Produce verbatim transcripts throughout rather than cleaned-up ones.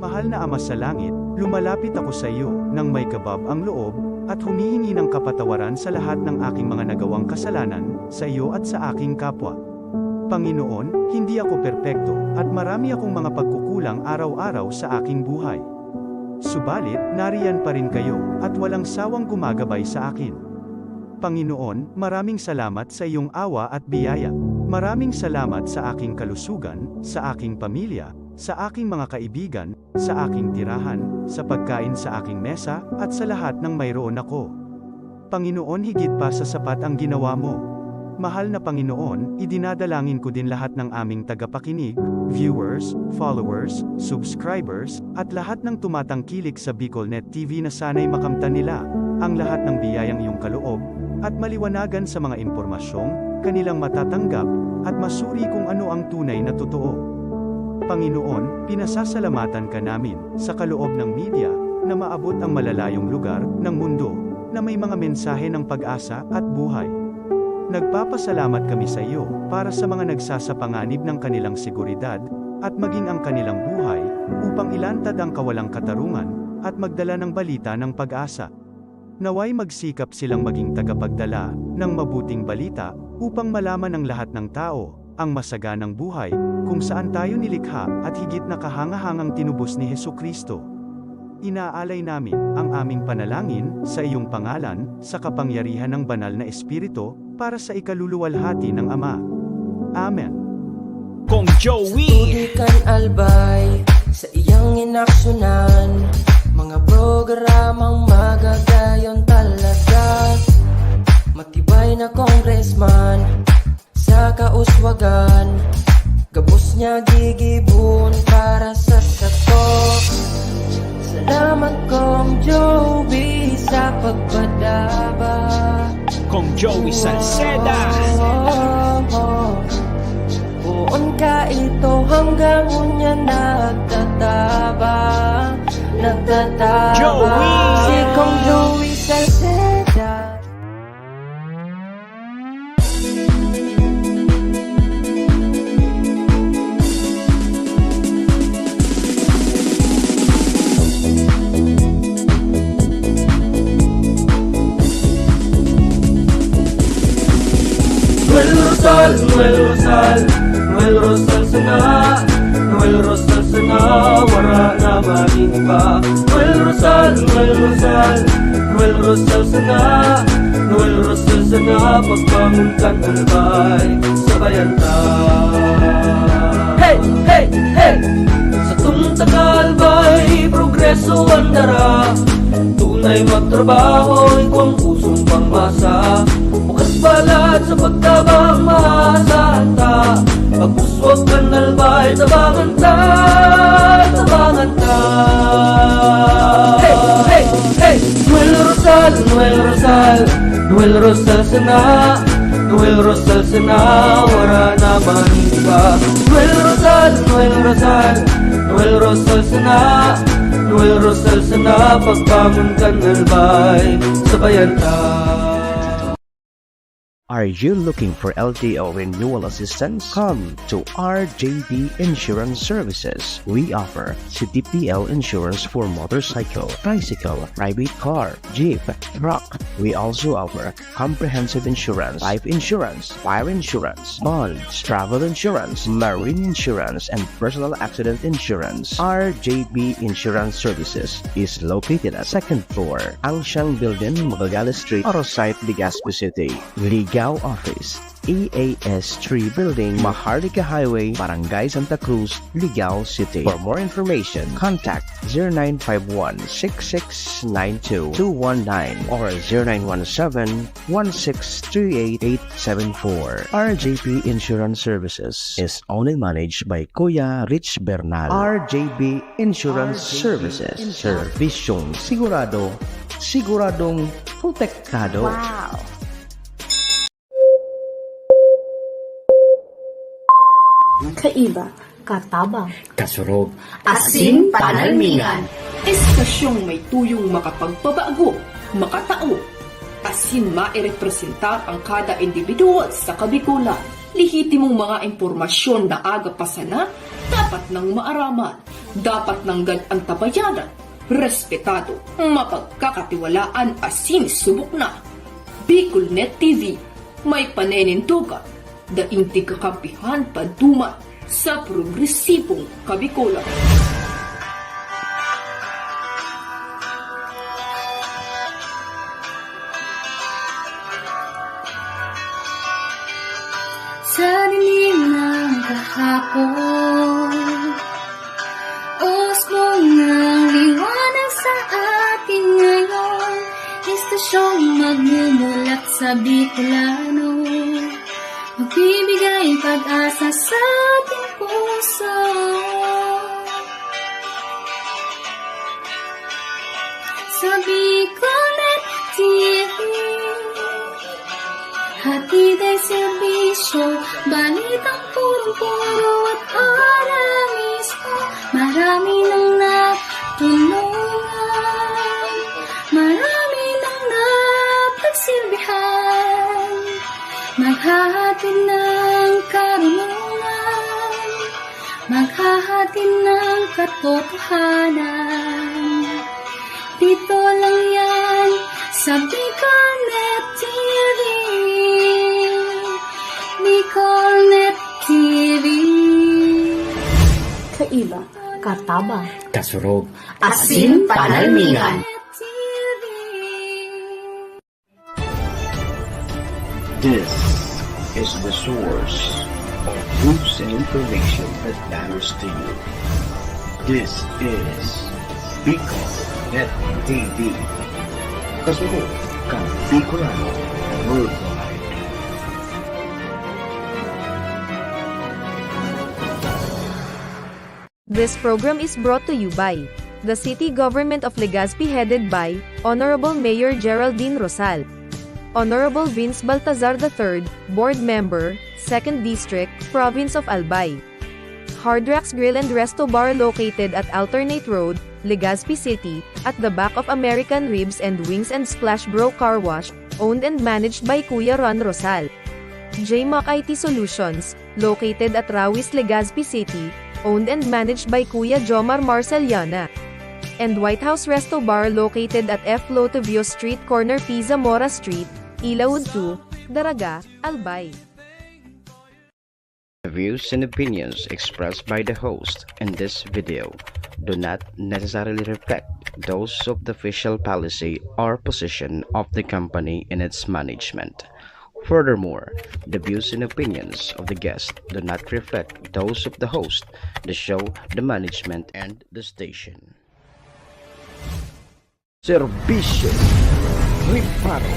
Mahal na Ama sa Langit, lumalapit ako sa iyo nang may kabab ang loob at humihingi ng kapatawaran sa lahat ng aking mga nagawang kasalanan sa iyo at sa aking kapwa. Panginoon, hindi ako perpekto at marami akong mga pagkukulang araw-araw sa aking buhay. Subalit, nariyan pa rin kayo at walang sawang gumagabay sa akin. Panginoon, maraming salamat sa iyong awa at biyaya. Maraming salamat sa aking kalusugan, sa aking pamilya, sa aking mga kaibigan, sa aking tirahan, sa pagkain sa aking mesa, at sa lahat ng mayroon ako. Panginoon, higit pa sa sapat ang ginawa mo. Mahal na Panginoon, idinadalangin ko din lahat ng aming tagapakinig, viewers, followers, subscribers, at lahat ng tumatangkilik sa Bicolnet T V na sana'y makamtan nila ang lahat ng biyayang iyong kaloob at maliwanagan sa mga impormasyong kanilang matatanggap at masuri kung ano ang tunay na totoo. Panginoon, pinasasalamatan ka namin sa kaloob ng media na maabot ang malalayong lugar ng mundo na may mga mensahe ng pag-asa at buhay. Nagpapasalamat kami sa iyo para sa mga nagsasapanganib ng kanilang seguridad at maging ang kanilang buhay upang ilantad ang kawalang katarungan at magdala ng balita ng pag-asa. Naway magsikap silang maging tagapagdala ng mabuting balita upang malaman ng lahat ng tao ang masaganang buhay kung saan tayo nilikha at higit na kahangahangang tinubos ni Jesu-Cristo. Inaalay namin ang aming panalangin sa iyong pangalan, sa kapangyarihan ng Banal na Espiritu, para sa ikaluluwalhati ng Ama. Amen. Kong Joey. Sa tubig kan Albay, sa iyang inaksyonan, mga programang magagayon talaga. Matibay na congressman, sa kauswagan, gabos niya gigibon para sa sato. Salamat, Kong Joey, sa pagpadaba. Kong Joey Salceda. Poon ka ito hanggang unya nagtataba, nagtataba. Joey! Si Kong Joey Salceda. Noel Rosal, Noel Rosal, Noel Rosal sana, Noel Rosal sana, wara na maning iba. Noel Rosal, Noel Rosal, Noel Rosal sana, Noel Rosal sana, pagbangon kan Albay, sabayan ta. Hey, hey, hey! Satong taga-Albay, progreso an dara. Tunay magtrabaho, igwang pusong pangmasa. Bukas balat sa pagtabang, maasahan ta. Pag-uswag kan Albay, tabangan ta, tabangan ta. Hey, hey, hey! Noel Rosal, Noel Rosal, Noel Rosal sana, Noel Rosal sana, wara na maning iba. Noel Rosal, Noel Rosal, Noel Rosal sana, Noel Rosal sana, pagbangon kan Albay, sabayan ta. Are you looking for L T O renewal assistance? Come to R J B Insurance Services. We offer C T P L insurance for motorcycle, tricycle, private car, jeep, truck. We also offer comprehensive insurance, life insurance, fire insurance, bonds, travel insurance, marine insurance, and personal accident insurance. R J B Insurance Services is located at second floor, Angsiang Building, Magallanes Street, Arosite, Legazpi City. Ligao Office, E A S three Building, Maharlika Highway, Barangay Santa Cruz, Ligao City. For more information, contact zero nine five one, six six nine two, two one nine or zero nine one seven, one six three eight, eight seven four. R J P Insurance Services is owned and managed by Kuya Rich Bernal. R J P Insurance Services. Servisyong sigurado, siguradong protektado. Wow! Kaiba, katabang, kasurog, asin panalmingan. Estasyong may tuyong makapagpabago, makatao, asin mairepresentar ang kada individual sa Kabikolan. Lehitimong mga impormasyon na aga pa sana, dapat nang maaraman. Dapat nanggad an tabayanan, respetado, mapagkakatiwalaan asin subok na. BicolNet T V, may paninindogan, daing tigkakampihan paduman sa progresibong Kabikolan. Sa dilim ng kahapon, usbong ng liwanag sa atin ngayon, istasyong magmumulat sa Bicolano, magbibigay pag-asa sa ating puso. Sa BicolNet T V, hatid ay serbisyo, balitang purong-puro at ora mismo. Marami nang natulungan, marami nang napagsilbihan, maghahatid ng karunungan, maghahatid ng katotohanan. Dito lang yan sa BicolNet T V. BicolNet T V. Kaiba, katabang, kasurog, asin panalmingan. This is the source of news and information that matters to you. This is BicolNet T V. Kasunod kan Bicolano Worldwide. This program is brought to you by the City Government of Legazpi, headed by Honorable Mayor Geraldine Rosal, Honorable Vince Baltazar the third, Board Member, Second District, Province of Albay. Hard Rocks Grill and Resto Bar, located at Alternate Road, Legazpi City, at the back of American Ribs and Wings and Splash Bro Car Wash, owned and managed by Kuya Ron Rosal. J Mac I T Solutions, located at Rawis, Legazpi City, owned and managed by Kuya Jomar Marceliana. And White House Resto Bar, located at F Lotovio Street, corner P Zamora Street, Ilaud two, Daraga, Albay. The views and opinions expressed by the host in this video do not necessarily reflect those of the official policy or position of the company and its management. Furthermore, the views and opinions of the guest do not reflect those of the host, the show, the management, and the station. Serbisyo Reparo.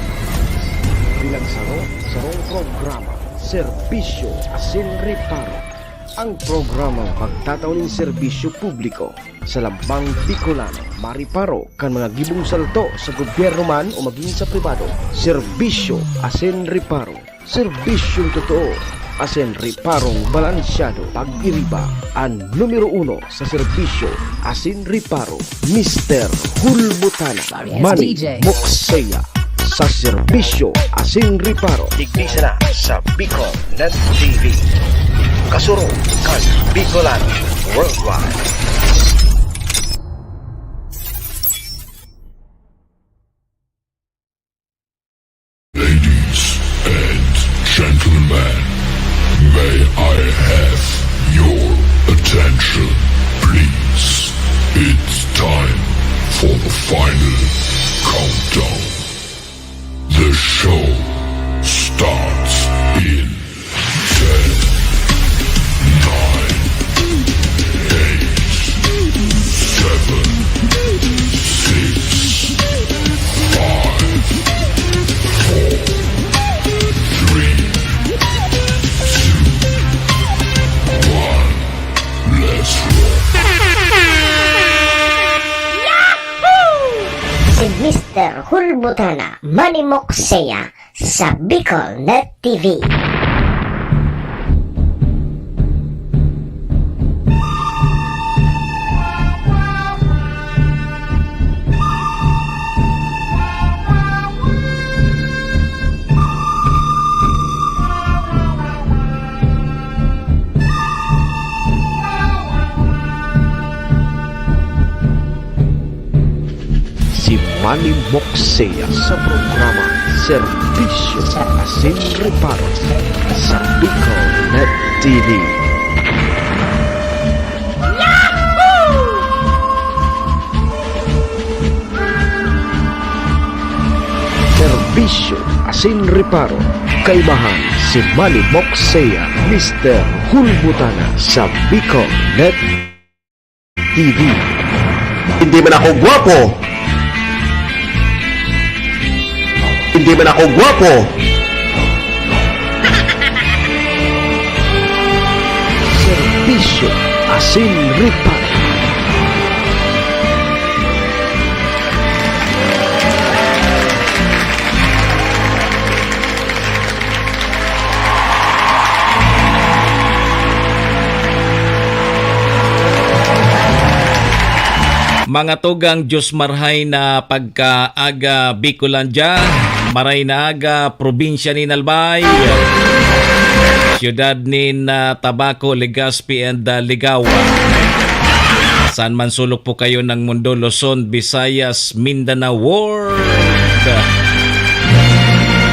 Bilang saro, sarong programa, Serbisyo asin Reparo. Ang programang magtatao nin serbisyo publiko sa lambang Bicolano, mariparo kan mga gibong salto sa gobyerno man o magin sa pribado. Serbisyo asin Reparo. Serbisyong totoo asin reparong balansyado. Pag-iriba, an numero uno sa serbisyo asin reparo, Mister Hulbutana. Manny Mokseya sa serbisyo asin reparo. Digdi sana sa BicolNet T V. Kasurog kan Bicolano Worldwide. Ladies and gentlemen, may I have your attention, please? It's time for the final countdown. The show starts in ten, nine, eight, seven, six, five, four, three, two, one. Let's roll. Si Mister Hulbutana, Manny Mokseya, sa BicolNet T V. Manny Moxea sa programa Serbisyo Asin Reparo sa Bicol Net T V. Serbisyo Asin Reparo, kaimahan si Manny Moxea, Mister Hulbutana sa Bicol Net T V. Hindi man ako gwapo. Hindi man ako gwapo. Serbisyo Asin Reparo. Mga tugang, Diyos marhay na pagkaaga, Bicolandia, maray na aga, probinsya nin Albay, siyudad nin, ah, Tabaco, Legazpi, and, ah, Ligao. Saan man sulok po kayo ng mundo, Luzon, Visayas, Mindanao, world.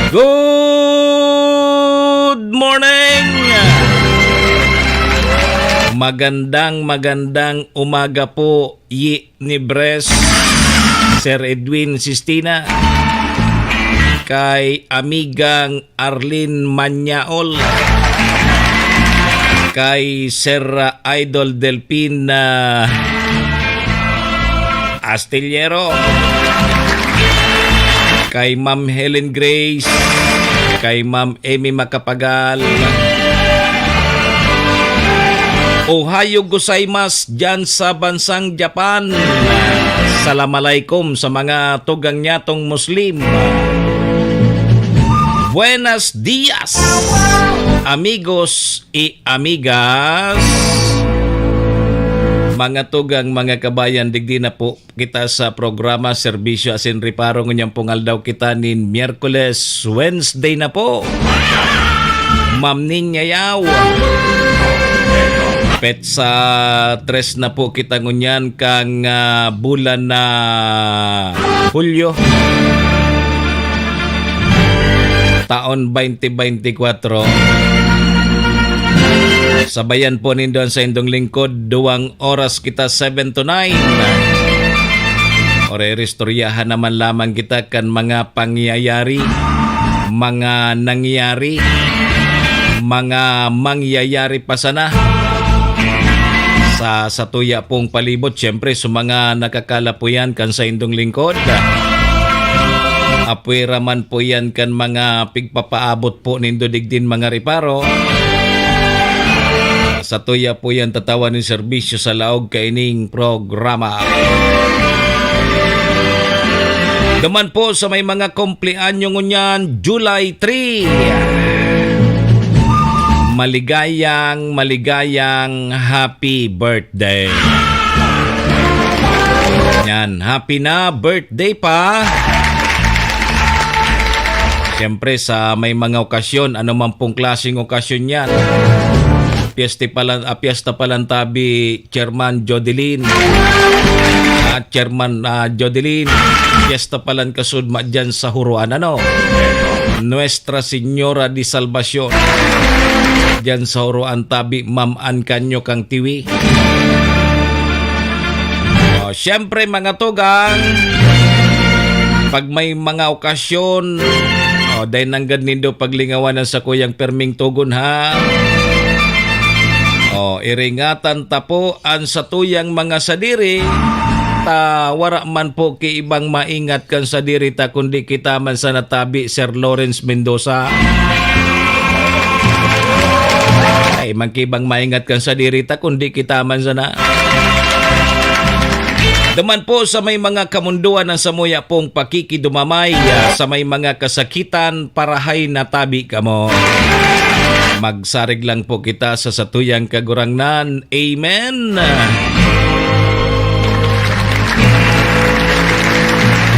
Good morning! Magandang, magandang umaga po, Yi ni Bres, Sir Edwin Sistina, kay Amigang Arlene Manyaol, kay Sir, ah, Idol Delpin, ah, Astillero, kay Ma'am Helen Grace, kay Ma'am Emmy Macapagal. Ohayo gozaimasu diyan sa bansang Japan. Salam alaikum sa mga tugang nyatong Muslim. Buenos dias, amigos y amigas. Mga tugang, mga kabayan, digdi na po kita sa programa Serbisyo Asin Reparo. Ngunyan pong aldaw kita nin Miyerkules, Wednesday na po. Ma'am Ninya Yao. Petsa tres na po kita ngunyan kang, ah, bulan na Hulyo. Taon twenty twenty-four. Sabayan po nindo an saindong lingkod, duwang oras kita, seven to nine. Oreristoryahan naman lamang kita kan mga pangyayari, mga nangyari, mga mangyayari pa sana sa satuya pong palibot. Siyempre, sa mga nakakalapuyan kan saindong lingkod, apwera man po yan kan mga pigpapaabot po nindo digdin mga reparo. Satuya po yan tatawan nin serbisyo sa laog kaining programa. Duman po sa may mga kumpleanyo ngunyan, July three. Maligayang, maligayang happy birthday. Yan, happy na birthday pa. Siyempre, sa may mga okasyon, ano man pong klaseng okasyon yan. Piyesta pa lang, ah, piyesta pa lang tabi, Chairman Jodeline. Ah, Chairman, ah, Jodeline, piyesta pa lang kasudma dyan sa Huroan, ano? Nuestra Señora de Salvacion. Dyan sa Huroan tabi, Ma'am Ann Canyo kang Tiwi. Oh, siyempre, mga tugang, pag may mga okasyon, oh, dai nanggad nindo paglingawan an sakuyang perming togon, ha? Oh, iringatan ta po an satuyang mga sadiri, ta wara man po ki ibang maingat kan sadiri ta, kundi kita man sana tabi, Sir Lawrence Mendoza. Ay, man ki ibang maingat kan sadiri ta, kundi kita man sana. Duman po sa may mga kamundoan ang samuya pong pakikidumamay, ah, sa may mga kasakitan, parahay na tabi kamo. Magsarig lang po kita sa satuyang Kagurangnan. Amen.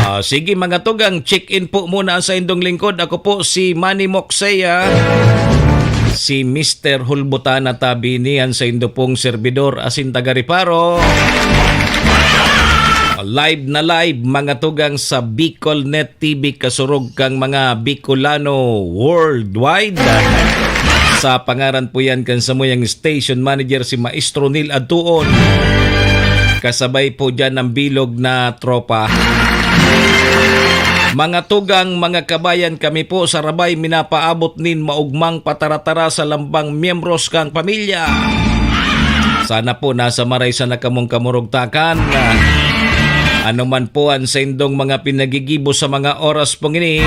Ah, sige, mga tugang, check-in po muna sa indong lingkod. Ako po si Manny Moxea, si Mister Hulbutana Tabinian, sa indo pong servidor, asin taga Reparo. Live na live, mga tugang, sa Bicol Net T V, kasurog kang mga Bicolano worldwide. Sa pangaran po yan kan samuyang station manager, si Maestro Neil Adtuon. Kasabay po dyan ang bilog na tropa. Mga tugang, mga kabayan, kami po sa Rabay minapaabot nin maugmang pataratara sa lambang miyembros kang pamilya. Sana po nasa maray sana kamong kamurugtakan. Ano man po ang saindong mga pinagigibo sa mga oras pong ini.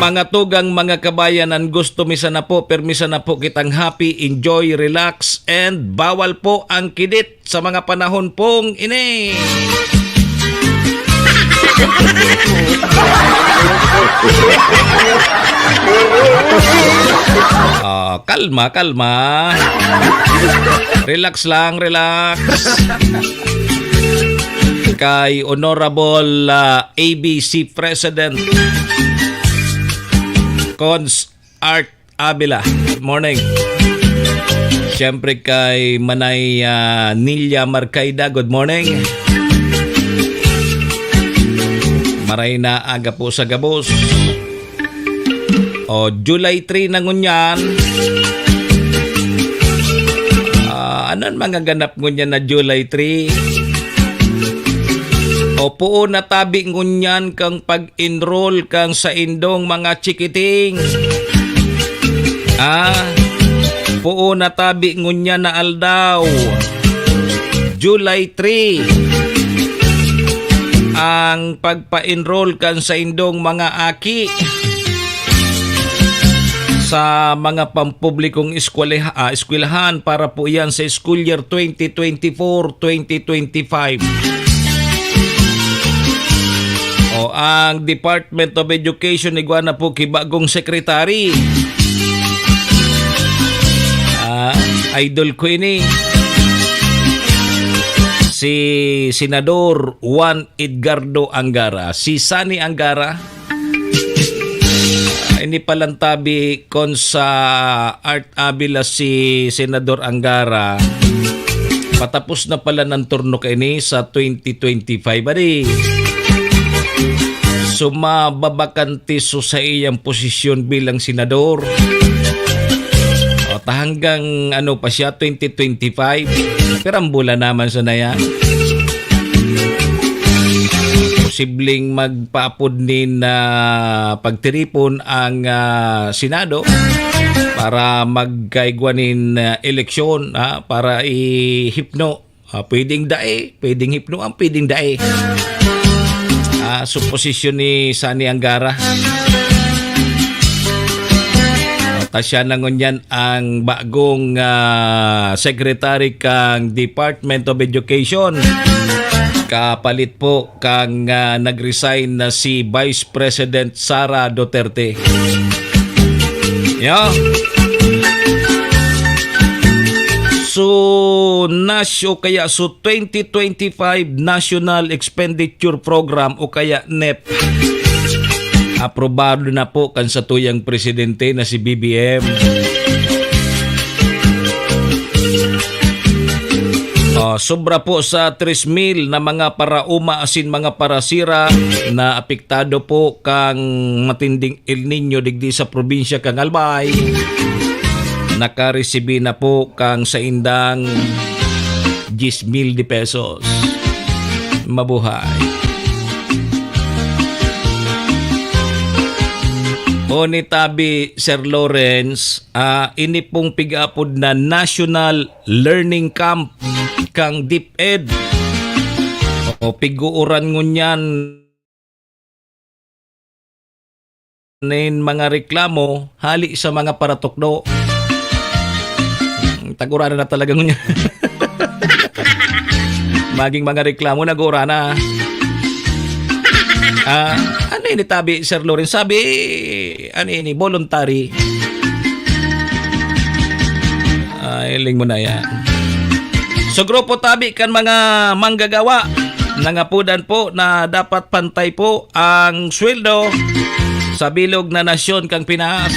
Mga tugang, mga kabayan, ang gusto mi sana po, permi sana po kitang happy, enjoy, relax, and bawal po ang kidit sa mga panahon pong ini. Ah, kalma, kalma. Relax lang, relax. Kay Honorable, ah, A B C President Cons Art Avila. Good morning. Siyempre kay Manay, ah, Nilia Marcaida, good morning. Maray na aga po sa gabos. O, July three na ngunyan. Ah, ano ang mga ganap ngunyan na July three? O, poon na tabi ngunyan kang pag-enroll kang saindong mga chikiting. Ah, poon na tabi ngunyan na aldaw, July three, ang pagpa-enroll kan saindong mga aki sa mga pampublikong eskweleha-, ah, eskwelahan para po iyan sa school year twenty twenty-four, twenty twenty-five. O, ang Department of Education, igwa na po ki bagong secretary. Ah, idol ko ini. Si Senador Juan Edgardo Angara. Si Sani Angara. Ah, ini palang tabi kon sa Art Avila si Senador Angara. Patapos na pala ng turno kaini sa twenty twenty-five, adi. Sumababakante so sa iyang posisyon bilang senador. O, ta hanggang ano pa siya, twenty twenty-five. Pirang bulan naman sa na yan. Posibleng magpaapod nin, ah, pagtiripon ang, ah, Senado para magkaigwa nin, ah, eleksyon, ah, para ihipno. Ah, pwedeng dae, pwedeng hipnoan, pwedeng dae. Ah, suposisyon ni Sani Angara. Ta siya na ngunyan ang bagong, ah, secretary kang Department of Education. Kapalit po kang, ah, nag-resign na si Vice President Sara Duterte. Yeah. So, nas-, o kaya, so, twenty twenty-five National Expenditure Program o kaya nep, aprobado na po kan satuyang presidente na si B B M. Oh, sobra po sa tres mil na mga paraoma asin mga parasira na apektado po kang matinding El Niño digdi sa probinsya kang Albay, nakaresibi na po kang saindang diyes mil de pesos. Mabuhay. O ni tabi, Sir Lawrence, ah, ini pong pig-aapod na National Learning Camp kang DepEd. O, piguuran ngunyan nin mga reklamo hali sa mga paratukdo. Tagurana na talaga ngunyan. Maging mga reklamo, nagurana. Ah, ano ini tabi, Sir Loren? Sabi, ano ini, voluntary. Ah, hiling mo na yan. So, grupo tabi kan mga manggagawa, nangapodan po na dapat pantay po ang sweldo sa bilog na nasyon kang Pinas.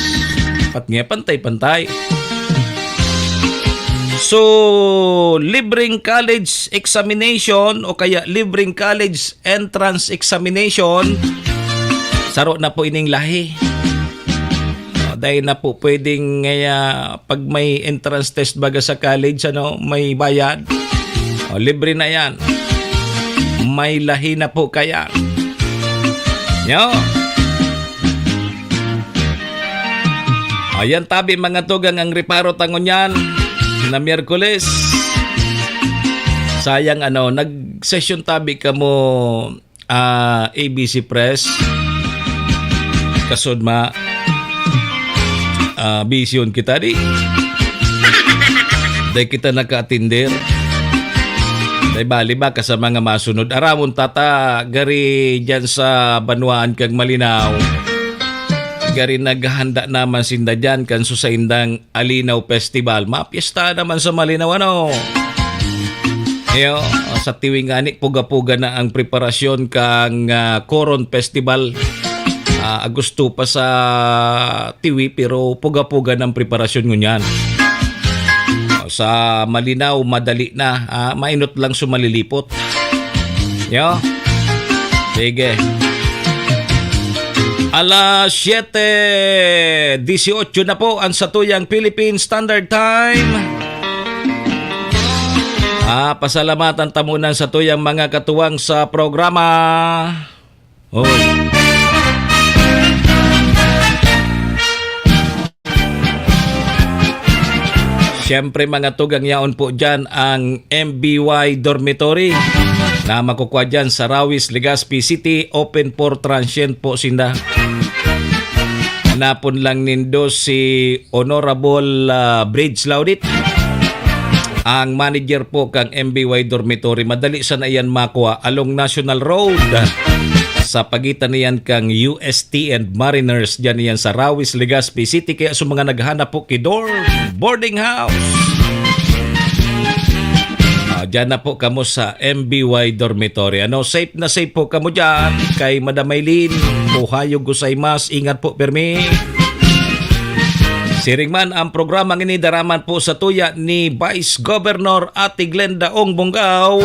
Pat nga pantay-pantay. So, libreng college examination o kaya libreng college entrance examination, saro na po ining lahi. O, dahil na po pwedeng, eh, ah, pag may entrance test baga sa college, ano, may bayad. O, libre na yan. May lahi na po kaya. Yo. Ayan tabi, mga tugang, ang reparo ta ngunyan na Miyerkules. Sayang, ano, nag-session tabi kamo, ah, A B C Press. Kasod ma, ah, bisyon kita di. Dai kita nakaatender. Dai bali ba ka sa mga masunod. Aramon tata, gari dyan sa banwaan kag Malinao. Gari naghahanda naman sinda dyan kan susaindang Alinaw Festival. Mapiesta naman sa Malinao, ano? Iyo, sa tiwi ngani, puga-puga na ang preparasyon kang, ah, Coron Festival. Ah, Agosto pa sa tiwi, pero puga-puga ng preparasyon ngunyan. Sa Malinao, madali na. Ah, mainot lang sumalilipot. Yo. Sige. Alas siyete dieciocho na po ang satuyang Philippine Standard Time. Ah, pasalamatan ta muna sa tuyang mga katuwang sa programa. Oy. Siyempre, mga tugang, yaon po dyan ang M B Y Dormitory na makukuha dyan sa Rawis, Legazpi City. Open for transient po sinda. Hanapon lang nindo si Honorable, ah, Bridge Laudit, ang manager po kang M B Y Dormitory. Madali sana iyan makua along National Road, sa pagitan niyan kang U S T and Mariners. Diyan iyan sa Rawis, Legazpi City. Kaya sa mga naghanap po ki dorm, boarding house, ah, diyan na po kamo sa M B Y Dormitory. Ano, safe na safe po kamo diyan kay Madam Maylin. Ohayo gozaimasu, ingat po, permi. Siring man ang programang ini, daraman po sa tuya ni Vice Governor Ate Glenda Ong Bongao,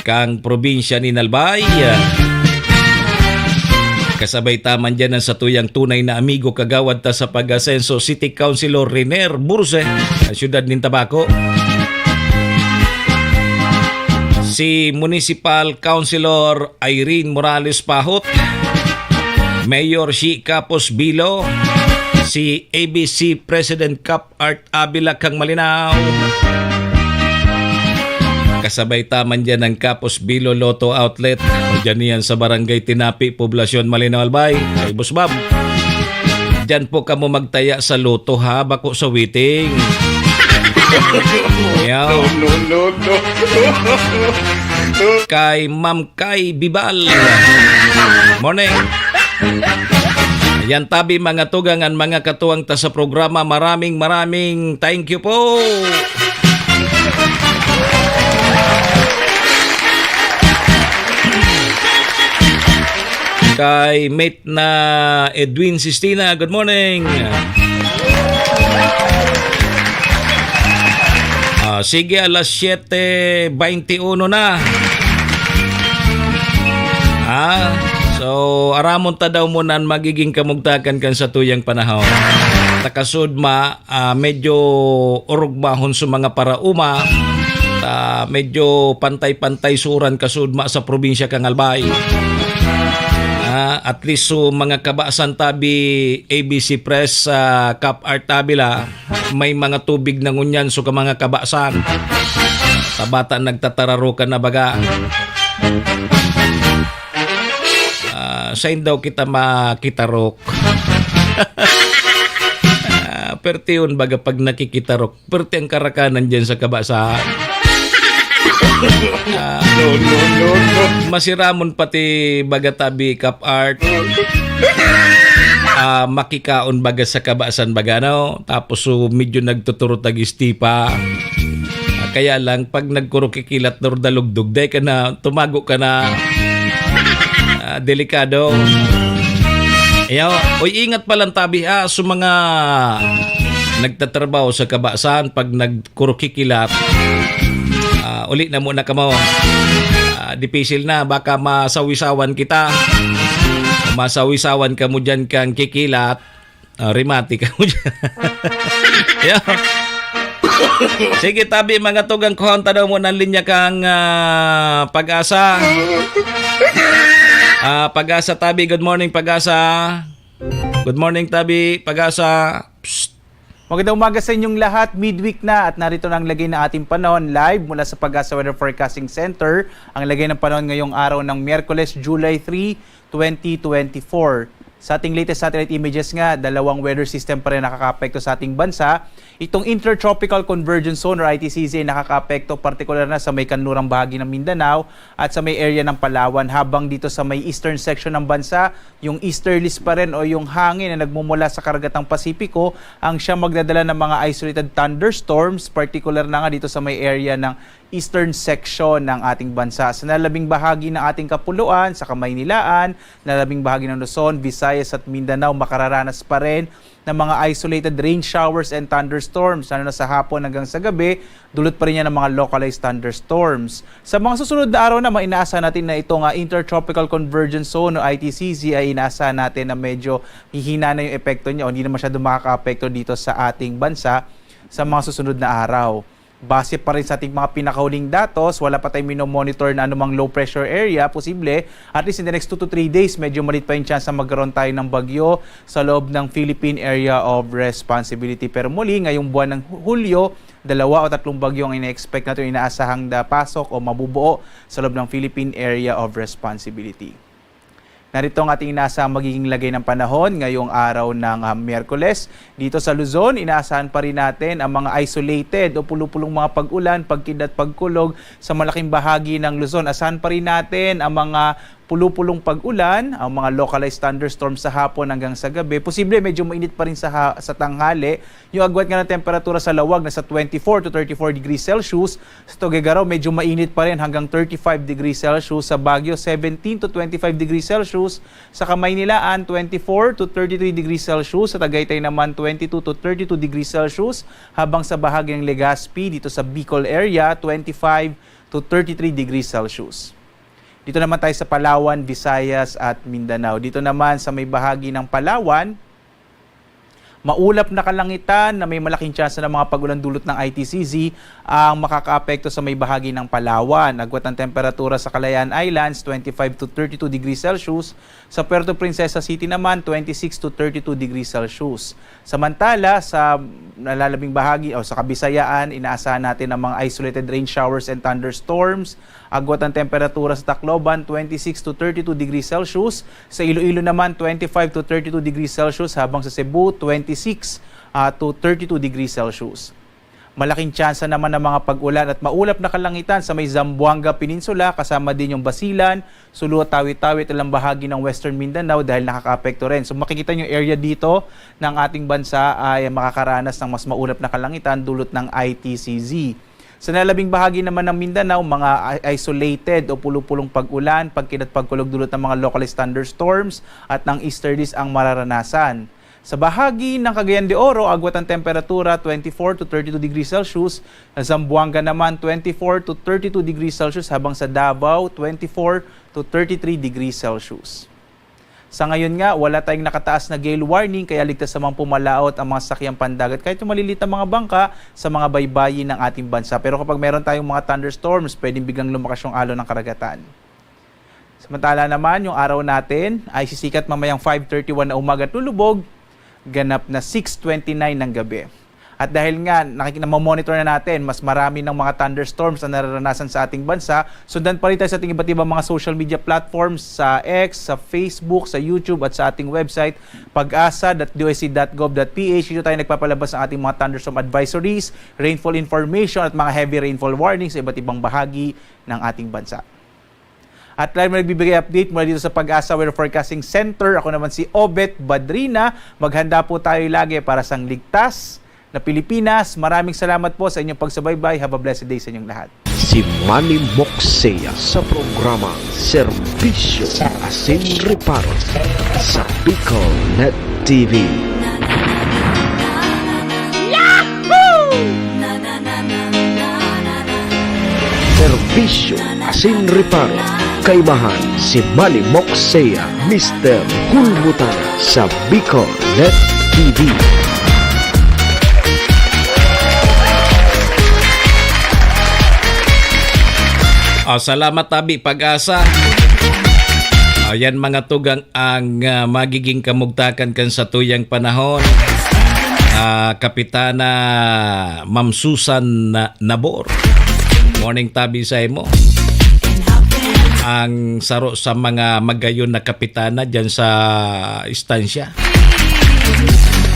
kang probinsya ni Albay. Kasabay ta man dyan ang satuyang tunay na amigo, kagawad ta sa pag-asenso, City Councilor Riner Burse, sa siyudad nin Tabaco. Si Municipal Councilor Irene Morales Pahot, Mayor Shi Capos Bilo, si A B C President Cap Art Avila kang Malinao. Kasabay ta man dyan ang Capos Bilo Lotto Outlet. O dyan iyan sa Barangay Tinapi, Poblacion Malinao, Albay. Kay Boss Bob. Dyan po kamo magtaya sa Lotto, ha? Bako sa waiting. Yaw. No, no, no, no. Kay Ma'am Kai Bibal. Morning. Yan tabi, mga tugang, an mga katuwang ta sa programa. Maraming, maraming thank you po. Kay Mate na Edwin Sistina, good morning. Ah, sige, alas siyete baynte uno na. Ah, so, aramon ta daw muna an magiging kamugtakan kan satuyang panahon. Takasud ma, ah, medyo orugbahon sa mga paraoma, ta medyo pantay-pantay suran kasud ma sa probinsya kan Albay. Ah, at least, so, mga kabasan tabi, A B C Press, ah, Cap Art Avila, may mga tubig na ngunyan, so, ka mga kabasan. Tabata nagtatararukan na baga. Ah, sain daw kita makitarok? Ah, perti yun, baga pag nakikitarok, perti ang karakanan dyan sa kabasahan. Ah, no, no, no, no. Masiramon pati baga tabi, Cap Art. Ah, makikaon baga sa kabasan baga, no? Tapos, so, medyo nagtuturot ag istipa. Ah, kaya lang, pag nagkurukikilat na dalugdog, dai ka na, tumago ka na. Ah, delikado. Ayaw, oy, ingat pa lang tabi, ah, sa mga nagtatrabaho sa kabasan, pag nagkurukikilat, ah, uli na muna kamo. Ah, dipisil na, baka masawisawan kita. Masawisawan kamo dyan kang kikilat. Ah, rimati kamo dyan. Yeah. Sige, tabi, mga tugang, kuhaon ta daw muna ang linya kang, ah, Pag-asa. Ah, Pag-asa, tabi. Good morning, Pag-asa. Good morning, tabi. Pag-asa. Psst. Magandang umaga sa inyong lahat. Midweek na at narito na ang lagay ng ating panahon live mula sa Pag-asa Weather Forecasting Center. Ang lagay ng panahon ngayong araw ng Miyerkules, July three, twenty twenty-four. Sa ating latest satellite images nga, dalawang weather system pa rin nakakaapekto sa ating bansa. Itong Intertropical Convergence Zone or I T C Z ay nakakaapekto partikular na sa may kanlurang bahagi ng Mindanao at sa may area ng Palawan, habang dito sa may eastern section ng bansa, yung easterlies pa rin o yung hangin na nagmumula sa karagatang Pasipiko ang siyang magdadala ng mga isolated thunderstorms, partikular na nga dito sa may area ng eastern section ng ating bansa. Sa nalabing bahagi ng ating kapuluan, sa Kamaynilaan, nalabing bahagi ng Luzon, Visayas at Mindanao, makararanas pa rin ng mga isolated rain showers and thunderstorms, lalo na sa hapon hanggang sa gabi, dulot pa rin yan ng mga localized thunderstorms. Sa mga susunod na araw naman, inaasahan natin na itong, ah, Intertropical Convergence Zone o I T C Z ay inaasahan natin na medyo hihina na yung epekto niya o hindi na masyado makakaapekto dito sa ating bansa sa mga susunod na araw. Base pa rin sa ating mga pinakahuling datos, wala pa tayong minomonitor na anumang low pressure area, posible, at least in the next two to three days, medyo maliit pa yung tsansa magkaroon tayo ng bagyo sa loob ng Philippine Area of Responsibility. Pero muli, ngayong buwan ng Hu-, Hulyo, dalawa o tatlong bagyo ang ina-expect natin, inaasahang da-, pasok o mabubuo sa loob ng Philippine Area of Responsibility. Narito ang ating inaasahan magiging lagay ng panahon ngayong araw ng, ah, Miyerkules. Dito sa Luzon, inaasahan pa rin natin ang mga isolated o pulupulong mga pag-ulan, pagkidlat, pagkulog sa malaking bahagi ng Luzon. Asahan pa rin natin ang mga pulupulong pag-ulan, ang mga localized thunderstorms sa hapon hanggang sa gabi. Posible medyo mainit pa rin sa ha-, sa tanghali. Yung agwat nga ng temperatura sa Laoag nasa twenty-four to thirty-four degrees Celsius. Sa Tuguegarao, medyo mainit pa rin, hanggang thirty-five degrees Celsius. Sa Baguio, seventeen to twenty-five degrees Celsius. Sa Kamaynilaan, twenty-four to thirty-three degrees Celsius. Sa Tagaytay naman, twenty-two to thirty-two degrees Celsius. Habang sa bahagi ng Legazpi, dito sa Bicol area, twenty-five to thirty-three degrees Celsius. Dito naman tayo sa Palawan, Visayas at Mindanao. Dito naman sa may bahagi ng Palawan, maulap na kalangitan na may malaking tsansa ng mga pag-ulan dulot ng I T C Z ang makakaapekto sa may bahagi ng Palawan. Agwat ang temperatura sa Kalayaan Islands, twenty-five to thirty-two degrees Celsius. Sa Puerto Princesa City naman, twenty-six to thirty-two degrees Celsius. Samantala, sa nalalabing bahagi o sa Kabisayaan, inaasahan natin ang mga isolated rain showers and thunderstorms. Agwat ang temperatura sa Tacloban, twenty-six to thirty-two degrees Celsius. Sa Iloilo naman, twenty-five to thirty-two degrees Celsius, habang sa Cebu, twenty-six, ah, to thirty-two degrees Celsius. Malaking tsansa naman ng mga pag-ulan at maulap na kalangitan sa may Zamboanga Peninsula, kasama din yung Basilan, Sulu, Tawi-Tawi at ilang bahagi ng Western Mindanao dahil nakakaapekto rin. So, makikita nyo, area dito ng ating bansa ay makakaranas ng mas maulap na kalangitan dulot ng I T C Z. Sa nalabing bahagi naman ng Mindanao, mga i-, isolated o pulupulong pag-ulan, pagkidlat, pagkulog dulot ng mga localized thunderstorms at ng easterlies ang mararanasan. Sa bahagi ng Cagayan de Oro, agwat ang temperatura, twenty-four to thirty-two degrees Celsius. Sa Zamboanga naman, twenty-four to thirty-two degrees Celsius, habang sa Davao, twenty-four to thirty-three degrees Celsius. Sa ngayon nga, wala tayong nakataas na gale warning, kaya ligtas namang pumalaot ang mga sasakyang pandagat, kahit yung maliliit na mga bangka sa mga baybayin ng ating bansa. Pero kapag meron tayong mga thunderstorms, pwedeng biglang lumakas yung alon ng karagatan. Samantala naman, yung araw natin ay sisikat mamayang five thirty-one na umaga at lulubog, ganap na six twenty-nine ng gabi. At dahil nga, nakik-, namomonitor na natin, mas marami ng mga thunderstorms ang nararanasan sa ating bansa. Sundan pa rin tayo sa ating iba't ibang mga social media platforms, sa X, sa Facebook, sa YouTube, at sa ating website, pag asa dot D O S T dot gov dot P H. Dito tayo nagpapalabas ng ating mga thunderstorm advisories, rainfall information, at mga heavy rainfall warnings sa iba't ibang bahagi ng ating bansa. At live na nagbibigay update mula dito sa Pag-asa Weather Forecasting Center. Ako naman si Obet Badrina. Maghanda po tayo lagi para sa ligtas na Pilipinas. Maraming salamat po sa inyong pagsubaybay. Have a blessed day sa inyong lahat. Si Manny Moxea sa programang Serbisyo Asin Reparo sa Bicol Net T V. serbisyo asin reparo. Kaimahan si Manny Moxea, Mister Hulmutana sa Bicol Net T V. Ah, salamat, Tabi Pag-asa. Ayan, mga tugang, ang, ah, magiging kamugtakan kan satuyang panahon. Ah, Kapitana Ma'am Susan Na-, Nabor. Morning, Tabi, sa imo. Ang saro sa mga magayon na kapitana dyan sa istansya.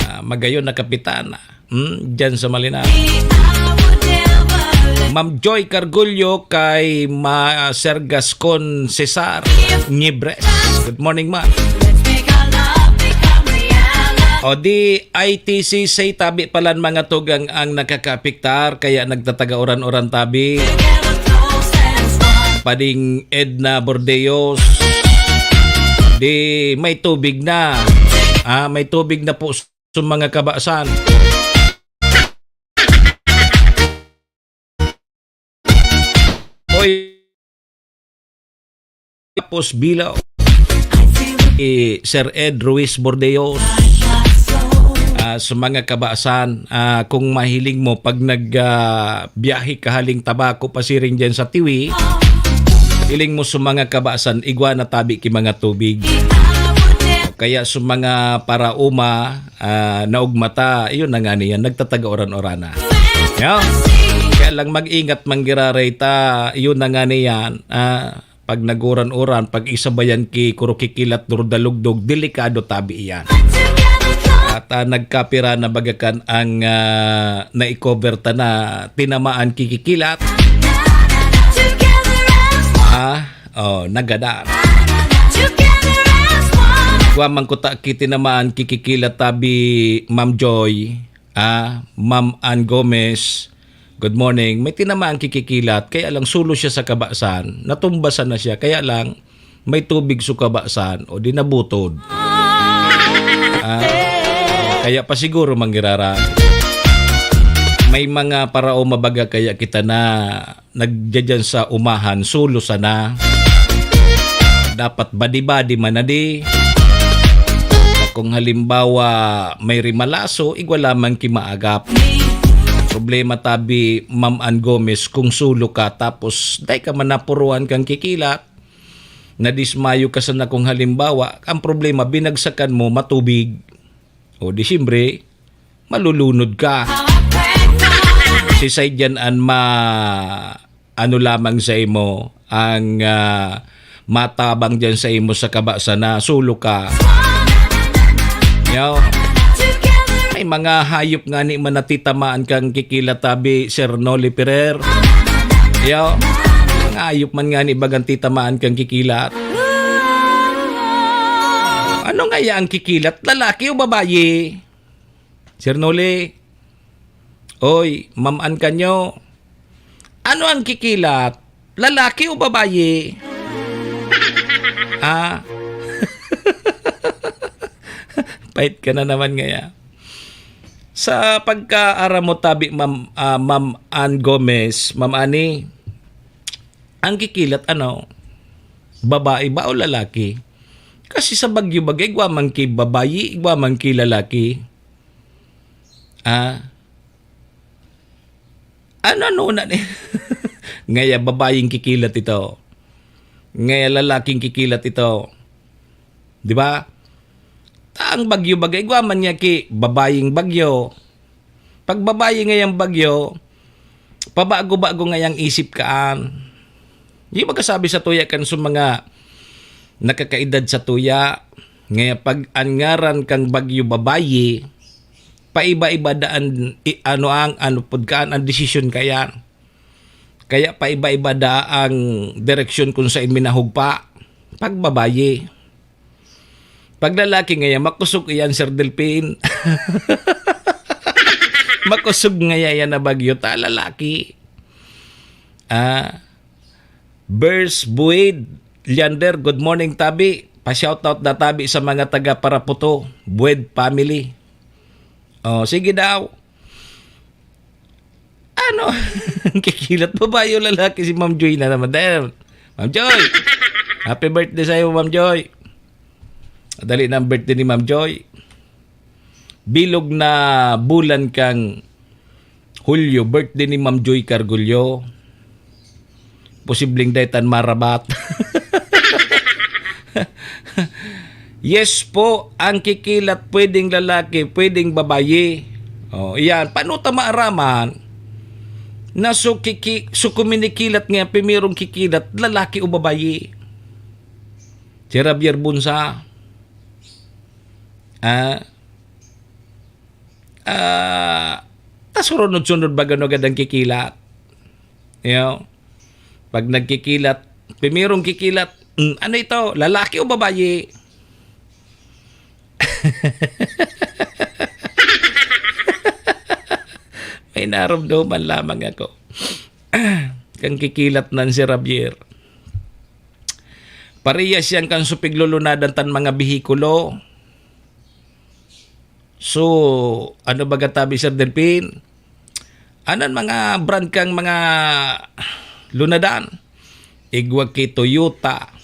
Ah, magayon na kapitana. Hmm, dyan sa Malinao. Ma'am Joy Cargullo kay Ma-, Sir Gascon Cesar Nibres. Good morning, ma'am. O di, I T C say, tabi palan mga tugang ang nakakaapektar, kaya nagtatagauran-uran tabi. Pading Edna Bordeos, di may tubig na. Ah, may tubig na po sa mga kabasan. Oy, tapos bilaw. Eh, Sir Ed Ruiz Bordeos, ah, sa mga kabasan, ah, kung mahiling mo, pag nag, ah, biyahe ka haling Tabaco pasiring dyan sa Tiwi, hiling mo sa mga kabasan, igwa na tabi ki mga tubig. Kaya sa mga paraoma, ah, naugmata, iyon na nga niyan, nagtatagauran-urana. Yo? Kaya lang mag-ingat, manggiraray ta, iyon na nga niyan, ah, pag naguran-uran, pag isabayan ki kurukikilat, durdalugdog, delikado tabi iyan. At, ah, nagkapira na bagakan ang, ah, nai-cover ta na tinamaan kikikilat. Ah, oh, nagadan. Kwa man kuta ki tinamaan kikikilat tabi, Ma'am Joy, ah, Ma'am Ann Gomez. Good morning. May tinamaan kikikilat, kaya lang sulo siya sa kabasan. Natumbasan na siya, kaya lang may tubig sa kabasan o di nabutod. Ah, kaya pa siguro manggiraray. May mga paraoma baga kaya kita na nagdadyan sa umahan, sulo sana. Dapat badi-badi man na di. Kung halimbawa, may rimalaso, igwa lamang ki maagap. Problema tabi, Ma'am Ann Gomez, kung sulo ka, tapos dai ka man napuruan kang kikilat, nadismayo ka sana kung halimbawa, ang problema, binagsakan mo, matubig. O di siyempre, malulunod ka. Si Saydyan an ma-, ano lamang sa imo, ang, ah, matabang dyan sa imo sa kabasan na sulo ka. Yo. May mga hayop nga ni man natitamaan kang kikilat tabi, Sir Noli Ferrer. Yo. Mga hayop man nga ni bagang titamaan kang kikilat. Ano nga ya ang kikilat? Lalaki o babayi? Sir Noli? Oy, Ma'am Ann kanyo. Ano ang kikilat? Lalaki o babayi? Ah? Pait ka na naman ngaya. Sa pagkaaram mo tabi, Ma'am, ah, Ma'am Ann Gomez, Ma'am Annie, ang kikilat, ano? Babae ba o lalaki? Kasi sa Baguio bagay, igwa man ki babayi, igwa man ki lalaki. Ah? Ano, ano na ni? Ngaya babaying kikilat ito. Ngaya lalaking kikilat ito. Di ba? Ang bagyo bagay, igwa man niya ki babaying bagyo. Pag babayi ngayang bagyo, pabago-bago ngayang isip kaan. Di ba kasabi sa tuya kan sa mga nakakaedad sa tuya, ngaya pag an ngaran kang bagyo babayi, paiba-iba daan, i-, ano ang, ano pod kaan ang desisyon kayan. Kaya paiba-iba da ang direksyon kung saan minahugpa. Pag babayi. Pag lalaki ngaya, makusog iyan, Sir Delpin. Makusog ngaya yan na bagyo, ta lalaki. Ah, Bers Buid Leander, good morning, tabi. Pa-shoutout na tabi sa mga taga Paraputo, Buid family. Oh, sige daw. Ano? Ang kikilat, babae o lalaki si Ma'am Joy na naman. Dahil, Ma'am Joy, happy birthday sa'yo, Ma'am Joy. Dali na ang birthday ni Ma'am Joy. Bilog na bulan kang Hulyo, birthday ni Ma'am Joy Cargullo. Posibleng dai tan marabat. Yes po, ang kikilat pwedeng lalaki, pwedeng babayi. Oh, iyan. Paano ta maaraman na so kiki-, so kuminikilat nga, primerong kikilat, lalaki o babayi? Si Javier Bunsa. Ah, ah, ta surunod-sunod ba gano gad ang kikilat? You know? Pag nagkikilat, primerong kikilat, "Hmm, ano ito? Lalaki o babayi?" May naromdoman lamang ako. Kang kikilat nan si Javier. Parehas yan kan supig lulunadan tan mga behikulo. So, ano baga tabi, Sir Delpin? Anan mga brand kang mga lunadan? Igwa ki Toyota,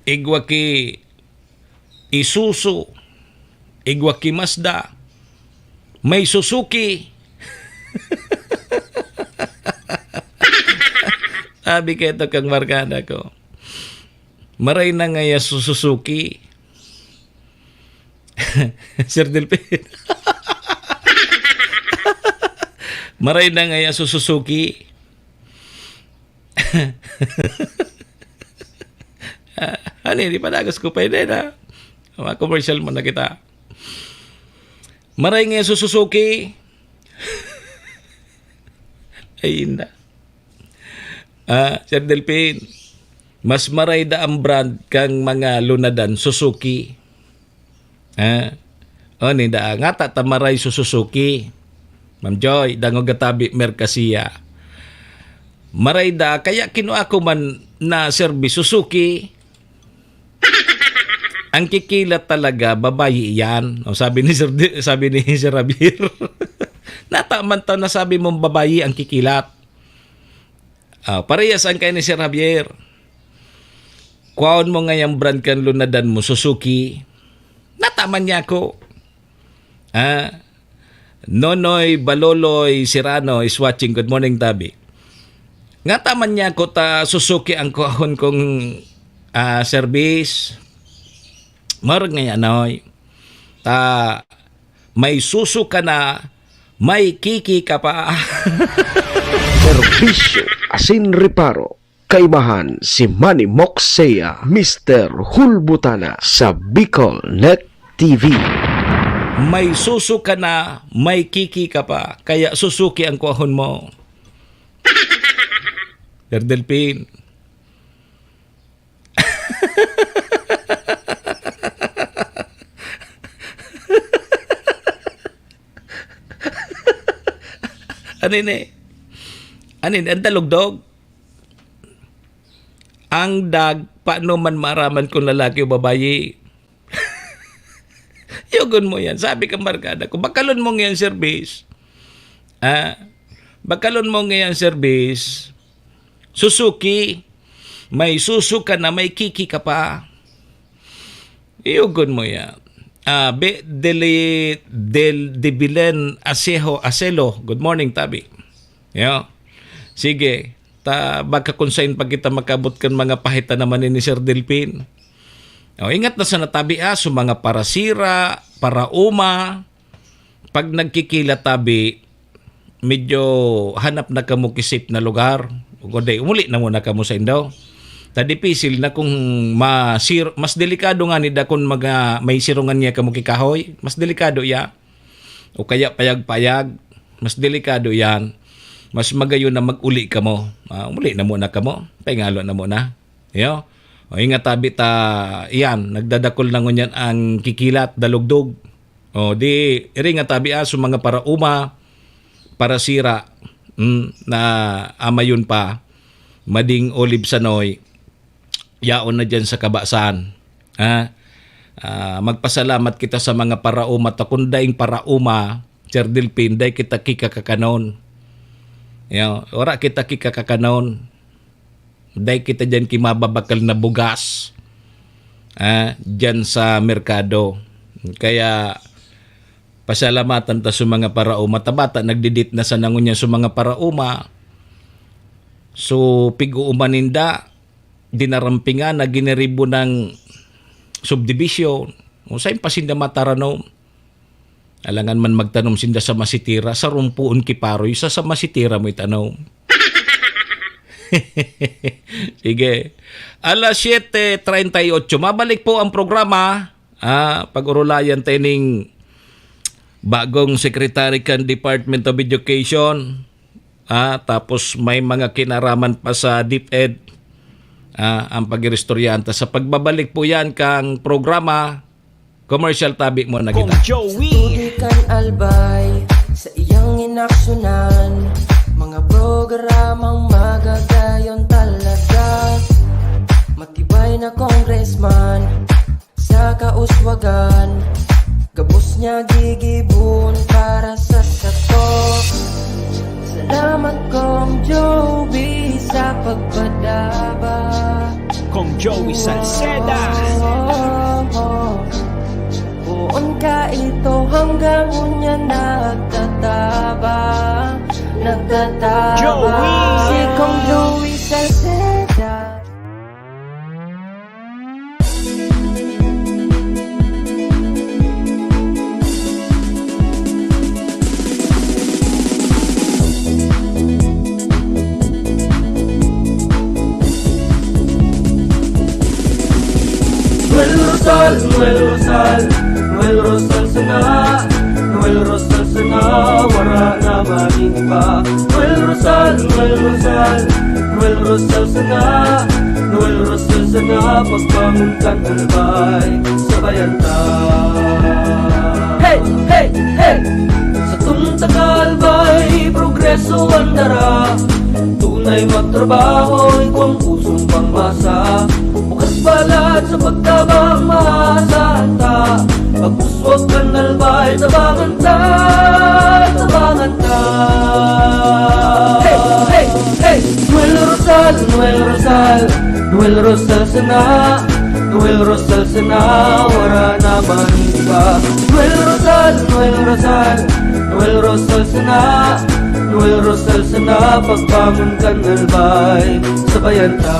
igwa ki Isuzu, igwa ki Mazda, may Suzuki. Sabi kaito kang barkada ko, "Maray na ngaya su Suzuki." Sir Delpin. "Maray na ngaya su Suzuki." Ah, ano yun? Ipadagos ko pa yun, eh, na. Mga commercial mo na kita. "Maray ngaya su Suzuki." Ay, inda. Ah, Sir Delpin, mas maray da ang brand kang mga lunadan, Suzuki. Ah, o, ninda, ngata ta maray su Suzuki. Ma'am Joy, dangog atabi, Mercasia. Maray da, kaya kinua ko man na serbi Suzuki. Ang kikilat talaga, babayi yan. O, sabi ni Sir Di-, sabi ni Sir Javier. Nata man ta nasabi mong babayi ang kikilat. Ah, parehas ang kay ni Sir Javier. Kwaon mo ngayang brand kan lunadan mo, Suzuki. Nataman niya ako. Ah, Nonoy Baloloy Serrano is watching. Good morning, Tabi. Ngataman niya ako ta Suzuki ang kuhon kong, ah, service. Marag ngayon, Noy. Ta may susu ka na, may kiki ka pa. Serbisyo asin reparo. Kaibahan si Manny Moxea, Mister Hulbutana sa Bicol Net T V. May susu ka na, may kiki ka pa. Kaya Suzuki ang kuhon mo. Sir Delpin. Ano ini? Ano ini? Ang dalugdog? Ang dag, paano man maaraman kung lalaki o babayi? Yugon mo yan. Sabi ka, barkada ko, bakalon mo ngayon, service. Ah, bakalon mo ngayon, service. Suzuki. May susu ka na, may kiki ka pa. Iyogon mo yan. Ah, Be-, Deli-, Del-, Debilen Asejo Aselo. Good morning, Tabi. Yo. Sige. Ta, baka kung sain pa kita makabot kan mga pahita naman ni Sir Delpin. O, ingat na sa natabi, ah, sa mga parasira, parauma, pag nagkikila tabi, medyo hanap na kamo ki safe na lugar. O kundi, umuli na muna kamo sa indo. Ta dipisil na kung masir-, mas delikado nga ni dakon mga may sirungan niya kamo ki kahoy. Mas delikado iya. O kaya payag-payag. Mas delikado yan. Mas magayon na mag-uli kamo. Ah, umuli na muna kamo. Pahingalo na muna. Yo. O, ingat tabi ta, iyan, nagdadakol na ngunyan ang kikilat, dalugdog. O, di, iri nga tabi, ah, so mga parauma, parasira, mm, na amayon pa, mading olive sanoy, yaon na dyan sa kabasan. Ha? Ah, magpasalamat kita sa mga parauma, ta kun daing parauma, Sir Delpin, dai kita kikakakanon. Ya, wala kita kikakakanon. Dai kita diyan ki mababakal na bugas, ah, diyan sa merkado. Kaya, pasalamatan ta sa mga paraoma. Ta bata, nagdidit na sa nangunya sa mga paraoma. So, pig-uuman ninda, dinarampingan na giniribo ng subdivision. O, saan pa sinda mataranom? Alangan man magtanom sinda sa masitira, sa rumpuon ki paroy, sa, sa masitira mo itanom. Sige. Alas siyete treinta y ocho, mabalik po ang programa. Ah, pag-urulayan ta ining bagong secretary kan Department of Education. Ah, tapos may mga kinaraman pa sa DepEd. Ah, ang pag-iristoryahan ta. Sa pagbabalik po yan kang programa, commercial tabi mo na Kong kita. Joey. Sa tubig kan Albay, sa iyang inaksyonan, mga programang magagayon talaga. Matibay na congressman, sa kauswagan, gabos niya gigibon para sa sato. Salamat, Kong Joey, sa pagpadaba. Kong Joey Salceda. Poon ka ito hanggang unya nagtatabang, nagtatabang. Joey! Si Kong Joey Salceda. Noel Rosal, Noel Rosal, Noel Rosal sana, Noel Rosal sana, wara na maning iba. Noel Rosal, Noel Rosal, Noel Rosal sana, Noel Rosal sana, pagbangon kan Albay, sabayan ta. Hey, hey, hey! Sa tungtang Albay, progreso ang dara. Tunay magtrabaho, ikaw ang pusong pangmasa. Bukas balat sa pagtabang, maasahan ta. Pag-uswag kan Albay, tabangan ta, tabangan ta. Hey, hey, hey! Noel Rosal, Noel Rosal, Noel Rosal sana, Noel Rosal sana, wara na man iba. Noel Rosal, Noel Rosal, Noel Rosal sana, Noel Rosal sana, pagbangon kan Albay, sabayan ta.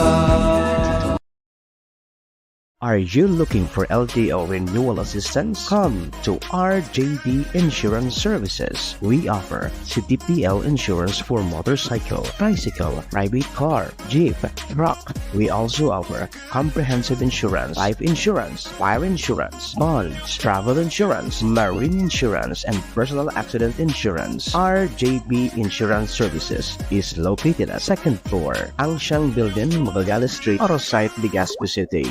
Are you looking for L T O renewal assistance? Come to R J D Insurance Services. We offer C T P L insurance for motorcycle, tricycle, private car, jeep, truck. We also offer comprehensive insurance, life insurance, fire insurance, bonds, travel insurance, marine insurance, and personal accident insurance. R J B Insurance Services is located at second floor, Angsiang Building, Magallanes Street, Arosite, Legazpi City.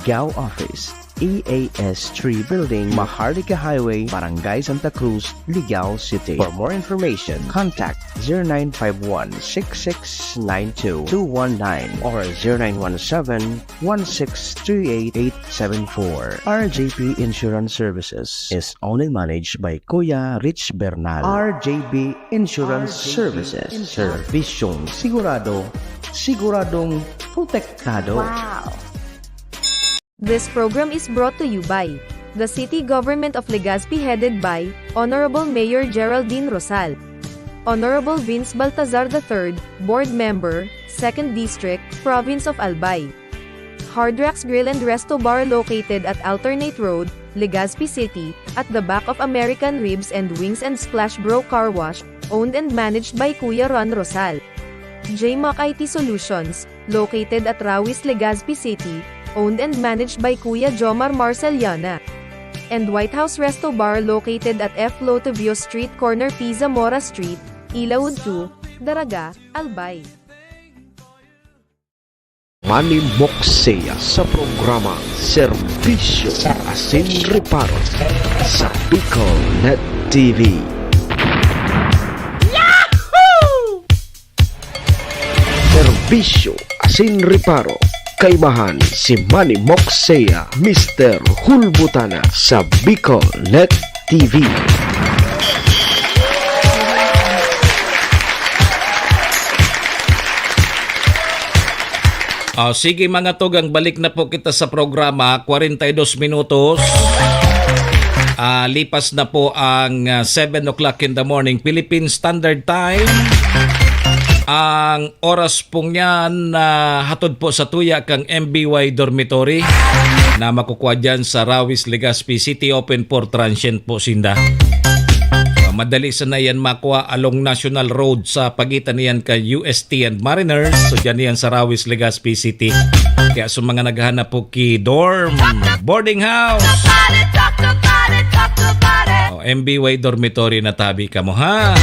Ligao Office, E A S three Building, Maharlika Highway, Barangay Santa Cruz, Ligao City. For more information, contact zero nine five one, six six nine two, two one nine or zero nine one seven, one six three eight, eight seven four. R J P Insurance Services is owned and managed by Kuya Rich Bernal. R J P Insurance Services. Serbisyong sigurado, siguradong protektado. Wow! This program is brought to you by the City Government of Legazpi, headed by Honorable Mayor Geraldine Rosal, Honorable Vince Baltazar the third, Board Member, Second District, Province of Albay. Hard Rocks Grill and Resto Bar, located at Alternate Road, Legazpi City, at the back of American Ribs and Wings and Splash Bro Car Wash, owned and managed by Kuya Ron Rosal. J Mac I T Solutions, located at Rawis, Legazpi City, owned and managed by Kuya Jomar Marceliana. And White House Resto Bar, located at F Lotivio Street, corner P Zamora Street, Ilaud two, Daraga, Albay. Manimokseya sa programang Serbisyo Asin Reparo sa Bicol Net T V. Serbisyo asin reparo, kaimahan si Manny Moksea, Mister Hulbutana sa Bicol Net T V. Oh, sige mga tugang, balik na po kita sa programa. Kwarenta y dos minutos. Ah, lipas na po ang ah, seven o'clock in the morning, Philippine Standard Time. Ang oras pong yan, ah, hatod po sa tuya kang M B Y Dormitory na makukuha dyan sa Rawis, Legazpi City. Open for transient po sinda. Ah, madali sana yan makuha along National Road sa pagitan niyan kay U S T and Mariners. So, dyan yan sa Rawis, Legazpi City. Kaya sa mga naghahanap po ki dorm, boarding house, o M B Y dormitory na tabi kamo, ha?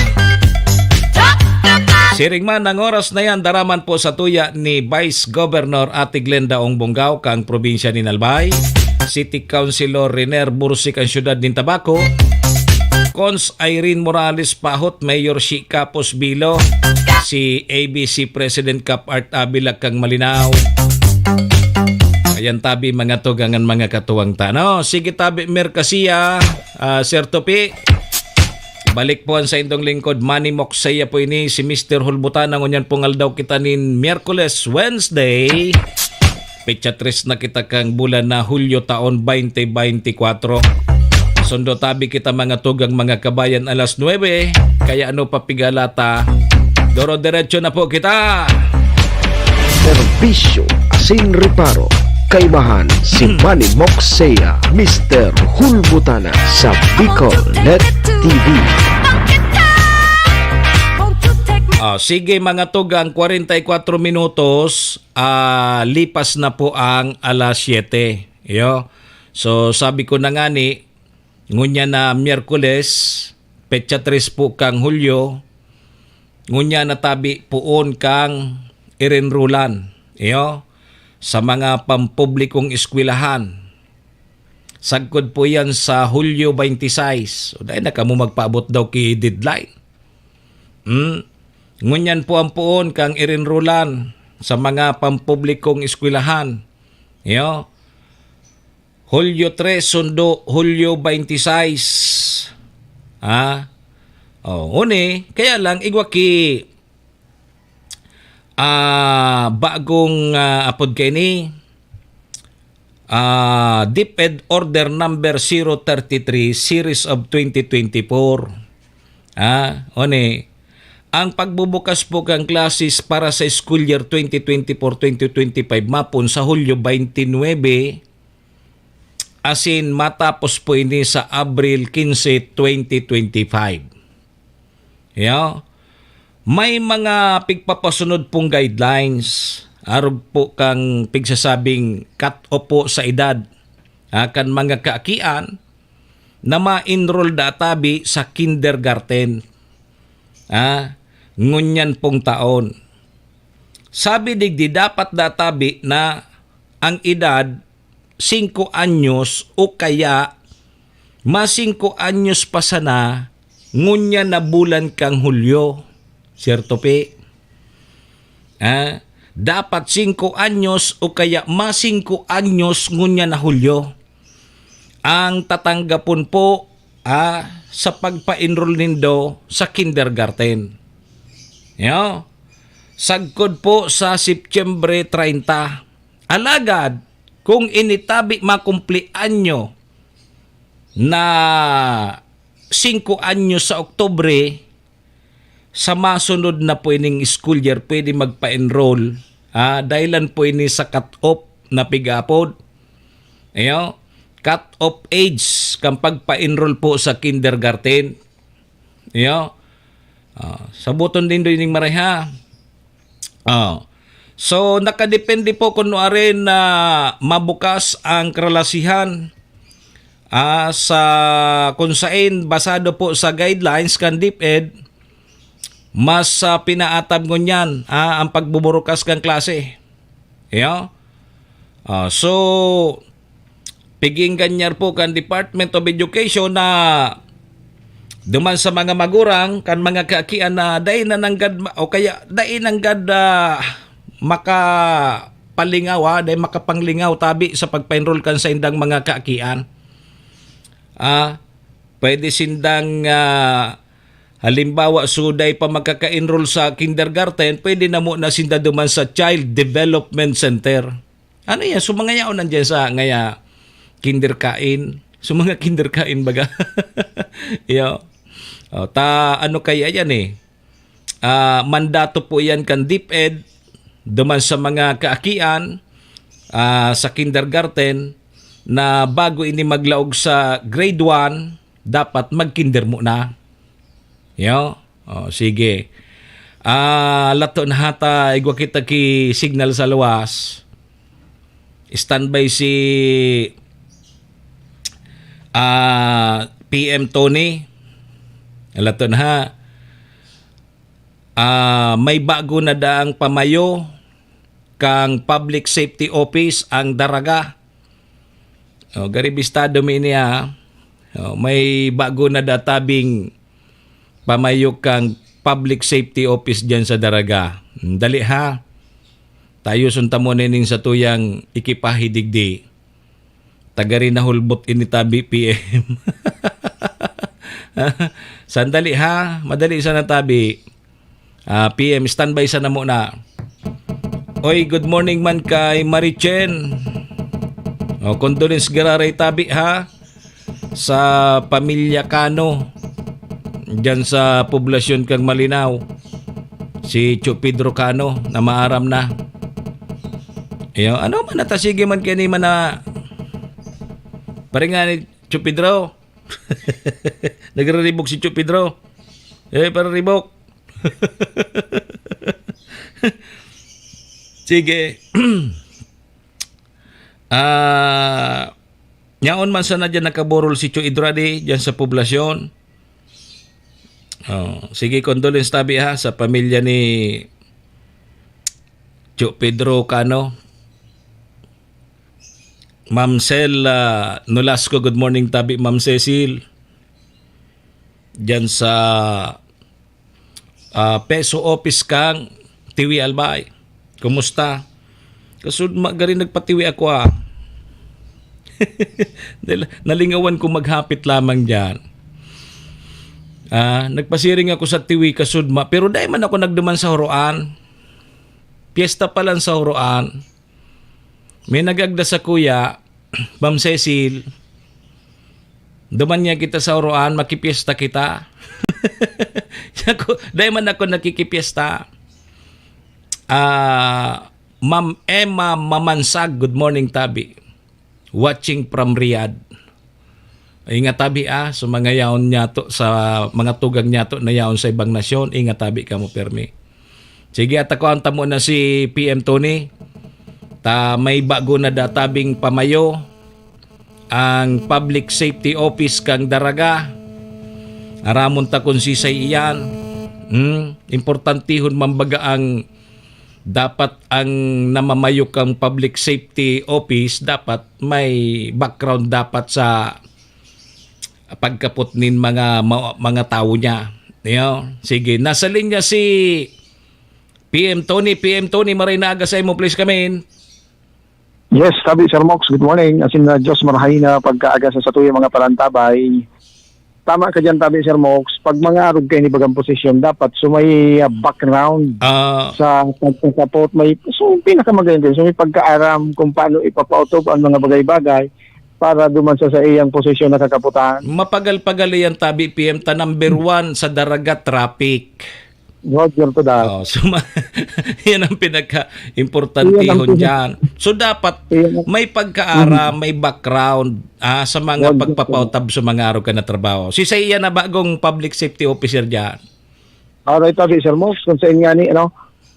Siring man, ang oras na yan, daraman po sa tuya ni Vice Governor Ate Glenda Ong Bongao, kang probinsya ni Albay, City Councilor Riner Bursik, ang siyudad nin Tabaco, Cons Irene Morales Pahot, Mayor Shi Capos Bilo, si A B C President Cap Art Avila, kang Malinao. Ayan tabi, mga tugang an mga katuwang ta, no? Sige tabi, Mercasia, ah, Sir Topi. Balik po ang sa indong lingkod, Manny Moksaya po ini, si Mister Hulbutana. Ngunyan pong aldaw kita nin Miyerkules, Wednesday. Petsa tres na kita kang bulan na Hulyo taon twenty twenty-four. Sundo tabi kita, mga tugang, mga kabayan, alas nuebe. Kaya ano pa pigalata? Doro-derecho na po kita. Serbisyo asin reparo. Kaimahan si Manny Moksea, Mister Hulbutana sa Bicol Net T V. Ah, sige, mga tugang, kwarenta y kwatro minutos, ah, lipas na po ang alas siyete. Iyo. So, sabi ko na nga ni, ngunyan na Miyerkules, petsa tres po kang Hulyo, ngunyan na tabi poon kang irenrolan, iyo, sa mga pampublikong eskwelahan. Sagkod po yan sa Hulyo twenty-six. O, dahil na kamo magpaabot daw ki deadline. Hmm? Ngunyan po ang poon kang irenrolan sa mga pampublikong eskwelahan. Iyo. Hulyo tres sundo Hulyo twenty-six. Ha? Oh, uni, kaya lang igwa ki, ah, bagong, ah, apod kaini, ah, DepEd Order Number zero thirty-three, Series of twenty twenty-four. Ah, uni, ang pagbubukas po kan classes para sa school year twenty twenty-four, twenty twenty-five mapon sa Hulyo twenty-nine, asin matapos po ini sa Abril quince, twenty twenty-five. Yo? May mga pigpapasunod pong guidelines, arog po kang pigsasabing cut-off po sa edad, ah, kan mga kaakian na ma-enroll da tabi sa kindergarten, ah, ngunyan pong taon. Sabi digdi, dapat da tabi na ang edad singko anyos o kaya mas singko anyos pa sana ngunyan na bulan kang Hulyo. Siyerto, Pi? Ah, dapat singko anyos o kaya mas singko anyos ngunyan na Hulyo ang tatanggapon po, ah, sa pagpa-enroll nindo sa kindergarten. Yo? Sagkod po sa Setyembre treinta. Alagad, kung ini tabi makumpli-anyo na singko anyos sa Oktubre, sa masunod na po ining school year, pwede magpa-enroll. Ah, dahilan po ini sa cut-off na pig-apod. Ayo, cut-off age kan pagpa-enroll po sa kindergarten. Iyo. Ah, saboton nindo ining maray, ha. Ah. So, nakadepende po kun nuarin na mabukas ang kalalasihan, ah, sa kun sain, basado po sa guidelines kan DepEd, mas, ah, pinaatab ngunyan, ah, ang pagbuburukas kan klase. Iyo. Ah, so, piging ganyar po kan Department of Education na duman sa mga magurang, kan mga kaakian na dai na nanggad ma-, o kaya dai nanggad, ah, makapalingaw, ah, dai makapanglingaw tabi sa pagpa-enroll kan saindang mga kaakian. Ah, pwede sindang, ah, Halimbawa, suday pa makaka-enroll sa kindergarten, pwede na mo na sinda duman sa Child Development Center. Ano yan? So, mga yaon nandiyan sa ngaya kinderkain. So, mga kinderkain baga. Yo. O, ta, ano kaya yan eh? Ah, mandato po yan kan DepEd, duman sa mga kaakian, ah, sa kindergarten, na bago ini maglaog sa grade one, dapat mag-kinder mo na. Yo? O, sige. Ah, lato na hata, igwa kita ki signal sa luwas. Standby si, ah, P M Tony. Lato na ha. Ah, may bago na daang pamayo kang Public Safety Office ang Daraga. O, gari bistado mi ini, ha. O, may bago na databing pamayo kang Public Safety Office diyan sa Daraga. Dali, ha. Tayoson ta mo na ning satuyang ekipahe digdi. Tagari na hulbot ini tabi, P M. Sandali, ha. Madali sana tabi. Ah, P M, standby sana muna. Oy, good morning man kay Marichen. O, condolence giraray tabi, ha, sa pamilya Cano, diyan sa poblasyon kang Malinao. Si Chu Pedro Cano, na maaram na. Iyo, ano man, natasige man kini man na paringan ni Chu Pedro. Nagriribok si Chu Pedro. Eh, pararibok. Sige. Ah, yaon man sana diyan nakaborol si Chu Idrade diyan sa poblasyon. Oh, sige, condolence tabi ha sa pamilya ni Chu Pedro Cano. Ma'am Cel, ah, Nolasco, good morning tabi, Ma'am Cecil. Diyan sa, ah, P E S O office kang Tiwi Albay. Kumusta? Kasud ma-, gari nagpatiwi ako, ah. Dahil nalingawan ko maghapit lamang diyan. Ah, nagpasiring ako sa Tiwi, kasud ma-, pero dai man ako nagduman sa Huroan. Piyesta pa lang sa Huroan. May nagagda sa kuya, Ma'am Cecil, duman niya kita sa Huroan, makipiyesta kita. Siya ko, dai man ako nakikipiyesta. Ah, Ma'am Emma Mamansag, good morning, tabi. Watching from Riyadh. Ingat tabi, ah, sa mga yaon niyato, sa mga tugang niyato na yaon sa ibang nasyon, ingat tabi kamo, permi. Sige, atakuan ta muna si P M Tony. Ta may bago na databing pamayo ang Public Safety Office kang Daraga. Aramon ta kun sisay iyan. Hmm, importantihon man baga ang dapat ang namamayo kang Public Safety Office, dapat may background dapat sa pagkapot nin mga ma-, mga tawo niya. Yo, sige, nasa linya si P M Tony. P M Tony, maray na aga sa imo, please come in. Yes, tabi, Sir Mox, good morning. Asin na Diyos marahay na pagkaaga sa satuyang mga palantabay. Tama ka diyan, tabi, Sir Mox. Pag mga arog kayo ni bagang posisyon, dapat sumay, ah, background Ah. sa pagkakapot. May, so, pinakamagaling din. So, may pagkaaram kung paano ipapautob ang mga bagay-bagay para duman sa, sa iyang posisyon na kakaputan. Mapagal-pagal iyan, tabi, P M, ta number one sa Daraga traffic. Roger to that. Oh, so ma-, yan ang pinaka-importantihon Iyan ang pin- dyan. So dapat Iyan ang may pagkaaram, Mhm. may background, ah, sa mga Roger to that. pagpapautab sa mga arog ka na trabaho. Si sa iyan na bagong public safety officer dyan. Alright, tabi, Sir Mox, kung sa inyo ni, ano,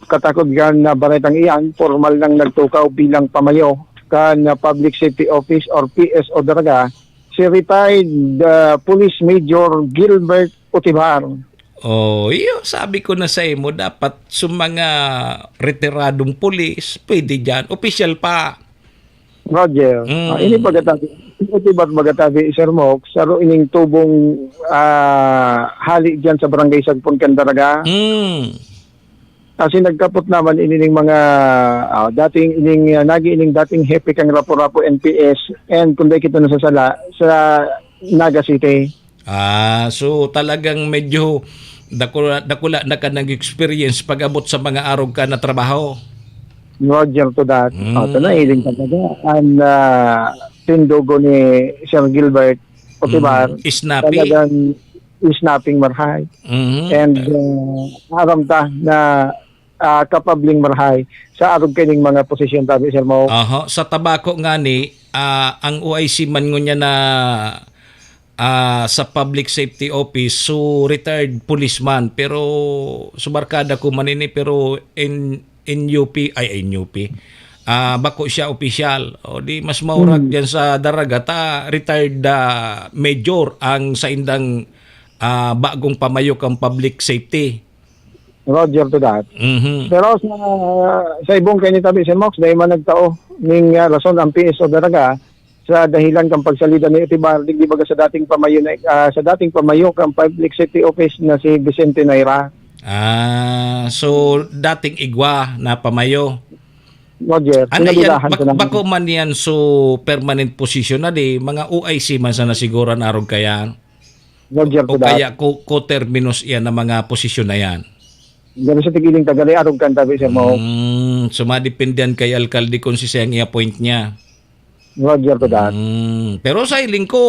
katakod kan na baretang iyan, formal nang nagtukaw bilang pamayo kan, ah, Public Safety Office or P S O Daraga, si retired, ah, Police Major Gilbert Otibar. Oh, iyo, sabi ko na sa imo, dapat sa mga retiradong pulis, pwede dyan. Opisyal pa. Roger. Mm. Ah, ini pagkatabi, ini pagkatabi, Sir Mox, saro ining tubong, ah, hali dyan sa Barangay Sagpon, Candaraga. Mm. Kasi nagkapot naman ini ning mga, ah, dating ining, ah, nagi ining dating hepe kang Rapu-Rapu N P S and kung di kita nasasala, sa Naga City. Ah, so talagang medyo dakula, dakula na ka nag-experience pag-abot sa mga arog ka na trabaho. Roger to that. Mm. Oh, ito na, hiling talaga. Ang, ah, tindugo ni Sir Gilbert Otibar, Mm, snappy. talagang snapping marhay. Mhm. And, ah, aram ta na, ah, kapabling marhay sa arog kaining mga posisyon tabi, Sir Mo. Aha, sa tabako ngani, ah, ang O I C man ngunyan na, ah, sa Public Safety Office, so retired policeman, pero subarkada ko man ini, pero in, N U P, ay, N U P, ah, bako siya opisyal. O di, mas maurag Hmm. diyan sa Daraga ta, retired, ah, major ang saindang, ah, bagong pamayo kan Public Safety. Roger to that. Mhm. Pero sa, sa ibong kainitabi, Sir Mox, dahil man nagtao ning, ah, rason ang P S O Daraga sa dahilan kan pagsalida ni Etibar, digdi baga sa dating pamayo na, ah, sa dating pamayo kan Public Safety Office na si Vicente Naira. Ah, so dating igwa na pamayo. Roger, Ano yan? pinagulahan ko Bak-, na. bako man yan so permanent position na di, mga O I C man sana siguro ang arog kaya. Roger O to that. kaya ko, ko terminus iyan ang mga posisyon na yan. Dahil sa tigiling taga arog kan tabi, Sir Mo. Mm, so madependehan kay alkalde kung si siyang i-appoint niya. Roger to that. Mm, pero sa hiling ko,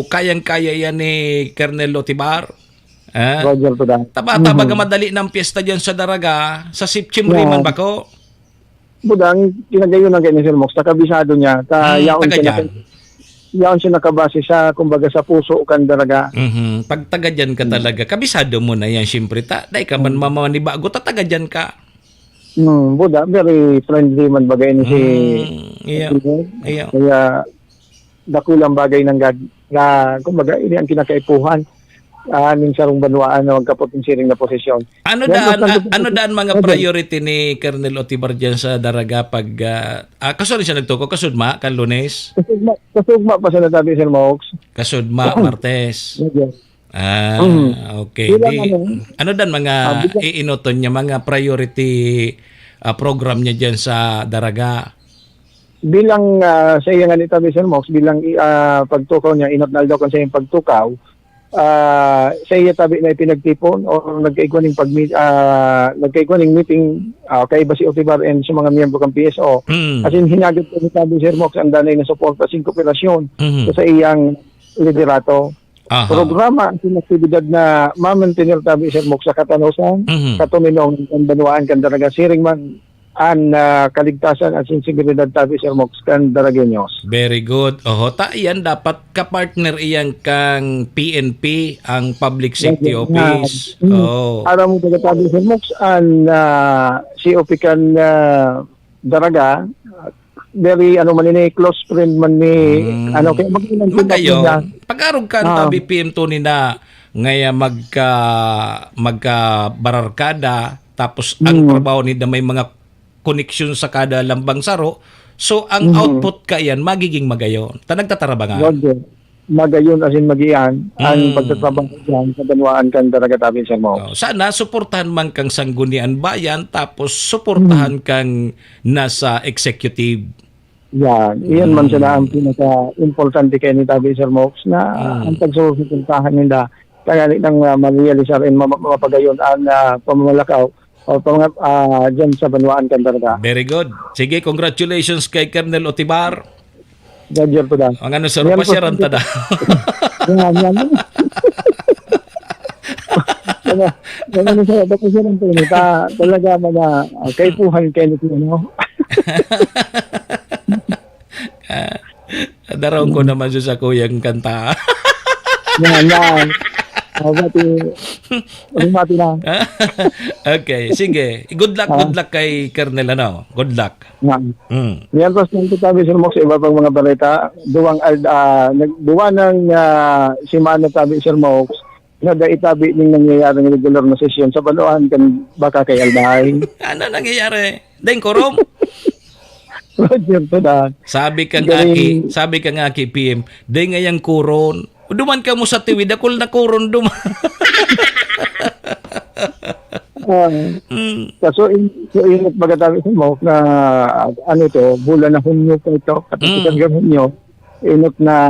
kayang-kaya yan ni Colonel Otibar. Ah? Roger to that. Taba-taba Mhm. ka madali ng piyesta dyan sa Daraga, sa September Yeah. man bako. Budang, kinagayon ng kanya, Sir Mox, nakabisado niya, ta Mm, yaon taga siya dyan. naka-, yaon siya nakabase sa, kumbaga, sa puso kan Daraga. Mhm. Pag taga dyan ka Mm. talaga, kabisado mo na yan, siyempre. Ta, dai ka man Mm. mamanibago, ta taga dyan ka. Hmm, buda, very friendly man bagay ni si Mm, iya. President. Iya. Kaya dakulang bagay nanggad na, kumbaga, ini ang kinakaipuhan, ah, ning sarong banwaan na magkapot ning siring na posisyon. Ano Yan, daan, mas ah, nandun ano daan mga Okay. priority ni Colonel Otibar dyan sa Daraga pag, ah, ah, kasud siya nagtuko, kasud ma, kan Lunes? Kasugma, kasugma pa siya natabi, Sir Mox. Kasud ma, Martes. Yes, yes. Ah, Mhm. okay. Bilang Di, ano, ano dan mga ah, bilang iinoton niya, mga priority, ah, program niya diyan sa Daraga? Bilang, ah, sa iya nga ni tabi, Sir Mox, bilang, ah, pagtukaw niya, inot na aldaw kan sa iyang pagtukaw, ah, sa iya tabi na ipinagtipon o nagkaigwa ning pagmi-, ah, nagkaigwa ning meeting, ah, kaiba si Otibar and sa mga miyembro kan P S O. Mm. As in, hinagad ko ni tabi, Sir Mox, ang danay na suporta sin kooperasyon Mhm. sa iyang liderato. Aha. Programa asin aktibidad na ma-maintain tabi, Sir Mok, sa katanosan, Mhm. katominong kan banwaan kan Daraga, siring man an, ah, kaligtasan asin seguridad tabi, Sir Mok, kan Daragueños. Very good. Oho, ta iyan dapat ka-partner iyan kan P N P, ang Public Safety Yan, yan. Office. Mm. Oo. Aram mo, taga tabi, Sir Mok, an, ah, C O P kan, ah, Daraga, very, ano man ini, close friend man ni, Hmm. ano, kaya mag-iwan sila Magayon, niya. Pag-arog ka, Ah. tabi, P M Tony na ngaya magka-, magkabararkada, tapos ang Hmm. trabaho nila may mga koneksyon sa kada lambang saro. So, ang Mhm. output ka yan, magiging magayon. Ta nagtatarabangan. Roger. Magayon asin magian an Hmm. pagtatrabaho diyan sa banwaan kan Daraga tabi, Sir Mok. Oh, sana suportahan man kang Sangguniang Bayan, tapos suportahan Hmm. kang nasa executive. Yan. Iyan man Mm. sana ang pinaka-importante kaini tabi, Sir Mox, na Mm. ang pagsusuportahan ninda, tanganing, ah, ma-realisar and ma-, mapagayon ang, ah, pamamalakaw o pamanga-, ah, dyan sa banwaan kan Daraga. Very good. Sige, congratulations kay Colonel Otibar. Roger po, Dan. Ang ano, sir, Yan po, pasyaran sir. ta daw. Yan, yan. Ano, ano, ano, sir, tapos yan ang pinita. Talaga, mga, ah, kaipuhan kayo nito, no? Ah, daraw ko Hmm. naman sa, sa kuyang kanta. Yan, yan. Oh, pati, rumati na. Okay, sige. Good luck, Ah. good luck kay Colonel, ano? Good luck. Yan. Hmm. Yan, tapos nandito tabi, Sir Mok, sa iba pang mga balita. Duwang al-, ah, nag-, duwa ng, ah, simana tabi, Sir Mok, na dai tabi ning nangyayaring regular na sesyon sa banwaan kan Baka kay Albay. Ano nangyayari? Deng korom? Roger, to na. Sabi kang Galing. aki, sabi kang aki, P M, "Deng ngayang koron. Duman ka mo sa tiwi, dakul na koron duman." Ah. Mm. Kaso in-, so init baga tabi, Sir Mok, na, ano to, bulan na Hunyo pa ito, katapusan Mm. ng Hunyo. Inot na,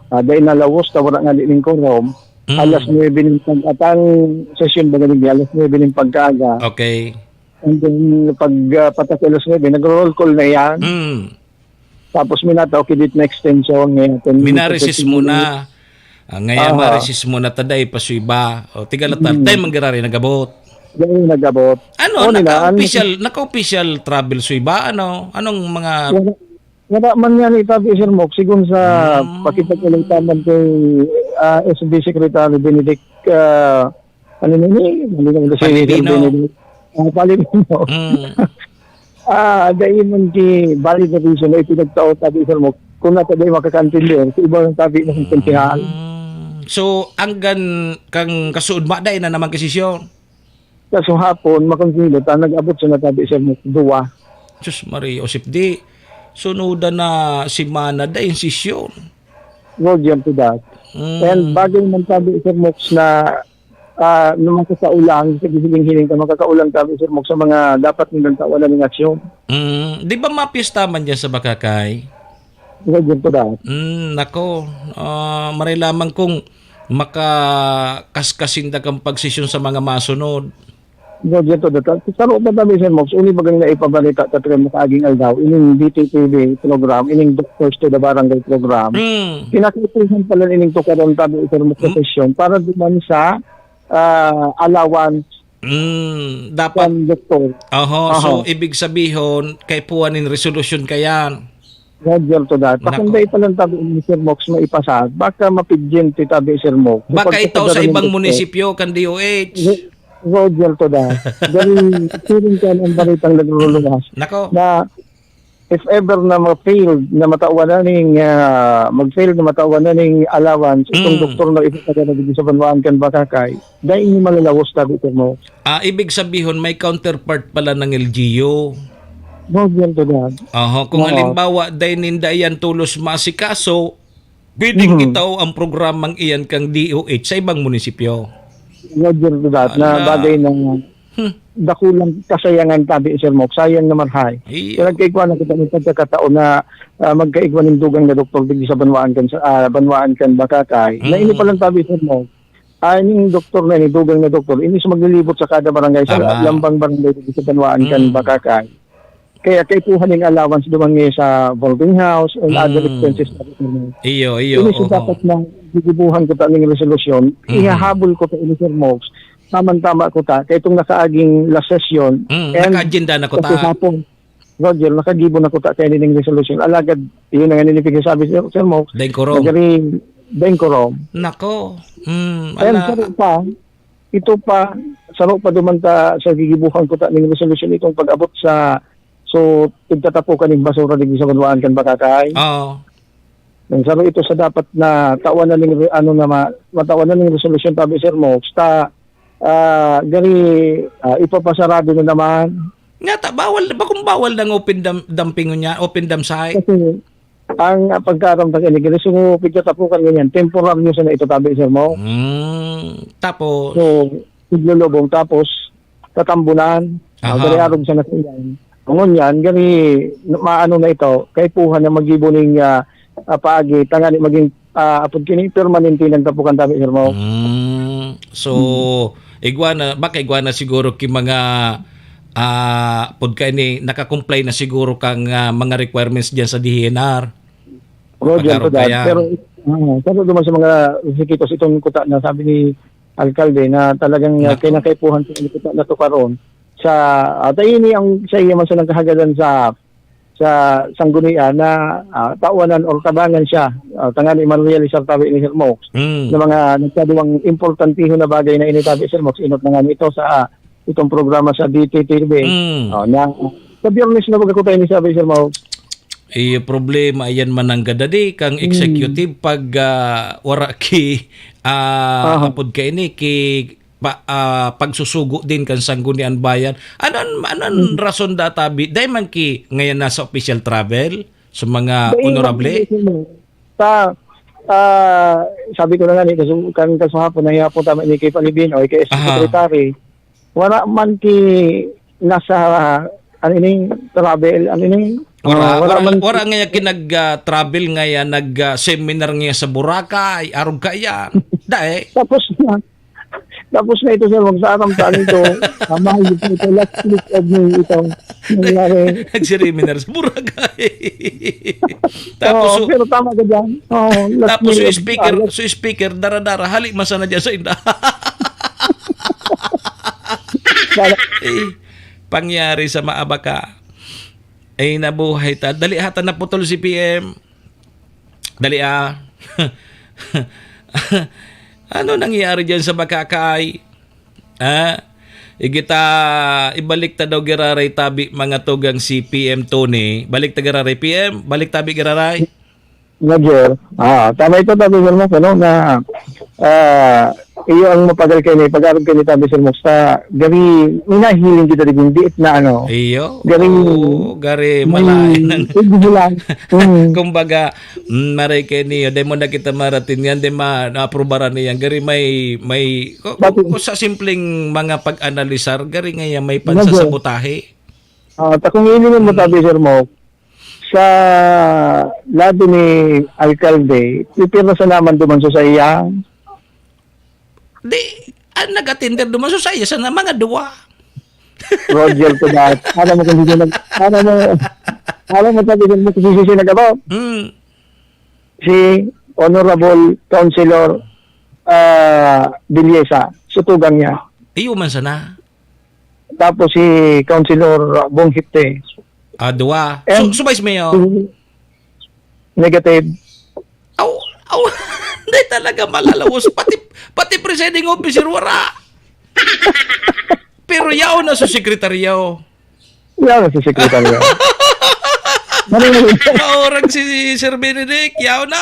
ah, dai na lawos ta wara nga di ning quorum. Mm. Alas nuebe ning pag-, atang session baga digdi, alas nuebe ning pagkaaga. Okay. And then, pag, ah, patas alas nuebe, nagro-roll call na yan. Mm. Tapos minata, okay, dit na extension ngayon. Minaresis mo na. Ah, ngaya Aha. maresis mo na, taday, pasuiba. O, tiga latar, Mm. tayo manggirari, nagabot. Yan yung nagabot. Ano, O, nila, ano naka-official, naka-official travel suiba? Ano? Anong mga Wala, wala man yan itabi, Sir Mok. Sigon sa Mm. pakipag-alay taman kay, ah, S B Secretary Benedict, ah, ano na ni? Hindi ko na si Sir Palibino. Benedict. Ah, Palibino. Mm. Ah, dai man ki valid na reason na ipinagtao tabi, Sir Mok. Kung nata dai makakaintindi, sa iba ang tabi na konsehal. Mm. So, anggan kang kasuod, ma-, dai na naman kasisyon? Kaso hapon, makonsider ta, nag-abot siya na tabi, Sir Mok, duwa. Sus Maria, Josep, di, sunodan na semana, dai sesyon. Roger to that. Mm. And bagay man tabi, Sir Mok, na, ah, na makakaulang, sa gihiling-hiling ka, makakaulang tabi, Sir Mok, sa mga dapat nilang tawanan ng aksyon. Mm. Di ba mapiyesta man dyan sa Bakakay? Roger to that. Mm, nako. Ah, maray lamang kung makakaskas sinda kan pagsesyon sa mga masunod. Roger to that. Sa loob na tabi, Sir Mok, uli bagang naipabalita ta tren makaaging aldaw, ining D T T V program, ining Doctors to the Barangay program. Mm. Kinakaipuhan pala ining tukaron tabi, Sir Mok, sa Hmm? sesyon para duman sa, ah, allowance Mm, dapat kan doktor. Oho, so Oho. ibig sabihon, kaipuhan nin resolusyon kayan. Roger to that. Nako. Pakunday pa lang tabi ni Sir Mox maipasa, baka mapidyente tabi, Sir Mox. Baka Kapag itaw sa kasagaran ibang doktor. munisipyo kan D O H. Ro-, Roger to that. Dahil feeling ko ang balitang nagluluwas Nako. na if ever na ma-failed na matawan na ning, ah, mag-fail na matawan na ning allowance, itong Hmm. doktor na ipapagana dito sa banwaan kan Bakakay, dahil ini malalawos tabi, Sir Mox. Ah, ibig sabihon, may counterpart pala ng L G U. Roger to that. Oho, kung Oo. halimbawa, dai ninda iyan tolos maasikaso, pwedeng Mhm. itaw ang programang iyan kang D O H sa ibang munisipyo. Roger to that, na Ala. bagay na Hmm. dakulang kasayangan tabi, Sir Mok. Sayang na marhay. Iyo. Kaya nagkaigwa na kita ng pagkakataon na, ah, magkaigwa ng dugang na doktor digdi sa banwaan kan, sa, ah, banwaan kan Bakakay. Na ini Mhm. palang tabi, Sir Mok. Ah, ining doktor na ini, dugang na doktor, ini sa maglilibot sa kada barangay, sa Tama. lambang barangay digdi sa banwaan kan Mhm. Bakakay. Kaya kaipuhan ning allowance duman ngayon sa boarding house and other Mm. expenses na rin. Iyo, iyo, Ini oho. sa dapat na gigibuhan ko ta ning resolusyon, Mm. ihahabol ko ta ini, Sir Mox. Tama-tama ko ta, kaya itong nakaaging last session, Mm, and naka-agenda na ko ta. Kasi hapon, Roger, nakagibo na ko ta kaya ning resolusyon. Alagad, yun na nga nini pigsasabi, Sir, Sir Mox, Dengkorom. nagari-, dengkorom. Nako. Mm, And ala. saro pa, ito pa, saro pa duman ta sa gigibuhan ko ta ning resolusyon itong pag-abot sa So, pigtatapukan ning basura digdi sa banwaan kan Bakakay. Oo. Nang saro ito sa dapat na tawan na ning re-, ano na ma-, matawan na ning resolusyon, tabi, Sir Mox, ta, ah, gari, ah, ipapasarado na naman. Nga ta, bawal, bakong bawal nang open dam-, dumping niya, open dump site? Kasi ang, ah, pagkaaram ta ini, gari, so, pigtatapukan ngunyan, temporaryo sana ito, tabi, Sir Mox. Hmm, tapos? So, iglulubong, tapos, tatambunan. Aha. Ah, gari arog sa nasiyan. Ngunyan, gari, maano na ito, kaipuhan na magibo ning, ah, ah, paagi, tangani maging, ah, apod kini, permanente lang tapukan tabi, Sir Mo. Mm. So, Mm. igwa na, baka igwa na siguro ki mga, ah, apod kaini, naka-comply na siguro kang, ah, mga requirements diyan sa D E N R. Roger, Pag-arog to that. kaya. Pero, ah, pero duman sa mga sikitos itong kuta na sabi ni Alkalde na talagang, ah, Nako. kinakaipuhan sa kuta na to karon. Sa, at ini ang sa iya man sa nagkahagadan sa, sa sanggunian na, ah, tawanan or tabangan siya. Ah, tangani man realisar tabi ni Sir Mox Mm. na mga nagkaduwang importantihon na bagay na initabi, Sir Mox. Inot na nga nito sa, ah, itong programa sa D T T V. Mm. Oh, na, sa Biyernes na baga ko tayo ni sabi, Sir Mox. Iyo problema, iyan man ang gadadi kang Hmm. executive pag, ah, wara ki, ah, Aha. apod kaini ki pa, ah, pagsusugo din kan Sangguniang Bayan. Ano an, ano an Hmm. rason data bi-, dai man ki ngayon nasa official travel sa mga Dai man honorable? ki, Sir Mox. Sa, ah, sabi ko na nga ni, kasu-, kan kasuhapon, nahihapon tama ni kay Palibino, ay kay Aha. Secretary, wala man ki nasa, ano ini, travel, ano ini, Wara, Ah, wara wara man. Wara ngaya kinag, ah, travel ngaya, nag, ah, seminar ngaya sa Boracay, arog kaya. Dai. Tapos na. Tapos na ito, sir, magsaaram-saam ito. Ah, mahal ito, ito, last week of May itong nangyari. Nag-seminar sa Boracay. Tapos, Oo, so, pero tama ka dyan. Oo, last tapos year yung of, speaker, ah, last so yung speaker, dara-dara, hali man sana dyan sa inda. Dara- Eh, pangyari sa maabaka. Ay, nabuhay ta. Dali, hata naputol si P M. Dali, ah. Ano nangyari dyan sa Bakakay? Ah, igita, ibalik ta daw giraray tabi mga tugang si P M Tony. Balik ta giraray, P M. Balik tabi giraray. Roger. Ah, tama ito, Tabi Sir Mox, ano, na, ah, iyo ang mapagal kaini, pag-arog kaini, Tabi Sir Mox, sa gari, may nahiling kita digdi, na ano. Iyo. Gari, Oo, gari, may malain ang igbubulan. Mm. Kumbaga, mm, maray kaini, dai mo na kita maratin yan, di ma-, naaprubaran niyan. Gari may, may, ku-, Bakit? Ku-, sa simpleng mga pag-analisar, gari nga yan, may Roger. Pansasabotahe. Ah, ta kung ini mo, Mm. Tabi Sir Mox, sa lado ni alkalde, pipirma sa naman duman sa saya. Di, ang nag-attender duman sa saya, sana mga duwa. Roger to that. Alam mo kung sino nag-, alam mo, alam mo sabi mo kung sino nag-about? Hmm. Si Honorable Councilor, ah, Villesa, sutugang niya. Iyo man sana. Tapos si Councilor Bong Hipte. Ah, duwa. And So, subay si Mayor. Negative. Aw, aw, hindi talaga malalawos. Pati, pati presiding officer, wala. Pero yaon na sa sekretaryo. Yaon na sa sekretaryo. Maurag si Sir Benedict, yaon na.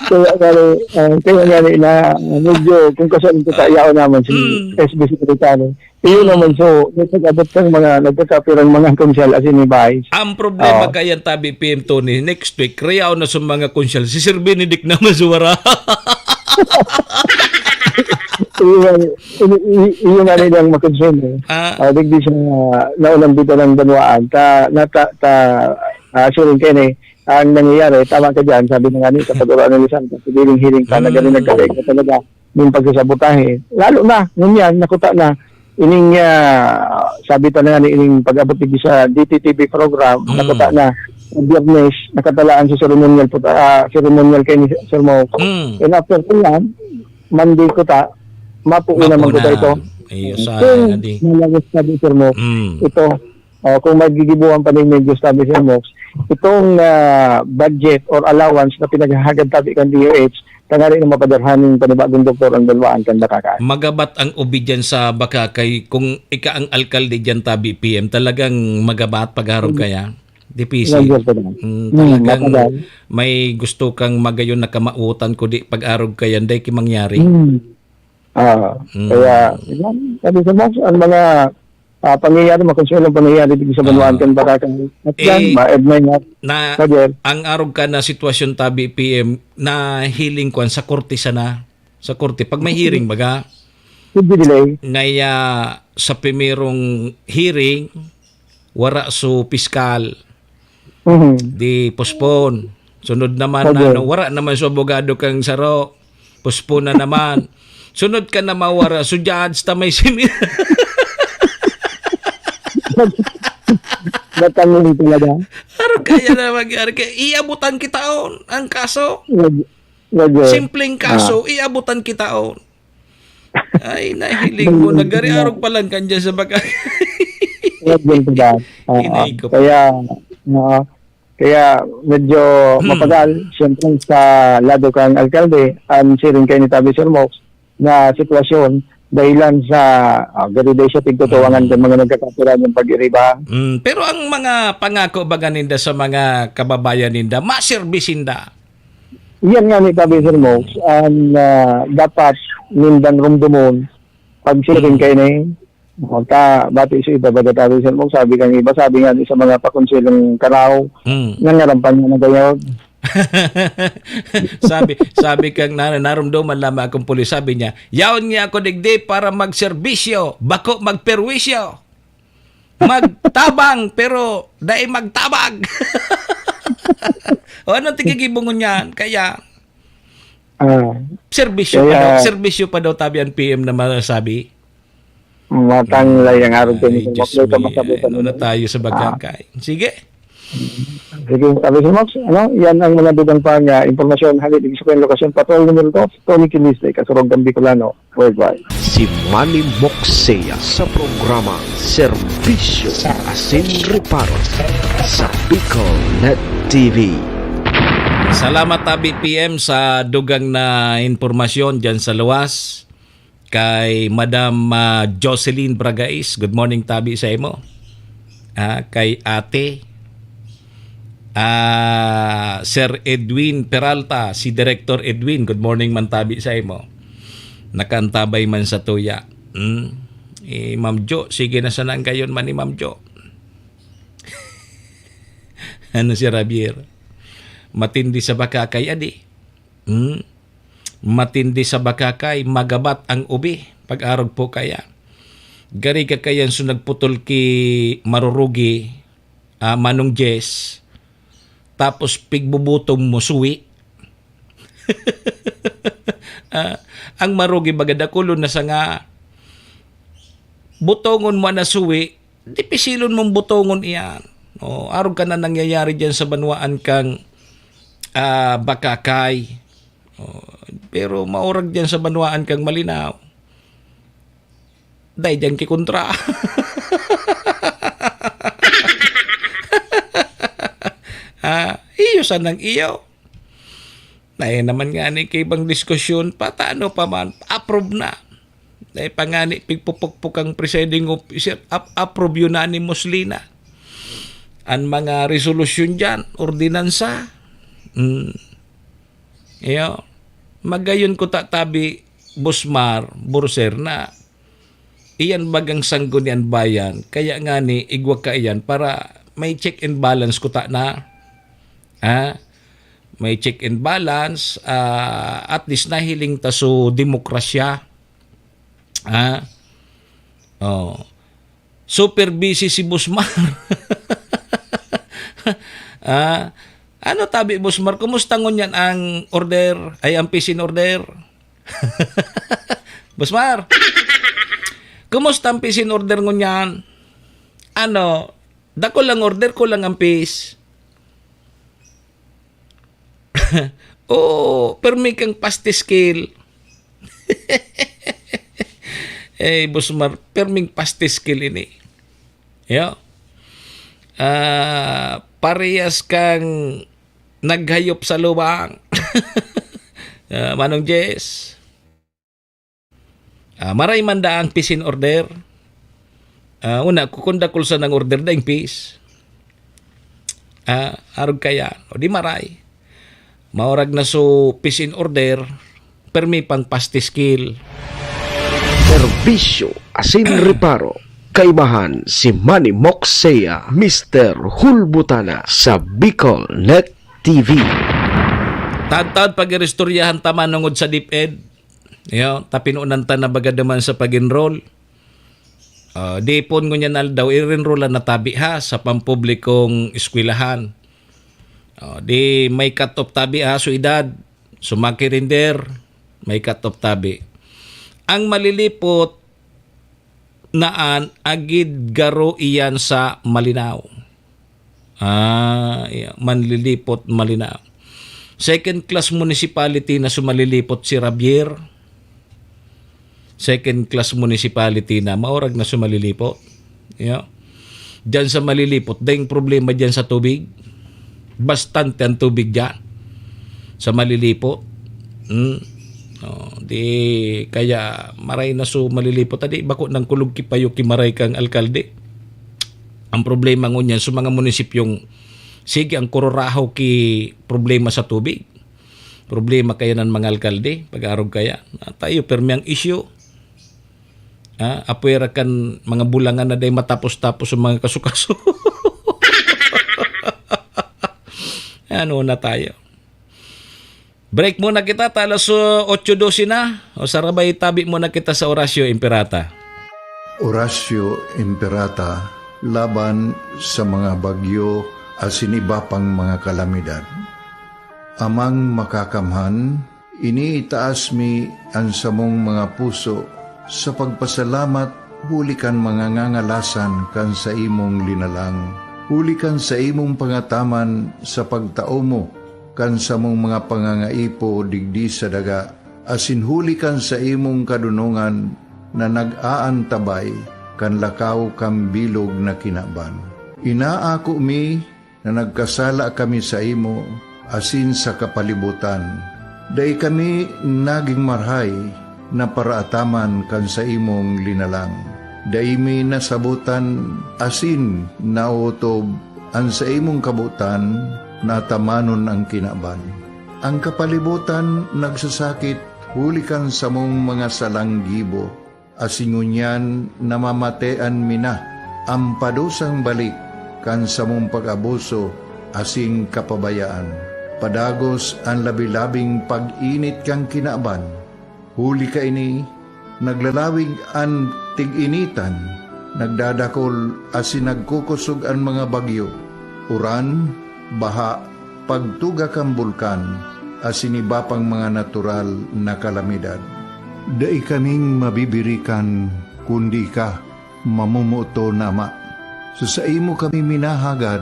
Kaya gani, ah, kaya gani na, ah, medyo kung kasal ko sa Ah. yaon naman si Mm. S B Secretary. Iyo Mm. naman, so, may pag-abot kang mga nagkakapirang mga konsehal, as in, ni Vice. Ang problema Oo. kaya, Tabi, P M Tony, next week, rayaw na sa mga konsehal. Si Sir Benedict naman sa wara. Iyo nga, iyo, iyo, iyo nga rin ang makonsehal, eh. Ah. Ah, digdi sa naunang bida ng banwaan, ta, na, ta, ta, ah, sure kayo, eh, ang nangyayari, tama ka dyan, sabi na nga ni, sa pag-uro-analisan, sa piling-hiling pa, na gano'n Mm. nagkakaig na talaga. Ning pagsasabotahe. Lalo na, ngunyan, nakuta na, ining, ah, sabi ta na nga ni ining pag-abot digdi sa D T T V program, Mm. nakuta na, sa Biyernes, nakatalaan sa ceremonial puta-, ah, ceremonial kay ni Sir Mo. Mm. And after ko yan, Monday kuta, mapuo Mapuo naman kuta na. Ito. Iyo, sa Kung adi. Malagos ka di, Sir Mo, Mm. ito, oh, kung magigibuhan pa ning medyo sabi, Sir Mox, itong, ah, budget or allowance na pinaghahagad tabi kan D O H, tanganing mapadarhan ning panibagong doktor ang banwaan kan Bakakan. Magabat ang obedyan sa Bakakay. Kung ika ang alkalde diyan, tabi, P M, talagang magabat pag-arog Mm. kaya? Dipisi. Nagyan pa naman. Mm, Mm, talagang matagal. May gusto kang magayon na kamautan, kundi pag-arog kaya, dai ki mangyari. Mm. Ah, Mm. kaya, yan, sabi ko, Mas, ang mga, ah, pangyayari, makonsuelong pangyayari dito sa banwaan Ah. kan Bakakan. At yan, Eh, maed na yan. na Roger. Ang arog ka na sitwasyon tabi, P M, na hearing kwan sa korte sana. Sa korte. Pag may hearing, baga, Could be delay. Ngaya sa primerong hearing, wara so piskal. Mhm. Di postpone. Sunod naman, Roger. Ano, wara naman so abogado kang saro. Postpone na naman. Sunod ka na mawara, so judge ta may simi-, Batangin talaga. Ano kaya na mangyari? Kaya iabutan kita on ang kaso. Roger. Roger. Simpleng kaso, Ah. iabutan kita on. Ay, nahiling mo. Ayun, Nagari-arog pa lang kan dyan sa baga. Roger, diba? Oo. Inay ko. Kaya, oo. Kaya medyo Hmm. mapagal, siyempre, sa lado kang alkalde, ang siring kay ni Tabi Sir Mox, na sitwasyon, dahilan sa, ah, gari day siya tigtutuwangan Hmm. ng mga nagkakapira ng pag-iriba. Hmm. Pero ang mga pangako baga ninda sa mga kababayan ninda, maserbi sinda? Yan nga ni Tabi Sir Mox, ang, ah, dapat nindang rumdumon, pag siring Hmm. kayo na eh, Magka, bati sa iba, baga tabi sa mo, sabi kang iba, sabi nga ni sa mga pakonselong Karaw, Mm. nangarampan nga na gayod. Sabi, sabi kang na-, narumduman lamang akong pulis, sabi niya, "Yaon niya ako digdi para magserbisyo, bako magperwisyo." Magtabang, pero dai magtabag. O, anong tigigibong ngunyan? Kaya, Ah, serbisyo pa daw, kaya serbisyo pa daw, tabi an P M na masasabi. Matang lang ang araw. Ay, ko, Diyos Max, may mio, kamasabot ano na na. Tayo sa bagakay. Ah. Sige. Sige, sabi si Max, ano, yan ang mga dugang pa nga impormasyon. Hali, ibig sabihin, lokasyon, Patrol Numero Dos, Tony Kiliste, Kasurog ng Bicolano, worldwide. Si Manny Moxea sa programang Serbisyo Asin Reparo sa Bicol Net T V. Salamat, Tabi P M, sa dugang na impormasyon dyan sa luwas. Kay Madam, ah, Jocelyn Bragais, good morning, Tabi, sa imo. Ah, kay Ate, ah, Sir Edwin Peralta, si Director Edwin, good morning man, Tabi, sa imo. Nakaantabay man sa tuya. Hmm? Eh, Ma'am Jo, sige na sana ang gayon man ni Ma'am Jo. Ano si Javier? Matindi sa bakakay, adi. Hmm? Matindi sa bakakay, magabat ang ubi. Pag-arog po kaya. Gari ka kayan so nagputol ki marurugi, ah, Manong Jess, tapos pigbubutom mo suwi. Ah, ang marugi baga dakulon na sanga. Butongon mo na suwi, dipisilon mong butongon iyan. O, arog ka na nangyayari diyan sa banwaan kang, ah, Bakakay. O, pero maurag diyan sa banwaan kang Malinao. Dai diyan kikontra. Ah, iyo sanang iyo. Dai naman nga ni kaibang diskusyon, patano pa man, approve na. Dai pa nga ni pigpupukpuk ang presiding officer, ap-, approve unanimously na. Ang mga resolusyon diyan, ordinansa. Mm. Iyo. Magayon ko tatabi, Busmar, Burser na. Iyan bagang sanggunian bayan, kaya nga ni igwa ka iyan para may check and balance kuta na. Ha? May check and balance, ah, at least nahiling ta so demokrasya. Ha? Oh. Super busy si Busmar. Ah, ano tabi, Busmar? Kumusta ngunyan ang order? Ay, ang peace in order? Busmar, kumusta ang peace in order ngunyan? Ano, dakul ang order, kulang ang peace? Oo, permi kang pastiskil. Eh, Busmar, perming pastiskil ini. Yo. Ah, parehas kang naghayop sa lubang. Ah, Manong Jess. Ah, maray man daang peace in order. Ah, una, kukundakol sa nang order daing peace. Ah, arog kaya, o di maray. Maurag na so peace in order, permi pang pastiskil. Serbisyo asin reparo, kaibahan si Manny Moxea, Mister Hulbutana sa Bicol Net T V. Taad-taad pag-iristoryahan ta manungod sa DepEd. Yo, tapinunan ta na baga duman sa pag-enroll. Ah, di pon ngunyan aldaw, i-enroll na tabi ha sa pampublikong eskwelahan. Ah, di may cut-off tabi ha, so edad, so makirinder, may cut-off tabi. Ang malilipot naan agid garo iyan sa Malinao. Ah, iya, manlilipot Malinao. Second class municipality na sumalilipot si Javier. Second class municipality na maurag na sumalilipot. Yeah. Diyan sa Malilipot, dayong problema diyan sa tubig. Bastante ang tubig diyan sa Malilipot. Hmm. Oh, di kaya maray na so Malilipot, adi, bako nang kulog ki payo ki maray kang alkalde. Ang problema ngunyan sa mga munisipyong sige ang kururahaw ki problema sa tubig. Problema kaya ng mga alkalde, pag-arog kaya. Tayo, permi ang isyu. Ah, apwera kan mga bulangan na day matapos-tapos ang mga kaso-kaso. Ano na tayo? Break muna kita, talas otso doce na. O sarabay, tabi muna kita sa Orasyo Imperata. Orasyo Imperata, laban sa mga bagyo asin iba pang mga kalamidad. Amang Makakamhan, iniitaas mi an samong mga puso sa pagpasalamat huli kan mga ngangalasan kan saimong linalang, huli kan saimong pangataman sa pagtao mo kan samong mga pangangaipo digdi sa daga, asin huli kan saimong kadonongan na nag-aantabay kan lakaw kan bilog na kinaban. Inaako mi na nagkasala kami saimo asin sa kapalibotan. Dai kami nagin marahay na paraataman kan saimong linalang. Dai mi nasabotan asin naotob an saimong kabotan na atamanon an kinaban. An kapalibotan nagsasakit huli kan samong mga salang gibo, asin ngunyan namamatean mi na an padusang balik kan samong pag-abuso asin kapabayaan. Padagos an labi-labing pag-init kan kinaban. Huli kaini, naglalawig an tig-initan, nagdadakol asin nagkukosog an mga bagyo, uran, baha, pagtuga kan bulkan, asin iba pang mga natural na kalamidad. Dai kaming mabibirikan, kundi ika, mamomoton na Ama. Sa saimo kami minahagad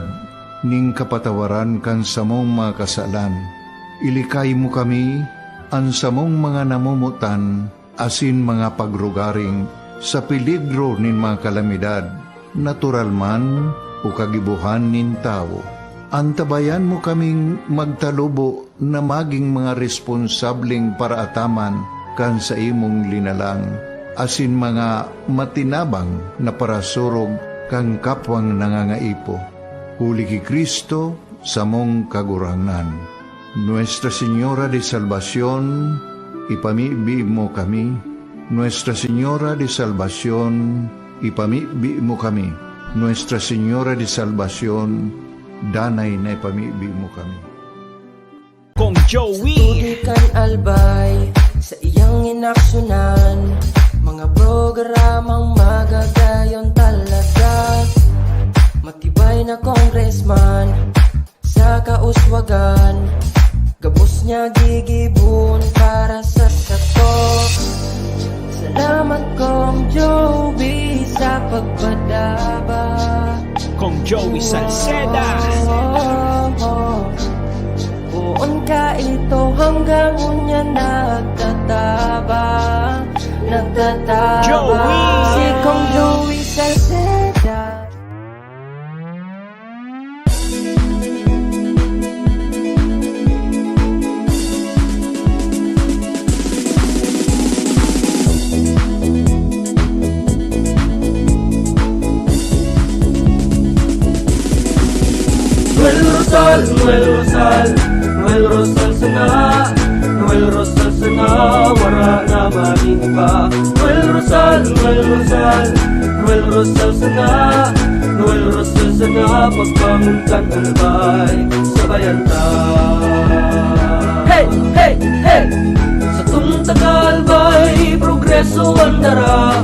nin kapatawaran kan samong mga kasalan. Ilikay mo kami, an samong mga namomotan, asin mga pagrugaring sa peligro nin mga kalamidad, natural man o kagibohan nin tawo. Antabayan mo kaming magtalubo na magin mga responsableng paraataman kan saimong linalang, asin mga matinabang na parasurog kan kapwang nangangaipo. Huli ki Cristo, samong Kagurangnan. Nuestra Señora de Salvacion, ipamibi mo kami. Nuestra Señora de Salvacion, ipamibi mo kami. Nuestra Señora de Salvacion, danay na ipamibi mo kami. Kong Joey. Sa tubig kan Albay, sa iyang inaksyonan, mga programang magagayon talaga. Matibay na congressman, sa kauswagan, gabos niya gigibon para sa sako. Salamat, Kong Joey, sa pagpadaba. Kong Joey Salceda. Poon ka ito hanggang unya nagtatabang, nagtatabang. Joey! Si Kong Joey Salceda. Noel Rosal, Noel Rosal, Noel Rosal sana, Noel Rosal sana, wara na magin iba. Noel Rosal, Noel Rosal, Noel Rosal sana, Noel Rosal sana, pagbangon kan Albay, sabayan ta. Hey, hey, hey! Satong taga Albay, progreso an dara.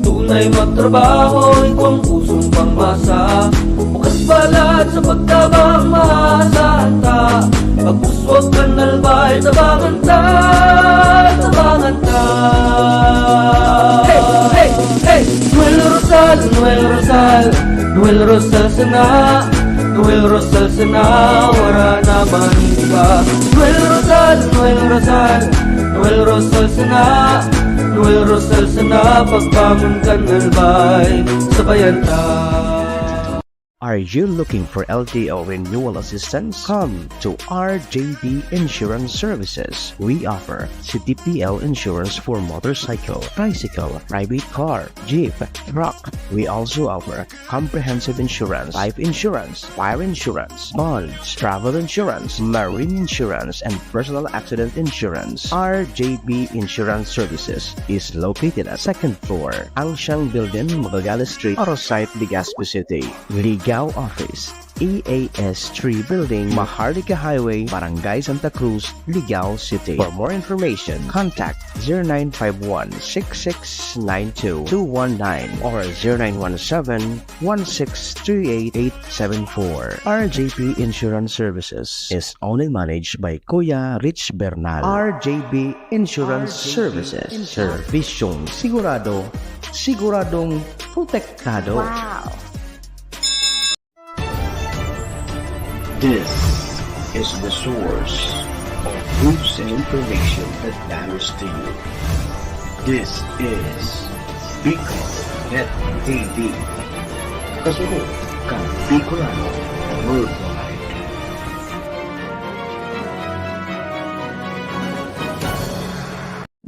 Tunay magtrabaho, igwang pusong pangmasa. Bukas balat sa pagtabang, maasahan ta. Pag-uswag kan Albay, tabangan ta, tabangan ta. Hey, hey, hey! Noel Rosal, Noel Rosal, Noel Rosal sana, Noel Rosal sana, wara na man iba. Noel Rosal, Noel Rosal, Noel Rosal sana, Noel Rosal sana, pagbangon kan Albay, sabayan ta. Are you looking for L T O renewal assistance? Come to R J B Insurance Services. We offer C T P L insurance for motorcycle, tricycle, private car, jeep, truck. We also offer comprehensive insurance, life insurance, fire insurance, bonds, travel insurance, marine insurance, and personal accident insurance. R J B Insurance Services is located at second floor, Angsiang Building, Magallanes Street, Arosite, Legazpi City. Ligao Office, E A S three Building, Maharlika Highway, Barangay Santa Cruz, Ligao City. For more information, contact zero nine five one six six nine two two one nine or zero nine one seven one six three eight eight seven four. R J P Insurance Services is owned and managed by Kuya Rich Bernal. R J B Insurance Services. Servisyong sigurado, siguradong protektado. Wow! This is the source of news and information that matters to you. This is Bicol Net T V. Kasunod kan Bicolano Worldwide.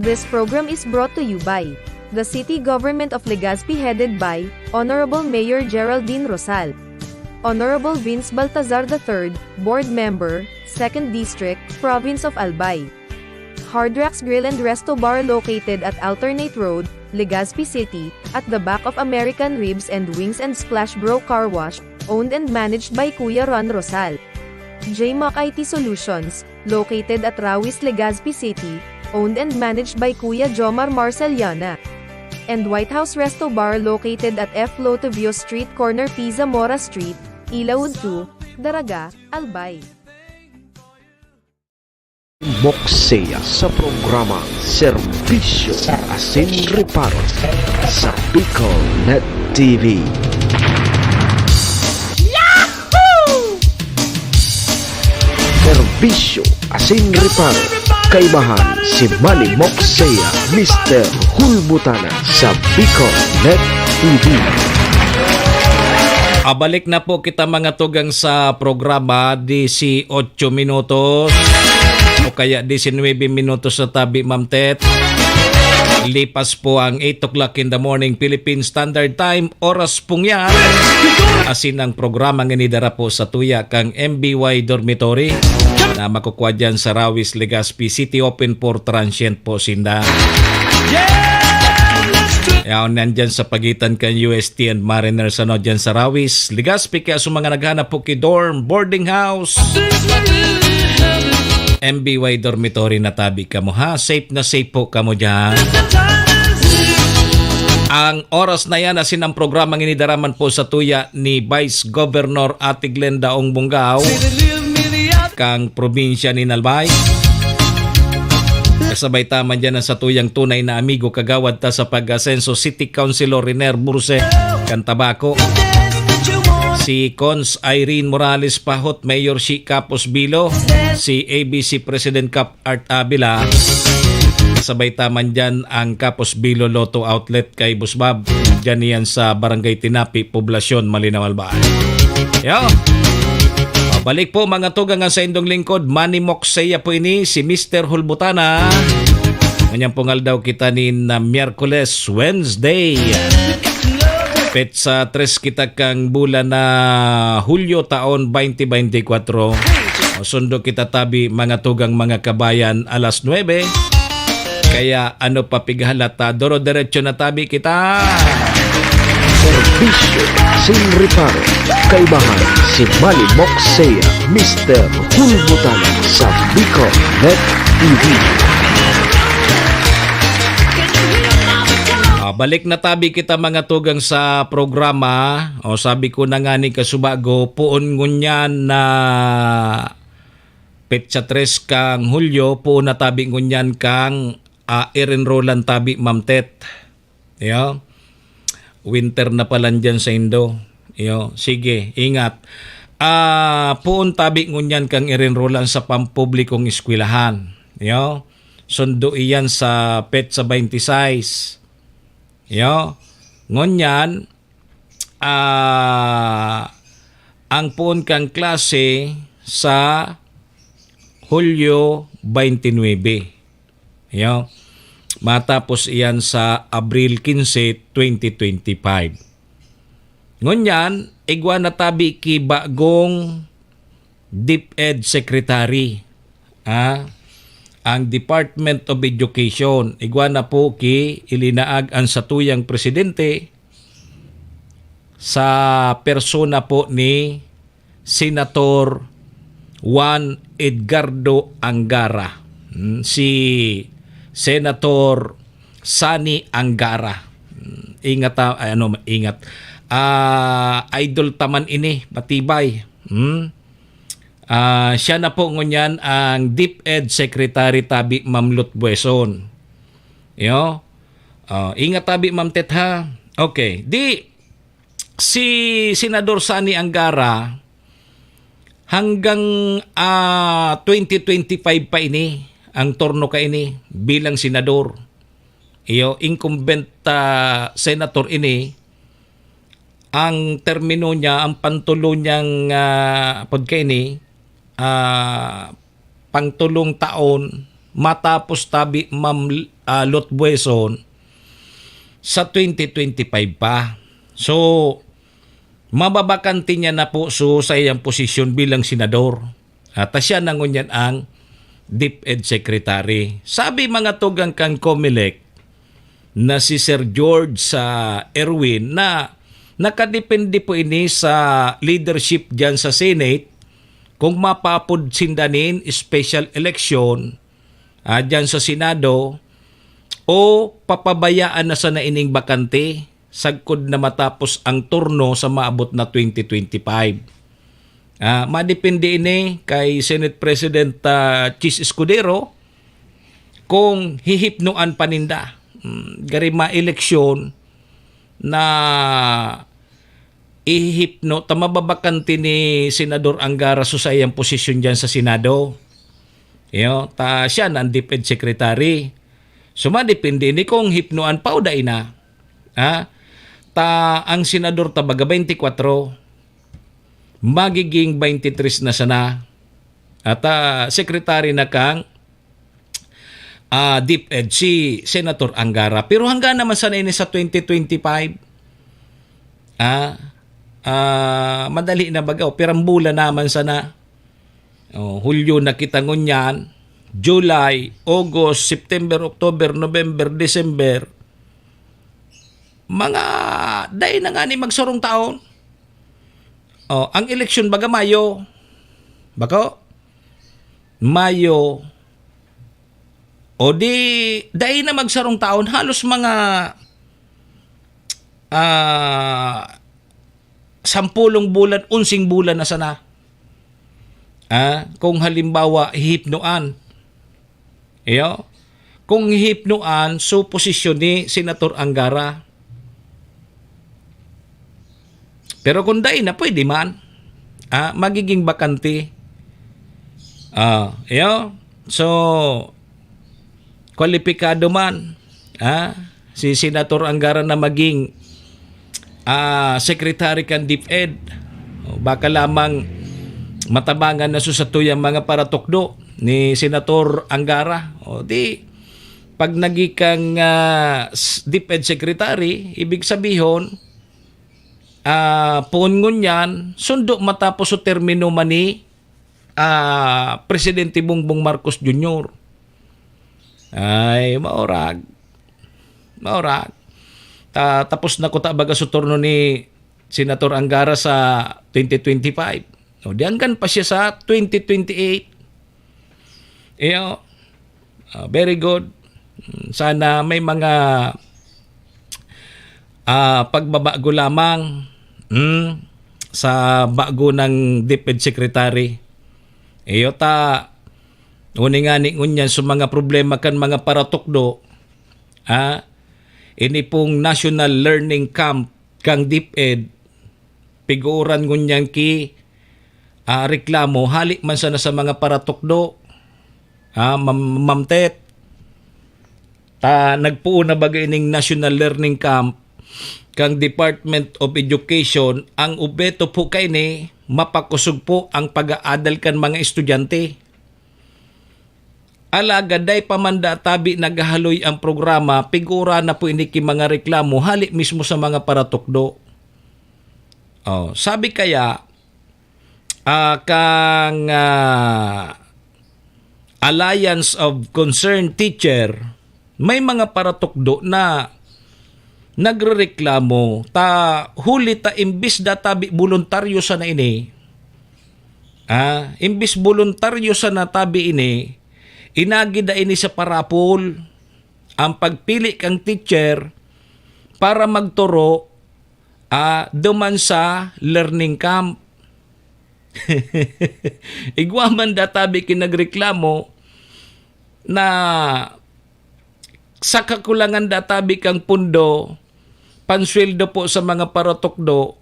This program is brought to you by the City Government of Legazpi, headed by Honorable Mayor Geraldine Rosal, Honorable Vince Baltazar the third, Board Member, Second District, Province of Albay. Hard Rocks Grill and Resto Bar, located at Alternate Road, Legazpi City, at the back of American Ribs and Wings and Splash Bro Car Wash, owned and managed by Kuya Ron Rosal. J Mac I T Solutions, located at Rawis, Legazpi City, owned and managed by Kuya Jomar Marceliana. And White House Resto Bar, located at F Lotovio Street, corner P Zamora Street, Ilaud two, Daraga, Albay. Moksea sa programa Serbisyo asin Reparo sa Bicol Net T V. Serbisyo asin Reparo, kaibahan si Manny Moksea, Mister Hulbutana sa Bicol Net T V. Abalik na po kita, mga tugang, sa programa, dieciocho minutos o kaya diecinuebe minutos na tabi, Ma'am Tet. Lipas po ang eight o'clock in the morning, Philippine Standard Time, oras pong yan. Asin ang programa nga inidara po sa tuya kang M B Y Dormitory na makukwa dyan sa Rawis, Legazpi City, open for transient po sinda. Yaon nandyan sa pagitan kan U S T and Mariners, ano, dyan sa Rawis, Legazpi. Kaya sa mga naghanap po ki dorm, boarding house, M B Y dormitory na tabi kamo, ha? Safe na safe po kamo dyan. Ang oras na yan, asin ang programang inidaraman po sa tuya ni Vice Governor Ate Glenda Ong Bungao, kang probinsya ni Albay. Kasabay ta man dyan ang satuyang tunay na amigo, kagawad ta sa pag-asenso, City Councilor Riner Burse, kan Tabaco. Si Cons Irene Morales Pahot, Mayor si Capos Bilo, si A B C President Cap Art Avila. Kasabay ta man dyan ang Capos Bilo Lotto Outlet kay Boss Bob. Dyan iyan sa Barangay Tinapi, Poblacion, Malinao, Albay. Yo. Pabalik po, mga tugang, ang saindong lingkod, Manny Moksea po ini, si Mister Hulbutana. Ngunyan pong aldaw kita nin, ah, Miyerkules, Wednesday. Petsa tres kita kang bulan na Hulyo, taon twenty twenty-four. O, sundo kita tabi, mga tugang, mga kabayan, alas nuebe. Kaya ano pa pighalat ta? Doro-derecho na tabi kita. Serbisyo asin reparo, kaibahan si Manny Moksea, Mister Hulbutana sa Bicol Net T V. Ah, balik na tabi kita, mga tugang, sa programa. O, sabi ko na nga ni kasubago, poon ngunyan na petsa tres kang Hulyo, poon na tabi ngunyan kang, ah, ir-enrollan tabi, Ma'am Tet. Yo. Winter na pala dyan sa Indo. Yo, sige, ingat. Ah, poon tabi ngunyan kang ir-enrollan sa pampublikong eskwelahan. Yo. Sundo iyan sa petsa twenty-six. Yo. Ngunyan, ah, ang poon kang klase sa Hulyo twenty-nine. Yo. Matapos iyan sa Abril quince, twenty twenty-five. Ngunyan, igwa na tabi ki bagong DepEd Secretary, ah, ang Department of Education. Igwa na po ki ilinaag ang satuyang presidente sa persona po ni Senator Juan Edgardo Angara. Hmm, si Senator Sonny Angara. Hmm, ingat, ah, ay, ano, ingat. Ah, idol ta man ini, matibay. Hmm? Ah, siya na po ngunyan ang DepEd Secretary tabi, Ma'am Lut Bueson. Yo? Ah, ingat tabi, Ma'am Tet, ha? Okay. Di, si Senador Sonny Angara, hanggang, ah, twenty twenty-five pa ini, ang turno kaini bilang senador. Iyo, incumbent, ah, senator ini, ang termino niya, ang pantulo niyang, ah, apod kaini, ah, pangtulong taon, matapos tabi, Ma'am, ah, Lut Bueson, sa twenty twenty-five pa. So, mababakante niya na po so sa iyang posisyon bilang senador. At siya na ngunyan ang DepEd Secretary. Sabi mga tugang kan Comelec na si Sir George sa Erwin na nakadepende po ini sa leadership diyan sa Senate kung mapapod sinda nin special election, ah, diyan sa Senado o papabayaan na sana ining bakante sagkod na matapos ang turno sa maabot na twenty twenty-five. Ah, madepende ini kay Senate President, ah, Chiz Escudero kung hihipnoan pa ninda. Hmm, gari ma-eleksyon na ihihipno ta mababakante ni Senador Angara so sa iyang posisyon diyan sa Senado. Iyo, ta siya na ang DepEd Secretary. So, madepende ini kung hipnoan pa o dai na. Ha? Ta ang senador ta baga twenty-four, magiging twenty-three na sana. At, ah, secretary na kang, ah, DepEd si Senator Angara. Pero hanggang naman sana ini sa twenty twenty-five. Ah, ah, madali na baga, o, pirang bulan naman sana. Oh, Hulyo na kita ngunyan, July, August, September, October, November, December. Mga dai na nga ni magsarong taon. Oh, ang eleksyon baga Mayo. Bako? Mayo. O di, dai na magsarong taon, halos mga, ah, sampulong bulan, unsing bulan na sana. Ah, kung halimbawa, hihipnoan. Iyo? Kung hihipnoan, so posisyon ni Senator Angara. Pero kung dai na, pwede man. Ah, magiging bakante. Ah, iyo? So, kwalipikado man, ah, si Senator Angara na maging, ah, secretary kan DepEd. O, baka lamang matabangan na so satuyang mga paratukdo ni Senator Angara. O, di, pag nagikang, ah, s-, DepEd secretary, ibig sabihon, ah, poon ngunyan, sundo matapos so termino man ni, ah, Presidente Bongbong Marcos Junior. Ay, maurag. Maurag. Ta-, tapos na kuta baga so turno ni Senator Angara sa twenty twenty-five. O, di hanggan pa siya sa twenty twenty-eight. Iyo. Ah, very good. Sana may mga, ah, pagbabago lamang, hmm, sa bago ng DepEd Secretary. Iyo ta, uni nga ni ngunyan sa mga problema kan mga paratukdo, ah, ini pong National Learning Camp kang DepEd, piguran ngunyan ki, ah, reklamo, hali man sana sa mga paratukdo, ah, Ma'am, Ma'am Tet. Ta, nagpoon na baga ining National Learning Camp kang Department of Education, ang obheto po kaini, mapakosog po ang pag-aadal kan mga estudyante. Alagad dai pa man da tabi naghahaloy ang programa, pigura na po ini ki mga reklamo hali mismo sa mga paratukdo. Oh, sabi kaya, ah, kang, ah, Alliance of Concerned Teacher, may mga paratukdo na nagrereklamo ta huli ta imbis da tabi boluntaryo sana ini, Ah, imbis boluntaryo sana tabi ini, inagi da ini sa parapol, ang pagpili kang teacher para magturo, ah, duman sa learning camp. Igwa man da tabi ki nagreklamo na sa kakulangan da tabi kang pundo, pansweldo po sa mga paratukdo,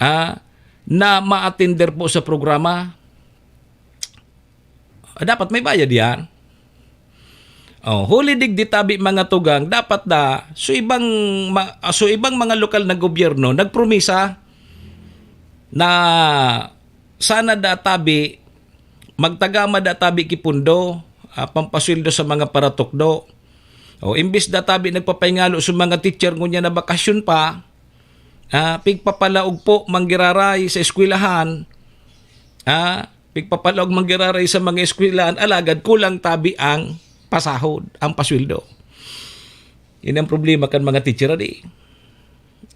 ah, na maatender po sa programa. Ah, dapat may bayad yan. Oh, huli digdi tabi mga tugang, dapat da, so ibang, ma-, ah, so ibang mga lokal na gobyerno nagpromisa na sana da tabi, magtagama da tabi ki pundo, ah, pampasweldo sa mga paratukdo. O, imbis da tabi nagpapahingalo sa mga teacher ngunyan na bakasyon pa, ah, pigpapalaog po manggiraray sa eskwelahan, ah, pigpapalaog manggiraray sa mga eskwelahan, alagad kulang tabi ang pasahod, ang pasweldo. Yan ang problema kan mga teacher, adi.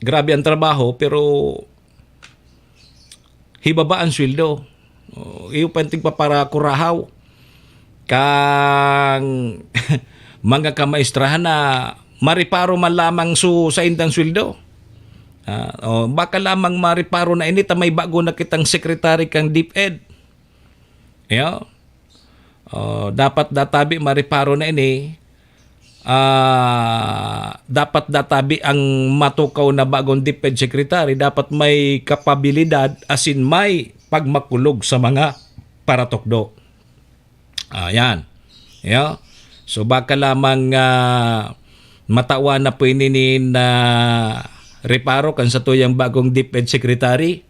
Grabe ang trabaho, pero hibaba ang sweldo. O, iyo pa yung tigpaparakurahaw kang mga kamaestrahan na mariparo man lamang su sa indang sweldo. Ah, o, baka lamang mariparo na ini ta may bago na kitang secretary kang DepEd. Iyo. O, dapat da tabi mariparo na ini. Ah, dapat da tabi ang matukaw na bagong DepEd secretary, dapat may kapabilidad asin may pagmakulog sa mga paratukdo. Ah, yan. Iyo. So, baka lamang, ah, matawan na po ini nin, ah, reparo kan satuyang bagong DepEd secretary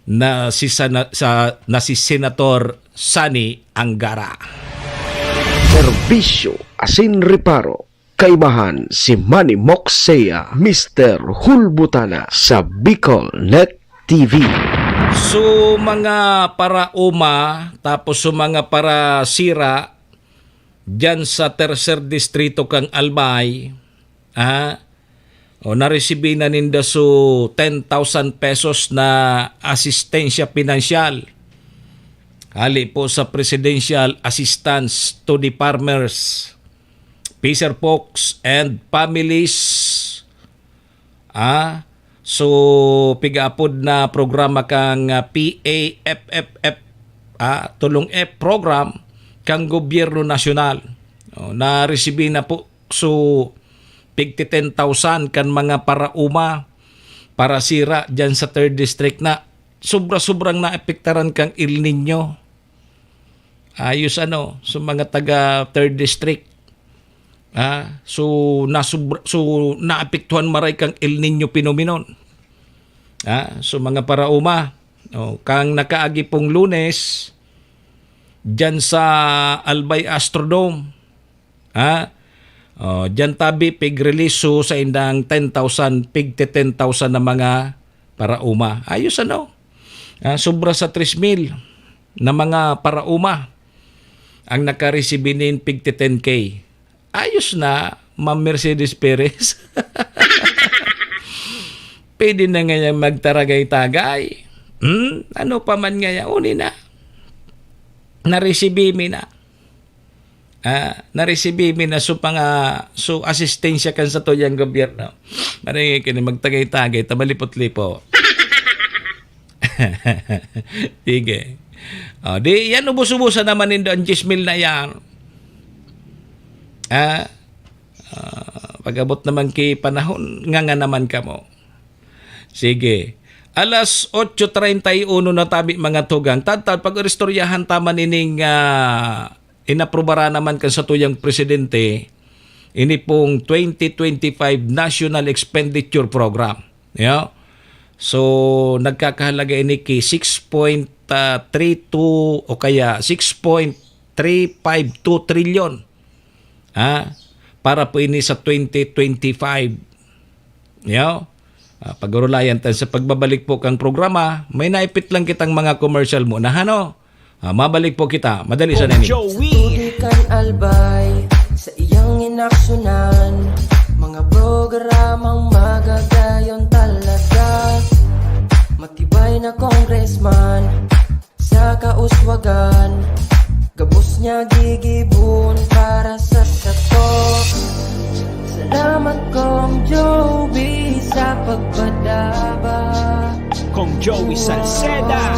na si sana-, sa, na si Senator Sonny Angara. Serbisyo asin reparo. Kaibahan si Manny Moxea, Mister Hulbutana sa Bicol Net T V. So, mga paraoma, tapos so mga parasira, dyan sa tercer distrito kang Albay, ah, o, naresibi na ninda so ten thousand pesos na asistensya pinansyal hali po sa Presidential Assistance to the Farmers, Fisher Folks and Families. Ah, so, pigaapod na programa kang, ah, P A F F F, ah, Tulong F program kang gobyerno nasyonal. O, naresibi na po so pigti ten thousand kan mga paraoma, parasira dyan sa third district na sobra-sobrang naapektaran kang El Nino. Ayos ano, sa mga taga third district. Ah, so, nasubra-, so, naapektuhan maray kang El Nino phenomenon. Ah, so, mga paraoma, o, kang nakaagi pong Lunes, dyan sa Albay Astrodome, ha? O, dyan tabi, pig-release so sa indang ten thousand, pigti ten thousand na mga paraoma. Ayos, ano? Ah, sobra sa tres mil na mga paraoma ang nakaresibi nin pigti ten K. Ayos na, Ma'am Mercedes Perez. Pwede na ngayon magtaragay-tagay. Hmm? Ano pa man ngayon? Uni na. Naresibi mi na. Ah, naresibi mi na so panga-, so asistensya kan satuyang gobyerno. Maringay kini magtagay-tagay, ta malipot-lipo. Sige. O, di yan, ubos-ubusan naman nindo ang diyes mil na yan. Ah, ah, pag-abot naman ki panahon, nganga naman kamo. Sige. Alas otso treinta y uno na tabi, mga tugang. Tadtad, pag-oristoryahan ta man ining, ah, inaprobara naman kan satuyang presidente, ini pong twenty twenty-five National Expenditure Program. Yeah? So, nagkakahalaga ini ki six point three two o kaya six point three five two trilyon. Ha? Para po ini sa twenty twenty-five. Yo? Ah, pag-urulayan ta sa pagbabalik po kang programa, may naipit lang kitang mga commercial muna, hano? Ah, mabalik po kita. Madali sa nini. Joey. Sa tubig kan Albay, sa iyang inaksyonan, mga programang magagayon talaga. Matibay na congressman, sa Kauswagan, gabos niya gigibon para sa sato. Salamat, Kong Joey, sa pagpadaba. Kong Joey Salceda.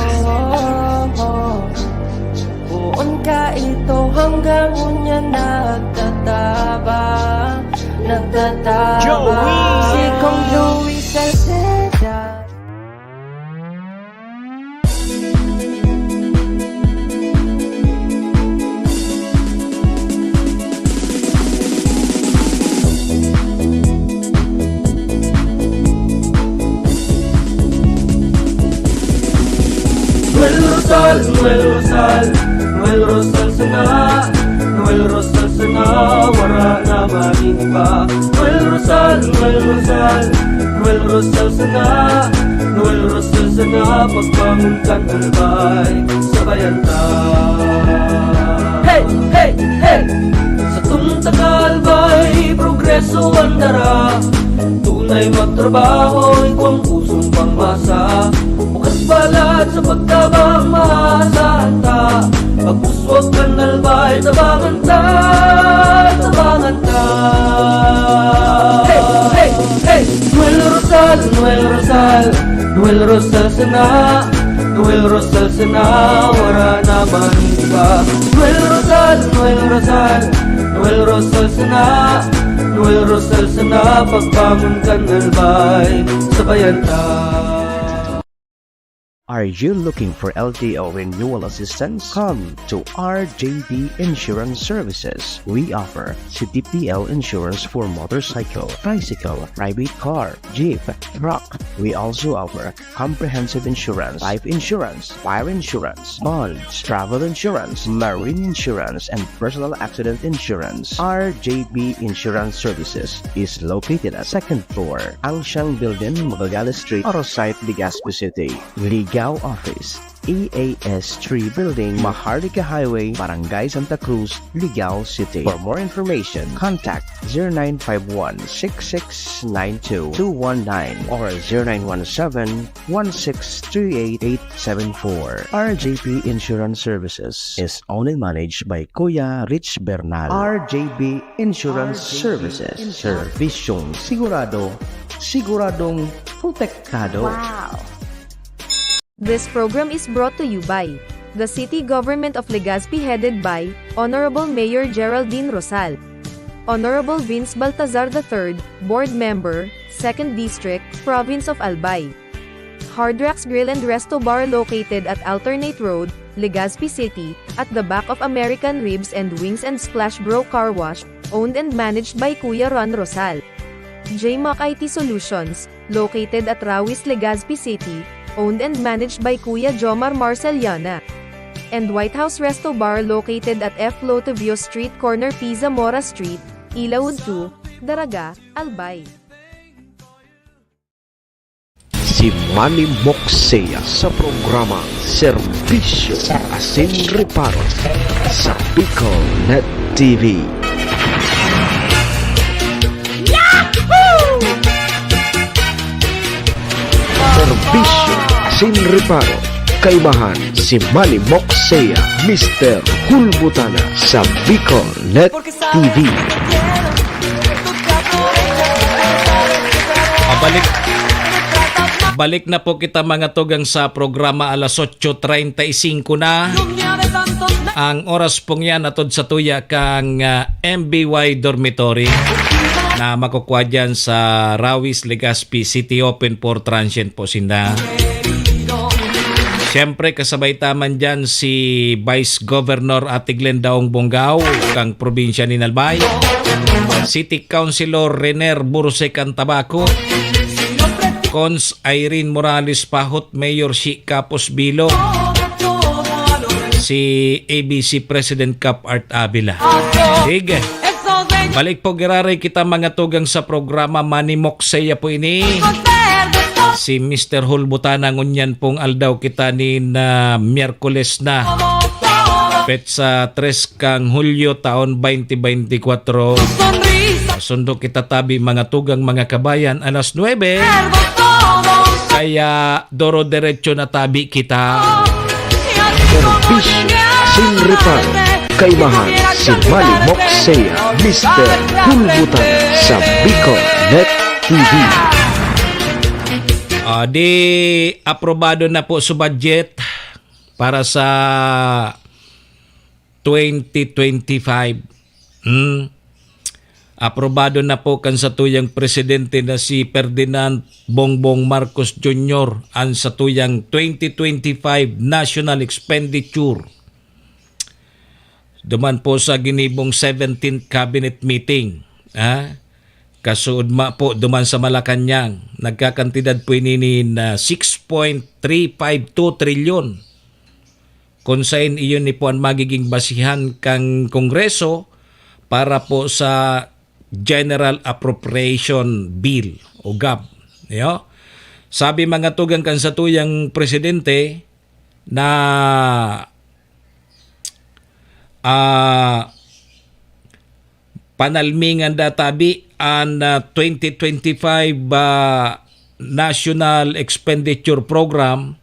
Poon ka ito hanggang unya nagtatabang, nagtatabang. Joey. Si Kong Joey Salceda. Noel Rosal, Noel Rosal, Noel Rosal sana, Noel Rosal sana, wara na man iba. Noel Rosal, Noel Rosal, Noel Rosal sana, Noel Rosal sana, pagbangon kan Albay, sabayan ta. Hey, hey, hey! Satong taga Albay, progreso an dara. Tunay magtrabaho, igwang pusong pangmasa. Bukas balat sa pagtabang, maasahan ta. Pag-uswag kan Albay, tabangan ta, tabangan ta. Hey, hey, hey! Noel Rosal, Noel Rosal, Noel Rosal sana, Noel Rosal sana, wara na man iba. Noel Rosal, Noel Rosal, Noel Rosal sana, Noel Rosal sana, pagbangon kan Albay, sabayan ta. Are you looking for L T O renewal assistance? Come to R J B Insurance Services. We offer C P P L insurance for motorcycle, tricycle, private car, jeep, truck. We also offer comprehensive insurance, life insurance, fire insurance, bonds, travel insurance, marine insurance, and personal accident insurance. R J B Insurance Services is located at second floor, Angsiang Building, Magallanes Street, Arosite, Legazpi City. Ligao Office, E A S three Building, Maharlika Highway, Barangay Santa Cruz, Ligao City. For more information, contact zero nine five one, six six nine two, two one nine or zero nine one seven, one six three eight, eight seven four. R J P Insurance Services is owned and managed by Kuya Rich Bernal. R J P Insurance Services. Serbisyong sigurado, siguradong protektado. Wow! This program is brought to you by the City Government of Legazpi, headed by Honorable Mayor Geraldine Rosal. Honorable Vince Baltazar the third, Board Member, Second District, Province of Albay. Hard Rocks Grill and Resto Bar, located at Alternate Road, Legazpi City, at the back of American Ribs and Wings and Splash Bro Car Wash, owned and managed by Kuya Ron Rosal. J Mac I T Solutions, located at Rawis, Legazpi City, owned and managed by Kuya Jomar Marceliana. And White House Resto Bar, located at F Lotovio Street, corner P Zamora Street, Ilaud two, Daraga, Albay. Si Manny Moksea sa programang Serbisyo Asin Reparo sa Bicol Net T V. Serbisyo Asin Reparo, kaibahan si Manny Moksea, Mister Hulbutana sa Bicol Net T V. Pabalik. Balik na po kita, mga tugang, sa programa. Alas otso treinta y cinco na ang oras pong yan, atod sa tuya kang, ah, M B Y Dormitory na makukuha dyan sa Rawis, Legazpi City, open for transient po sinda. Siyempre, kasabay ta man dyan si Vice Governor Ate Glenda Ong Bongao, kang probinsya nin Albay. City Councilor Rener Burse, kan Tabaco. Cons Irene Morales Pahot, Mayor Shi Capos Bilo. Si A B C President Cap Art Avila. Sige. Balik po giraray kita, mga tugang, sa programa. Manny Moksea po ini. Si Mister Hulbutana, ngunyan pong aldaw kita nin, ah, Miyerkules na. Petsa tres kang Hulyo, taon twenty twenty-four. Sundo kita tabi, mga tugang, mga kabayan, alas nuebe. Kaya doro-derecho na tabi kita. Serbisyo asin reparo. Kaimahan si Manny Moxea, Mister Hulbutan sa Bicol Net T V. Ah, di aprobado na po sa budget para sa twenty twenty-five. Hmm. Aprobado na po kan satuyang presidente na si Ferdinand Bongbong Marcos Junior an satuyang twenty twenty-five National Expenditure. Duman po sa ginibong seventeenth Cabinet Meeting, ha? Kasuodma po duman sa Malacañang, nagkakantidad po ini na six point three five two trilyon. Kung sain iyon ni po an magiging basihan kan Kongreso para po sa General Appropriation Bill o gab. Yo? Sabi mga tugang kan satuyang presidente na, ah, panalmingan da tabi an, ah, twenty twenty-five, ah, National Expenditure Program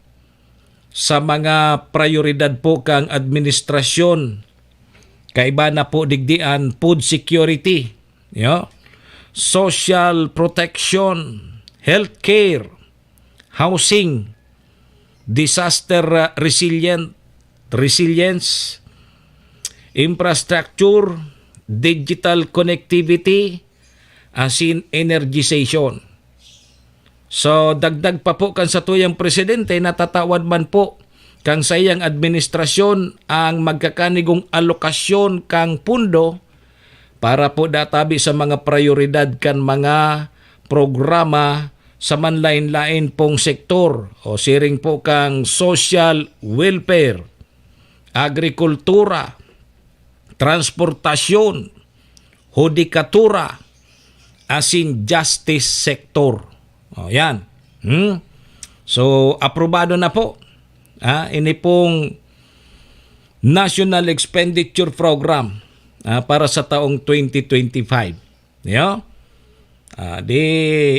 sa mga prayoridad po kang administrasyon. Kaiba na po digdi an food security, yo? Social protection, healthcare, housing, disaster, ah, resilient, resilience, infrastructure, digital connectivity, asin energization. So, dagdag pa po kan satuyang presidente, natatawad man po kan saiyang administrasyon ang magkakanigong alokasyon kang pundo para po databi sa mga prayoridad kan mga programa sa manlain-lain pong sektor o siring po kang social welfare, agrikultura, transportasyon, hudikatura, asin justice sector. O, yan. Hmm? So, aprobado na po, ah, ini pong National Expenditure Program, ah, para sa taong twenty twenty-five. Yo? Ah, di,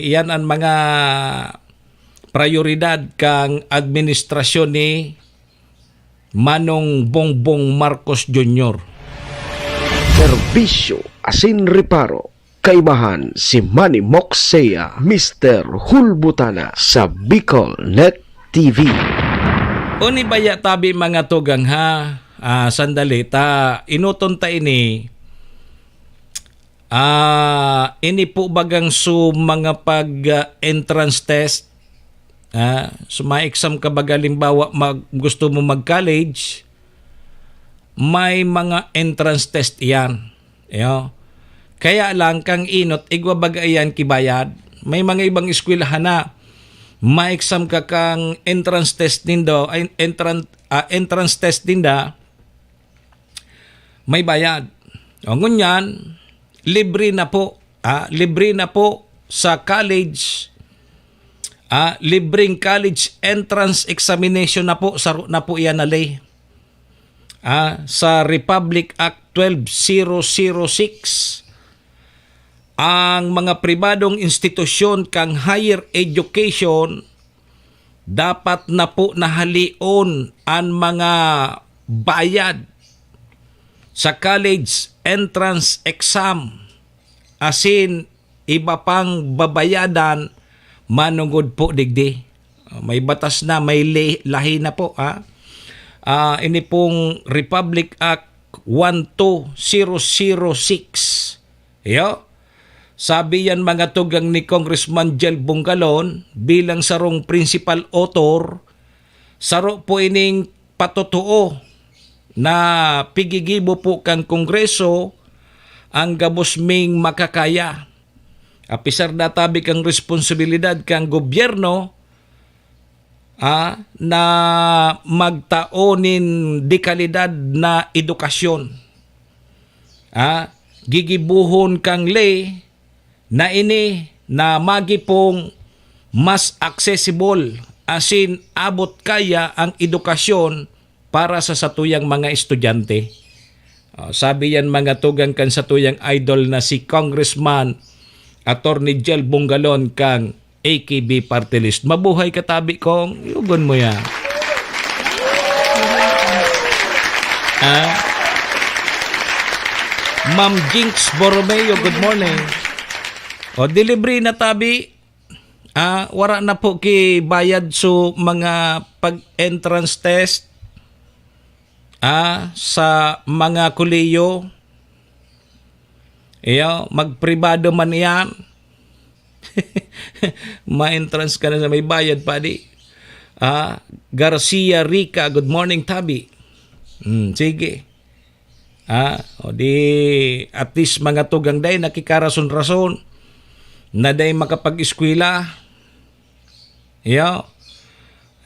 yan ang mga prayoridad kang administrasyon ni Manong Bongbong Marcos Junior. Serbisyo asin reparo. Kaimahan si Manny Moxea, Mister Hulbutana sa Bicol Net T V. Oni baya tabi mga tugang ha? Ah, sandali ta, enoton ta ini. Ah, ini po bagang so mga pag, ah, entrance test, ah, so may exam ka baga, halimbawa, mag-, gusto mo mag-college, may mga entrance test iyan. Yo. Kaya lang, kang enot, igwa baga iyan ki bayad. May mga ibang eskwelahan na may exam ka kang entrance test nindo, ay, entran-, ah, entrance test ninda, may bayad. O, ngunyan, libre na po. Ah, libre na po sa college. Ah, libreng college entrance examination na po, saro na po iyan na ley. Ah, sa Republic Act twelve zero zero six, ang mga pribadong institusyon kang higher education dapat na po nahalion an mga bayad sa college entrance exam asin iba pang babayadan manongod po digdi. May batas na, may li-, lahi na po, ha? Ah, ini pong Republic Act one two zero zero six. Yo? Sabi yan mga tugang ni Congressman Jel Bongalon bilang sarong principal author, saro po ining patotoo na pigigibo po kan Kongreso ang gabos ming makakaya. Apisar natabi kang responsibilidad kang gobyerno, ah, na magtao nin dekalidad na edukasyon. Ah, gigibohon kang ley na ini na magipong mas accessible asin abot kaya ang edukasyon para sa satuyang mga estudyante. Ah, sabi yan mga tugang kan satuyang idol na si Congressman Attorney Jel Bongalon kang A K B Party List. Mabuhay ka tabi kong, yugon mo yan. Ah? Ma'am Jinx Borromeo, good morning. O, delivery na tabi. Ah, wala na po ki bayad so mga pag-entrance test, ah, sa mga kolehiyo. Iyo, magpribado man iyan. Ma-entrance ka na sa may bayad, padi. Ah, Garcia Rica, good morning, tabi. Hmm, sige. Ah, o di, at least mga tugang day, nakikarason-rason na day makapag-eskwela. Iyo.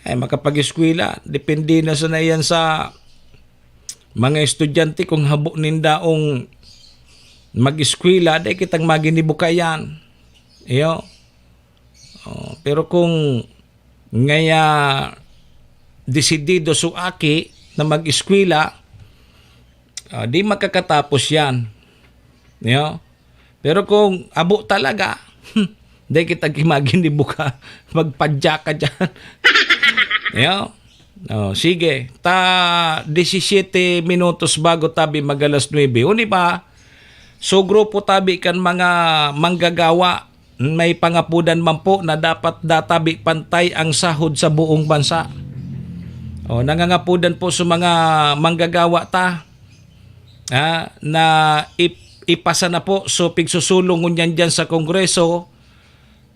Ay, makapag-eskwela. Depende na sana yan sa mga estudyante kung habo nindaong mag-eskwela, day kitang maginibuka yan. Iyo. Oh, pero kung ngaya desidido so aki na mag-eskwela, ah, di makakatapos yan. Iyo. Pero kung abo talaga, day kita gimaginibuka, magpadya ka dyan. Iyo. Oh, sige. Ta disisiyete minutos bago tabi mag-alas nuebe. Uni ba? So, grupo tabi kan mga manggagawa, may pangapudan man po na dapat databi pantay ang sahod sa buong bansa. Oh, nangangapudan po sa mga manggagawa ta, ah, na ip-, ipasa na po. So, pigsusulong ngunyan dyan sa Kongreso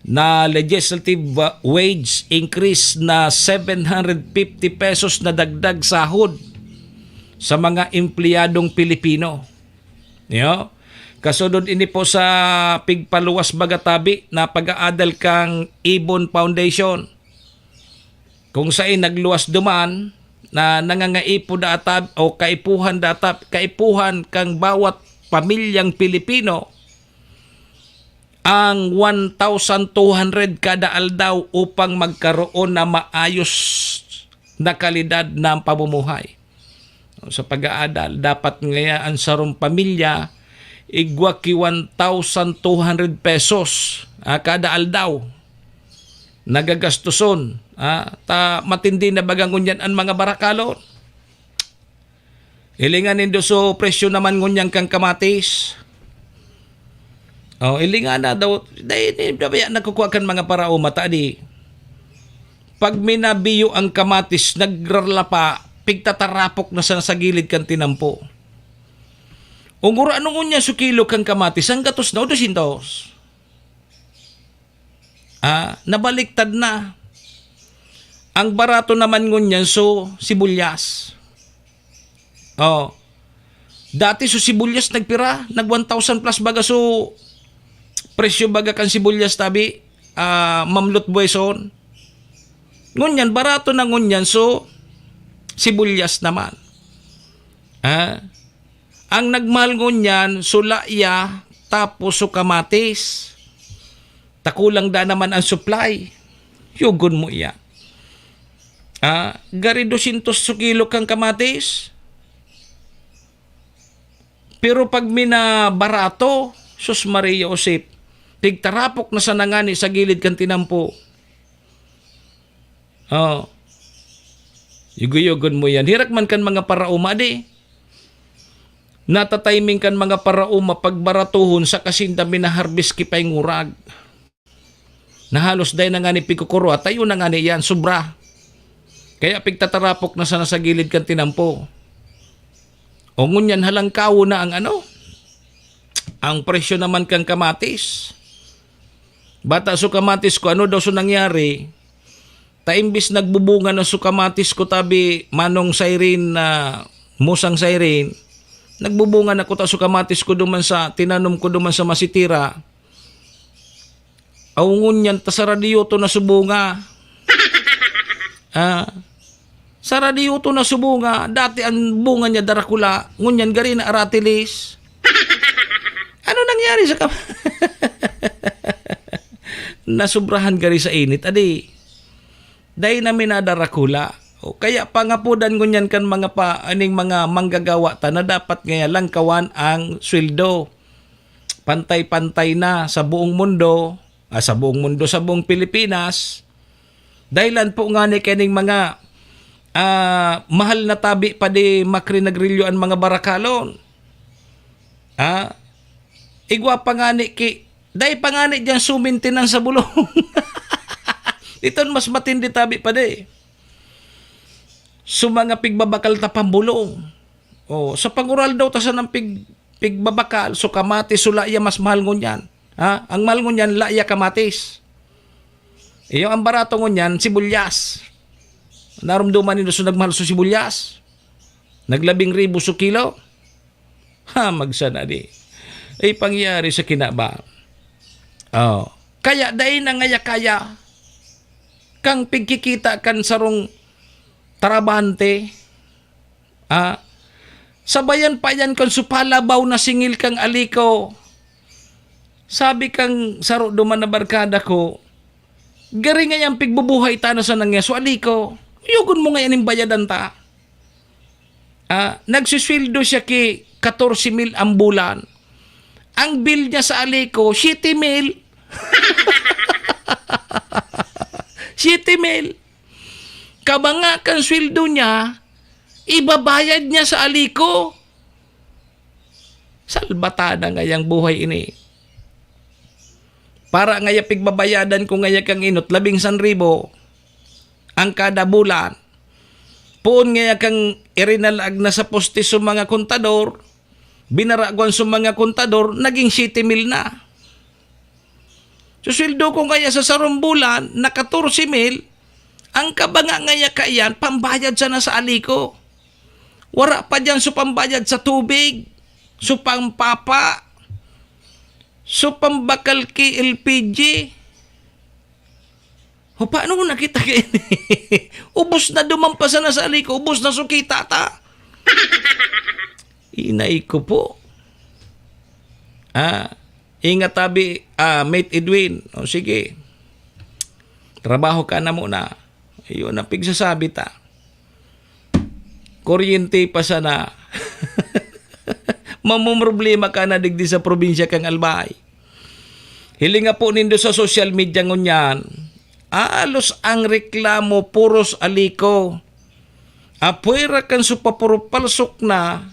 na legislative, ah, wage increase na seven hundred fifty pesos na dagdag sahod sa mga empleyadong Pilipino. Yo? Kasunod ini po sa pigpaluwas baga tabi na pag-aadal kang Ibon Foundation. Kung sain nagluwas duman na nangangaipo da atab-, o kaipuhan da atab-, kaipuhan kang bawat pamilyang Pilipino ang one thousand two hundred kada aldaw upang magkaroon na maayos na kalidad ng pamumuhay. Sa pag-aadal, dapat ngaya ang sarong pamilya igwa ki one thousand two hundred pesos, ah, kada aldaw na gagastoson, ah, ta matindi na baga ngunyan an mga barakalon. Hilingan nindo so presyo naman ngunyan kan kamatis. Oh, hilingan na daw, dai ni nabaya nagkukua kan mga paraoma ta di. Pag minabiyo ang kamatis, nagrarlapa, pigtatarapok na sa, sa gilid kan tinampo. Ungura, ano ngunyan so kilo kan kamatis? Sanggatos na o dosyentos? Ah, nabaliktad na. Ang barato naman ngunyan, so, sibuyas. Oh. Dati, so, sibuyas nagpira, nag one thousand plus baga, so, presyo baga kan sibuyas tabi, ah, Ma'am Lutboy son. Ngunyan, barato na ngunyan, so, sibuyas naman. Ah, ang nagmahal ngunyan, so, laya, tapos, so, kamatis. Ta kulang da naman ang supply. Yugon mo iya. Ah, gari dosyentos so kilo kan kamatis. Pero pag minabarato, sus Maria Josep, pigtarapok na sana ngani sa gilid kan tinampo. Oh. Yugo-yugon mo yan. Herak man kan mga paraoma di. Natatiming kan mga paraoma pagbaratohon saka sinda minaharbis ki paingurag. Na halos dai na ngani pigkukurwa, tayo na ngani yan, sobra. Kaya pigtatarapok na sana sa gilid kan tinampo. O ngunyan halangkawo na ang ano, ang presyo naman kan kamatis. Bata so kamatis ko, ano daw so nangyari? Ta imbis nagbubunga na so kamatis ko tabi, Manong Siren, na Musang Siren, nagbubunga na kuta so kamatis ko duman sa tinanom ko duman sa Masitira. Aw ngunyan ta sa radyoto na so bunga. Ah, sa radyoto na so bunga, dati ang bunga niya darakula, ngunyan gari na aratilis. Ano nangyari sa kam-, nasubrahan gari sa init, adi. Dai na minadarakula. O kaya pangapodan ngunyan kan mga pa, aning mga manggagawa ta na dapat ngaya langkawan ang sweldo. Pantay-pantay na sa buong mundo, ah, sa buong mundo, sa buong Pilipinas. Dahilan po ngani kaning mga Ah, mahal na tabi pa di makrinagrilyo an mga barakalon. Ah, igwa pa ngani ki, dai pa ngani diyan sumintinan sa bulong. Iton mas matindi tabi pa di. So, mga pigbabakal ta pambolong. Oh, sa pangural daw ta sanang pig-, pigbabakal, so kamatis, so laya mas mahal ngunyan. Ha? Ang mahal ngunyan, laya kamatis. Iyo ang barato ngunyan, sibuyas. Narumduman nindo so nagmahal so sibuyas? Naglabing ribo so kilo? Ha, magsana di. Ay pangyari sa kinaba. Oh. Kaya dai na ngaya kaya kang pigkikita kan sarong trabahante. Ah, sabayan pa yan kan supalabaw na singil kang aliko. Sabi kang saro duman na barkada ko, "Gari nga yang pigbubuhay ta na sa nangyaso, aliko. Yugon mo nga yaning bayadan ta." Ah, nagsisweldo siya ki katorse mil ang bulan. Ang bill niya sa aliko, siyete mil. Siyete mil. Kabanga kan sweldo niya, ibabayad niya sa aliko. Salbatada ngayang buhay ini. Para ngaya pigbabayadan ko ngaya kang inot, labing san ribo ang kada bulan. Poon ngaya kang irinalag na sa poste sa mga kontador, binaragwan sa mga kontador, naging siyete mil na. So, sweldo ko ngaya sa sarong bulan na katorse mil, ang kabanga ngaya kaiyan, pambayad sana sa aliko. Wara pa diyan so pambayad sa tubig, so pampapa, so pambakal ki L P G. O, paano mo nakita kaini? Ubos na duman pa sana sa aliko, ubos na so kita ta. Inay ko po. Ah, ingat tabi, ah, Mate Edwin. O, sige. Trabaho ka na muna. Ayun, ang pigsasabi ta. Kuryente pa sana. Mamumroblema ka na digdi sa probinsya kang Albay. Hiling nga po nindo sa social media ngunyan, alos ang reklamo, puros aliko. Apwera kan supapurupalsok na,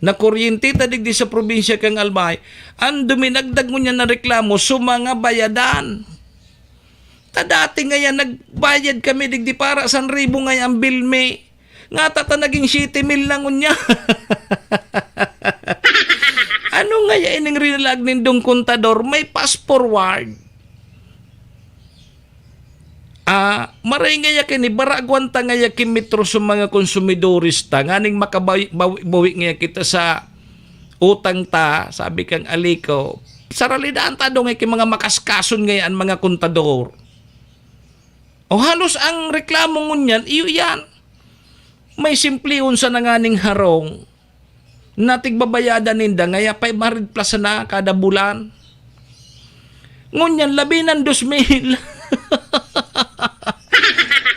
na kuryente ta digdi sa probinsya kang Albay, ang duminagdag ngunyan na reklamo sa mga bayadan. Ta dati ngayan, nagbayad kami digdi para san ribo ngayan ang bill mi. Ngata ta naging siyete mil na ngunyan. Ano ngaya ining rinalag nindong kontador? May fast forward. Ah, maray ngaya kini, baragwan ta ngaya ki metro sa mga konsumidores ta, nganing makabawi-, bawi-, bawi ngaya kita sa utang ta, sabi kang aliko. Saralidaan ta daw ngaya ki mga makaskason ngaya an mga kontador. O halos ang reklamo ngunyan, iyo yan. May simplihon sana nganing harong na tigbabayadan ninda, ngaya five hundred plus na kada bulan. Ngunyan, labi ng dos mil.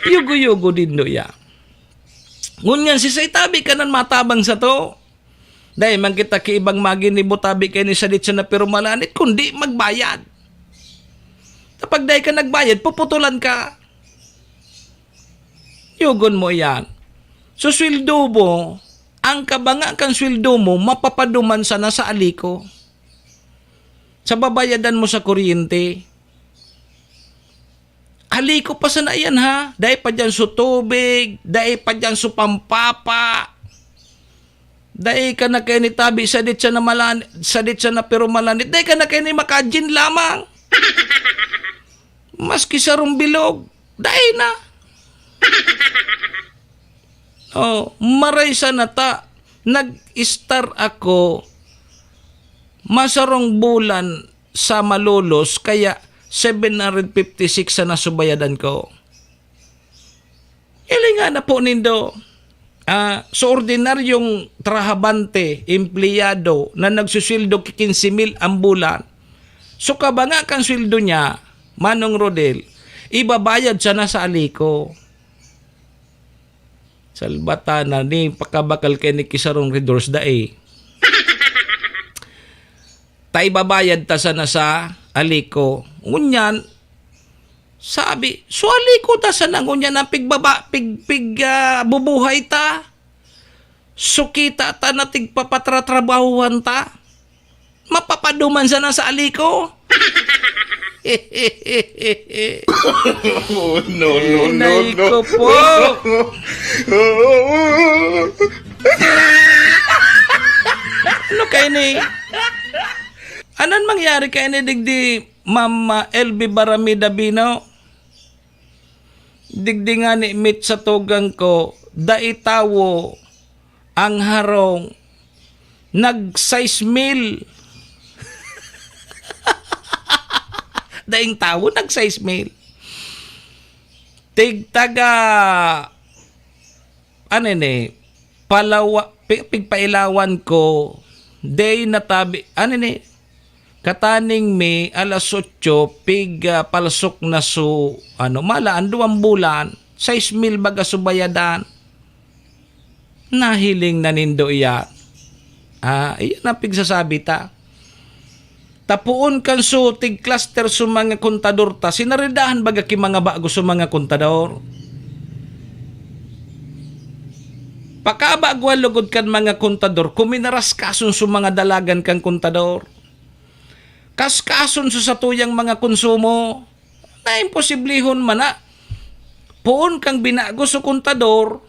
Yugo-yugo din do ya. Ngunyan, si Saitabi kanan matabang sa to. Dai man kita ki ibang maginibo tabi kaini sa ditsa na pirumalanit, kundi magbayad. Kapag dai ka nagbayad, puputulan ka. Yugon mo iyan. So, sweldo mo, ang kabanga kan sweldo mo, mapapaduman sana sa aliko. Sa babayadan mo sa kuryente. Aliko pa sana iyan, ha? Dai pa diyan so tubig, dai pa diyan so pampapa. Dai ka na kaini tabi sa ditsa na malan-, sa ditsa na pirumalanit. Dai ka na kaini makajin lamang. Maski sarong bilog, dai na. Oh, maray sana ta, nag-start ako masarong bulan sa malolos, kaya seven hundred fifty-six sana subayadan ko. Hiling ngana po nindo, ah, sa ordinaryong trahabante, empleyado na nagsusweldo ki quince mil ang bulan, so kabanga kan sweldo niya, Manong Rodel, ibabayad sana sa aliko. Salbata na ni pakabakal kay ni kisarong Red Horse dai. Ta ibabayad ta sana sa aliko. Ngunyan, Sabi, "Suwali ko ta sa nangunyan ang pigbaba, pig, pig, ah, bubuhay ta. Sukita ta na tigpapatratrabahuhan ta. Mapapaduman sana sa ali ko." Oh, no, no, no, Inay no. ko po. Ano kayo ni? Anong mangyari kayo ni digdi, Ma'am, ah, L B Baramida Bino? Digdi nga ni mit sa tugang ko, dai tawo ang harong, nag sais mil. Daing tawo, nag sais mil. Tigtaga, ano ni, palawa, pi-, pigpailawan ko, day natabi, ano ni, kataning mi, alas otso, pig, ah, palsok na su, ano, mala, ang duwang bulan, sais mil baga su bayadan. Nahiling na nindo iyan. Ah, iyan ang pigsasabi ta. Tapoon kan su tig-cluster su mga kontador ta, sinaridahan baga ki mga bago su mga kontador. Pakabaguhan lugod kan mga kontador, kuminaraskason su mga dalagan kan kontador. Kaskason su satuyang mga konsumo, na imposiblihon man na. Poon kang binago su kontador,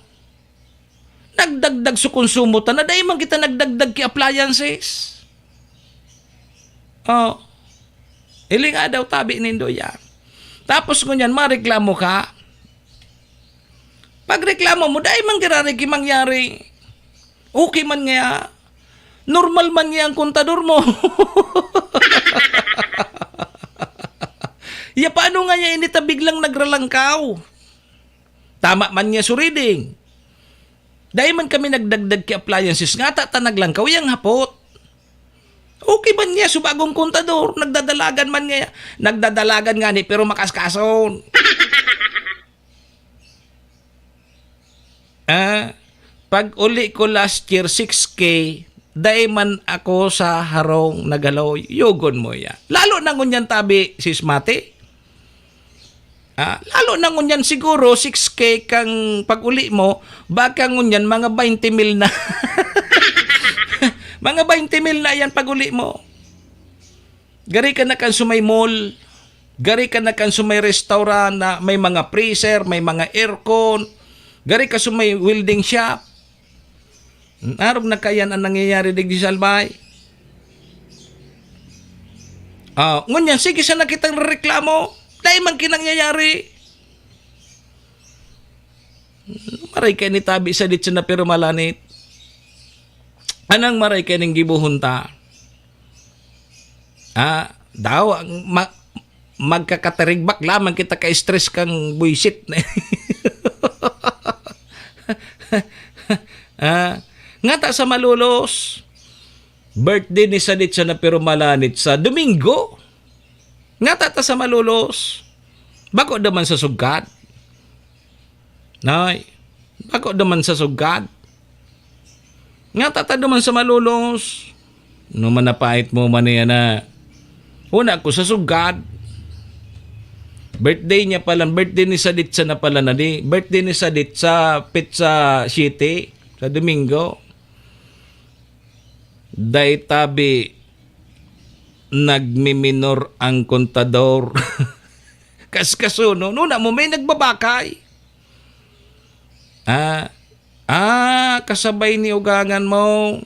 nagdagdag su konsumo ta na dai man kita nagdagdag ki appliances. Oh. Ilinga daw tabi nindo yan. Tapos ngunyan, mareklamo ka. Pagreklamo mo, dai man giraray ki mangyari. Okay man nga. Normal man nga ang kontador mo. Ya, paano nga niya ini ta biglang nagralangkaw? Tama man niya su reading. Dai man kami nagdagdag ki appliances, ngata ta naglangkaw yang hapot. Okay man niya, su bagong kontador, nagdadalagan man niya. Nagdadalagan nga ni, pero makaskason. Ah, pag uli ko last year, six K, dai man ako sa harong nagaloy. Yugon mo ya. Lalo na ngunyan tabi, sis Mati. Ah, lalo na ngunyan siguro, six K kang pag-uli mo, baka ngunyan mga twenty mil na. Mga twenty mil na yan pag-uli mo. Gari ka na kan sumay mall, gari ka na kan sumay restaurant na may mga freezer, may mga aircon, gari ka sumay welding shop. Arog na kayan ang nangyayari digdi sa Albay. Ah, ngunyan, sige sana kitang reklamo. Dai man kinangyayari. Maray kayo ni tabi sa ditso na pero malanit. Anang maray kayo ning gibuhon ta? Ah, daw, ang ma-, magkakatirigbak lamang kita ka-stress kang buisit. Ah, ngata sa malulos, birthday ni Sadit sa na pero malanit sa Domingo. Ngata ta sa malulos, bako daman sa sugkad. Nay, bako daman sa sugkad. Ngata ta duman sa malulos. No man napait mo man niya na una ko sa sugkad. Birthday niya pala, birthday ni Sadit sa na pala na di. Birthday ni Sadit sa petsa siyete, sa Domingo. Dai tabi nagmiminor ang kontador. Kaskaso, no? Nuna mo, may nagbabakay. Ah, ah, kasabay ni ugangan mo.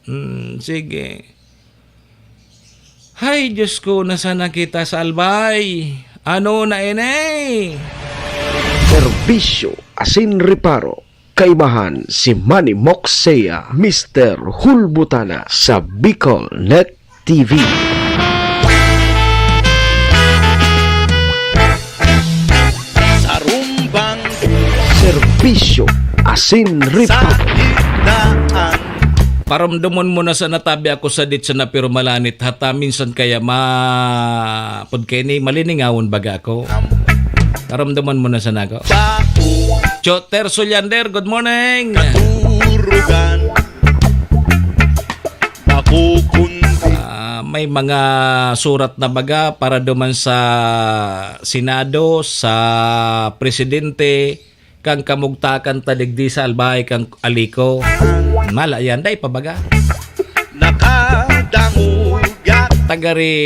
Hmm, sige. Hay, Diyos ko, nasaan na kita sa Albay? Ano na ini? Serbisyo asin reparo. Kaibahan si Manny Moxea, Mister Hulbutana sa Bicol Net T V. Sarumbang Serbisyo asin sa reparo. Daan. Paramdamon mo na sa natabi ako sa ditsa na pero malanit hata minsan kaya ma-, pod kayo ni maliningawon baga ako. Paramdamon mo na sa nako. Cho Ter Suliander, good morning. Katurugan. Makukundi. Ah, may mga surat na baga para duman sa Senado, sa Presidente, kan kamugtakan ta digdi sa Albay kan Alico. Mala yan, dai pa baga. Nakadangugat. Tagari,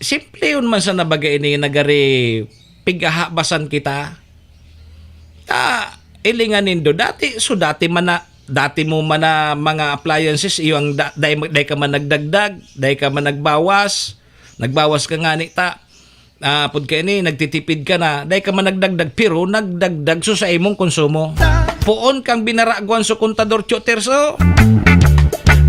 simple yun man sa nabaga ini, nagari pigahabasan kita. Ah, ilingan nindo. Dati, so dati man na, dati mo man na mga appliances, iyo ang da-, dai, dai ka man nagdagdag, dai ka man nagbawas, nagbawas ka ngani ta. Ah, pud kaini, nagtitipid ka na, dai ka man nagdagdag, pero nagdagdag so sa imong konsumo. Poon kang binaragwan so kontador, Tio Terso.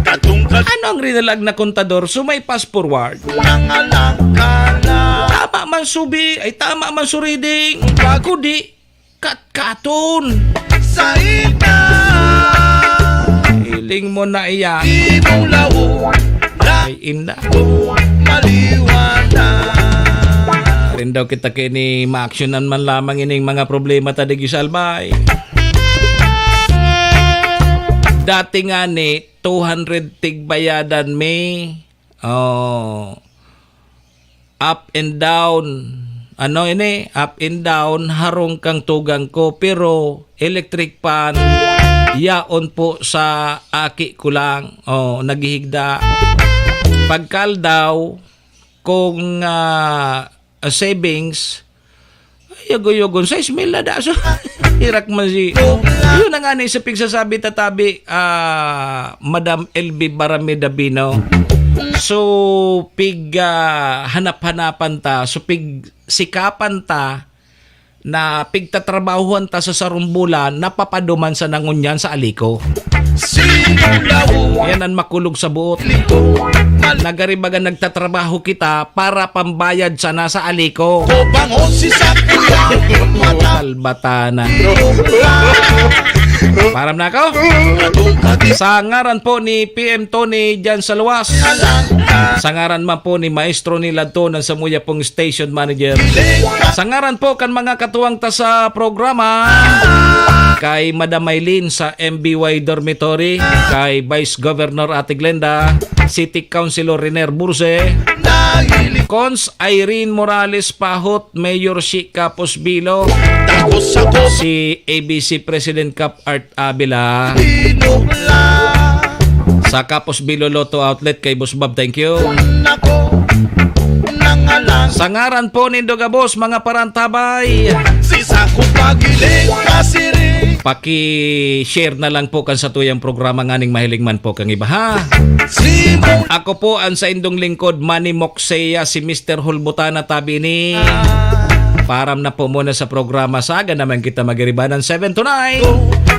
Katong kat- Ano ang rinalag na kontador? So may fast forward. Nangalangkala. Tama man subi, ay tama man su reading. Kudi, katkaton. Sa ina. Hiling mo na iya. Di mong lawo. Ay, inda. Maliwanag. Rin daw kita kini maaksyonan man lamang ining mga problema ta digdi sa Albay. Dati ngani, two hundred tigbayadan mi. Oh. Up and down. Ano ini? Up and down, harong kang tugang ko. Pero electric fan, yaon po sa aki ko lang. Oh, naghihigda. Pagkaldaw, kung, ah, ah, savings, ay, yago-yagon, sais mil na daso. Hirak man si, yun na nga ni sa pigsasabi tatabi, ah, Madam L B Barame Davino. So, pig, ah, hanap-hanapan ta, so pig sikapan ta, na pigtatrabahuhan ta sa sarong bulan, napapaduman sa nangunyan sa Alico. Yan ang makulog sa buot. Nagaribagan nagtatrabaho kita para pambayad sana sa Alico. Kalbatanan. Param na ako. Sa ngaran po ni P M Tony dyan sa luwas. Sa ngaran man po ni Maestro Niladto ng Samuya pong station manager. Sa ngaran po kan mga katuwang ta sa programa, kay Madam Maylin sa M B Y Dormitory, kay Vice Governor Ate Glenda, City Councilor Riner Burse, Cons Irene Morales Pahot, Mayor Shi Capos Bilo, si A B C President Cap Art Avila. Sa Capos Bilo Lotto Outlet kay Boss Bob, thank you. Sa ngaran po nindo gabos, mga parantabay, paki-share na lang po kan satuyang programa nganing mahiling man po kang iba, ha? Ako po ang saindong lingkod, Manny Moxea, si Mister Hulbutana Tabini. Param na po muna sa programa. Saga naman kita magiribanan seven to nine.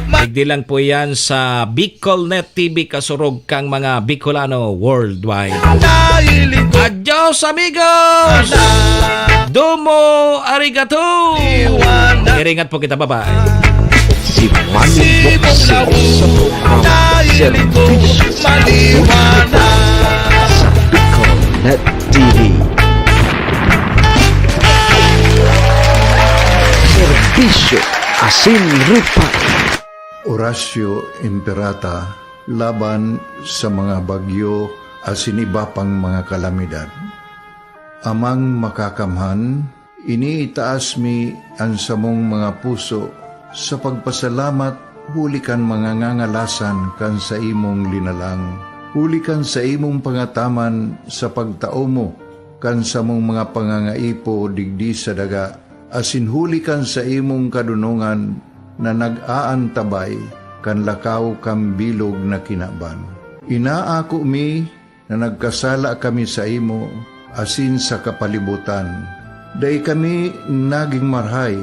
Digdi lang po yan sa Bicol Net T V, kasurog kang mga Bicolano worldwide. Adios, amigos! Domo arigato! Iringat po kita, bye-bye. Si Manny Moxea sa programa Serbisyo sa Bicol Net T V. Serbisyo asin report. Orasyo Imperata laban sa mga bagyo asin iba pang mga kalamidad. Amang Makakamhan, iniitaas mi an samong mga puso sa pagpasalamat huli kan mga ngangalasan kan saimong linalang, huli kan saimong pangataman sa pagtao mo kan samong mga pangangaipo digdi sa daga, asin huli kan saimong kadonongan na nag-aantabay kan lakaw kan bilog na kinaban. Inaako mi na nagkasala kami saimo asin sa kapalibotan. Dai kami nagin marahay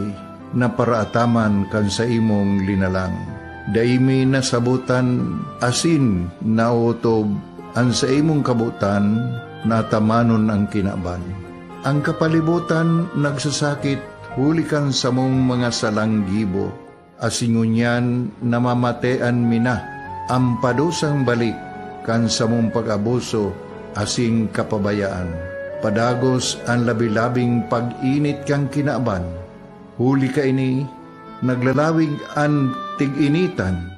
na paraataman kan saimong linalang. Dai mi nasabotan asin naotob an saimong kabotan na atamanon an kinaban. An kapalibotan nagsasakit huli kan samong mga salang gibo, asin ngunyan namamatean mi na an padusang balik kan samong pag-abuso asin kapabayaan. Padagos an labi-labing pag-init kan kinaban. Huli kaini, naglalawig an tig-initan.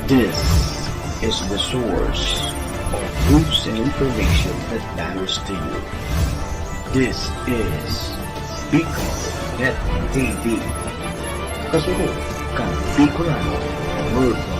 This is the source of news and information that matters to you. This is Bicol Net T V. Kasunod kan Bicolano World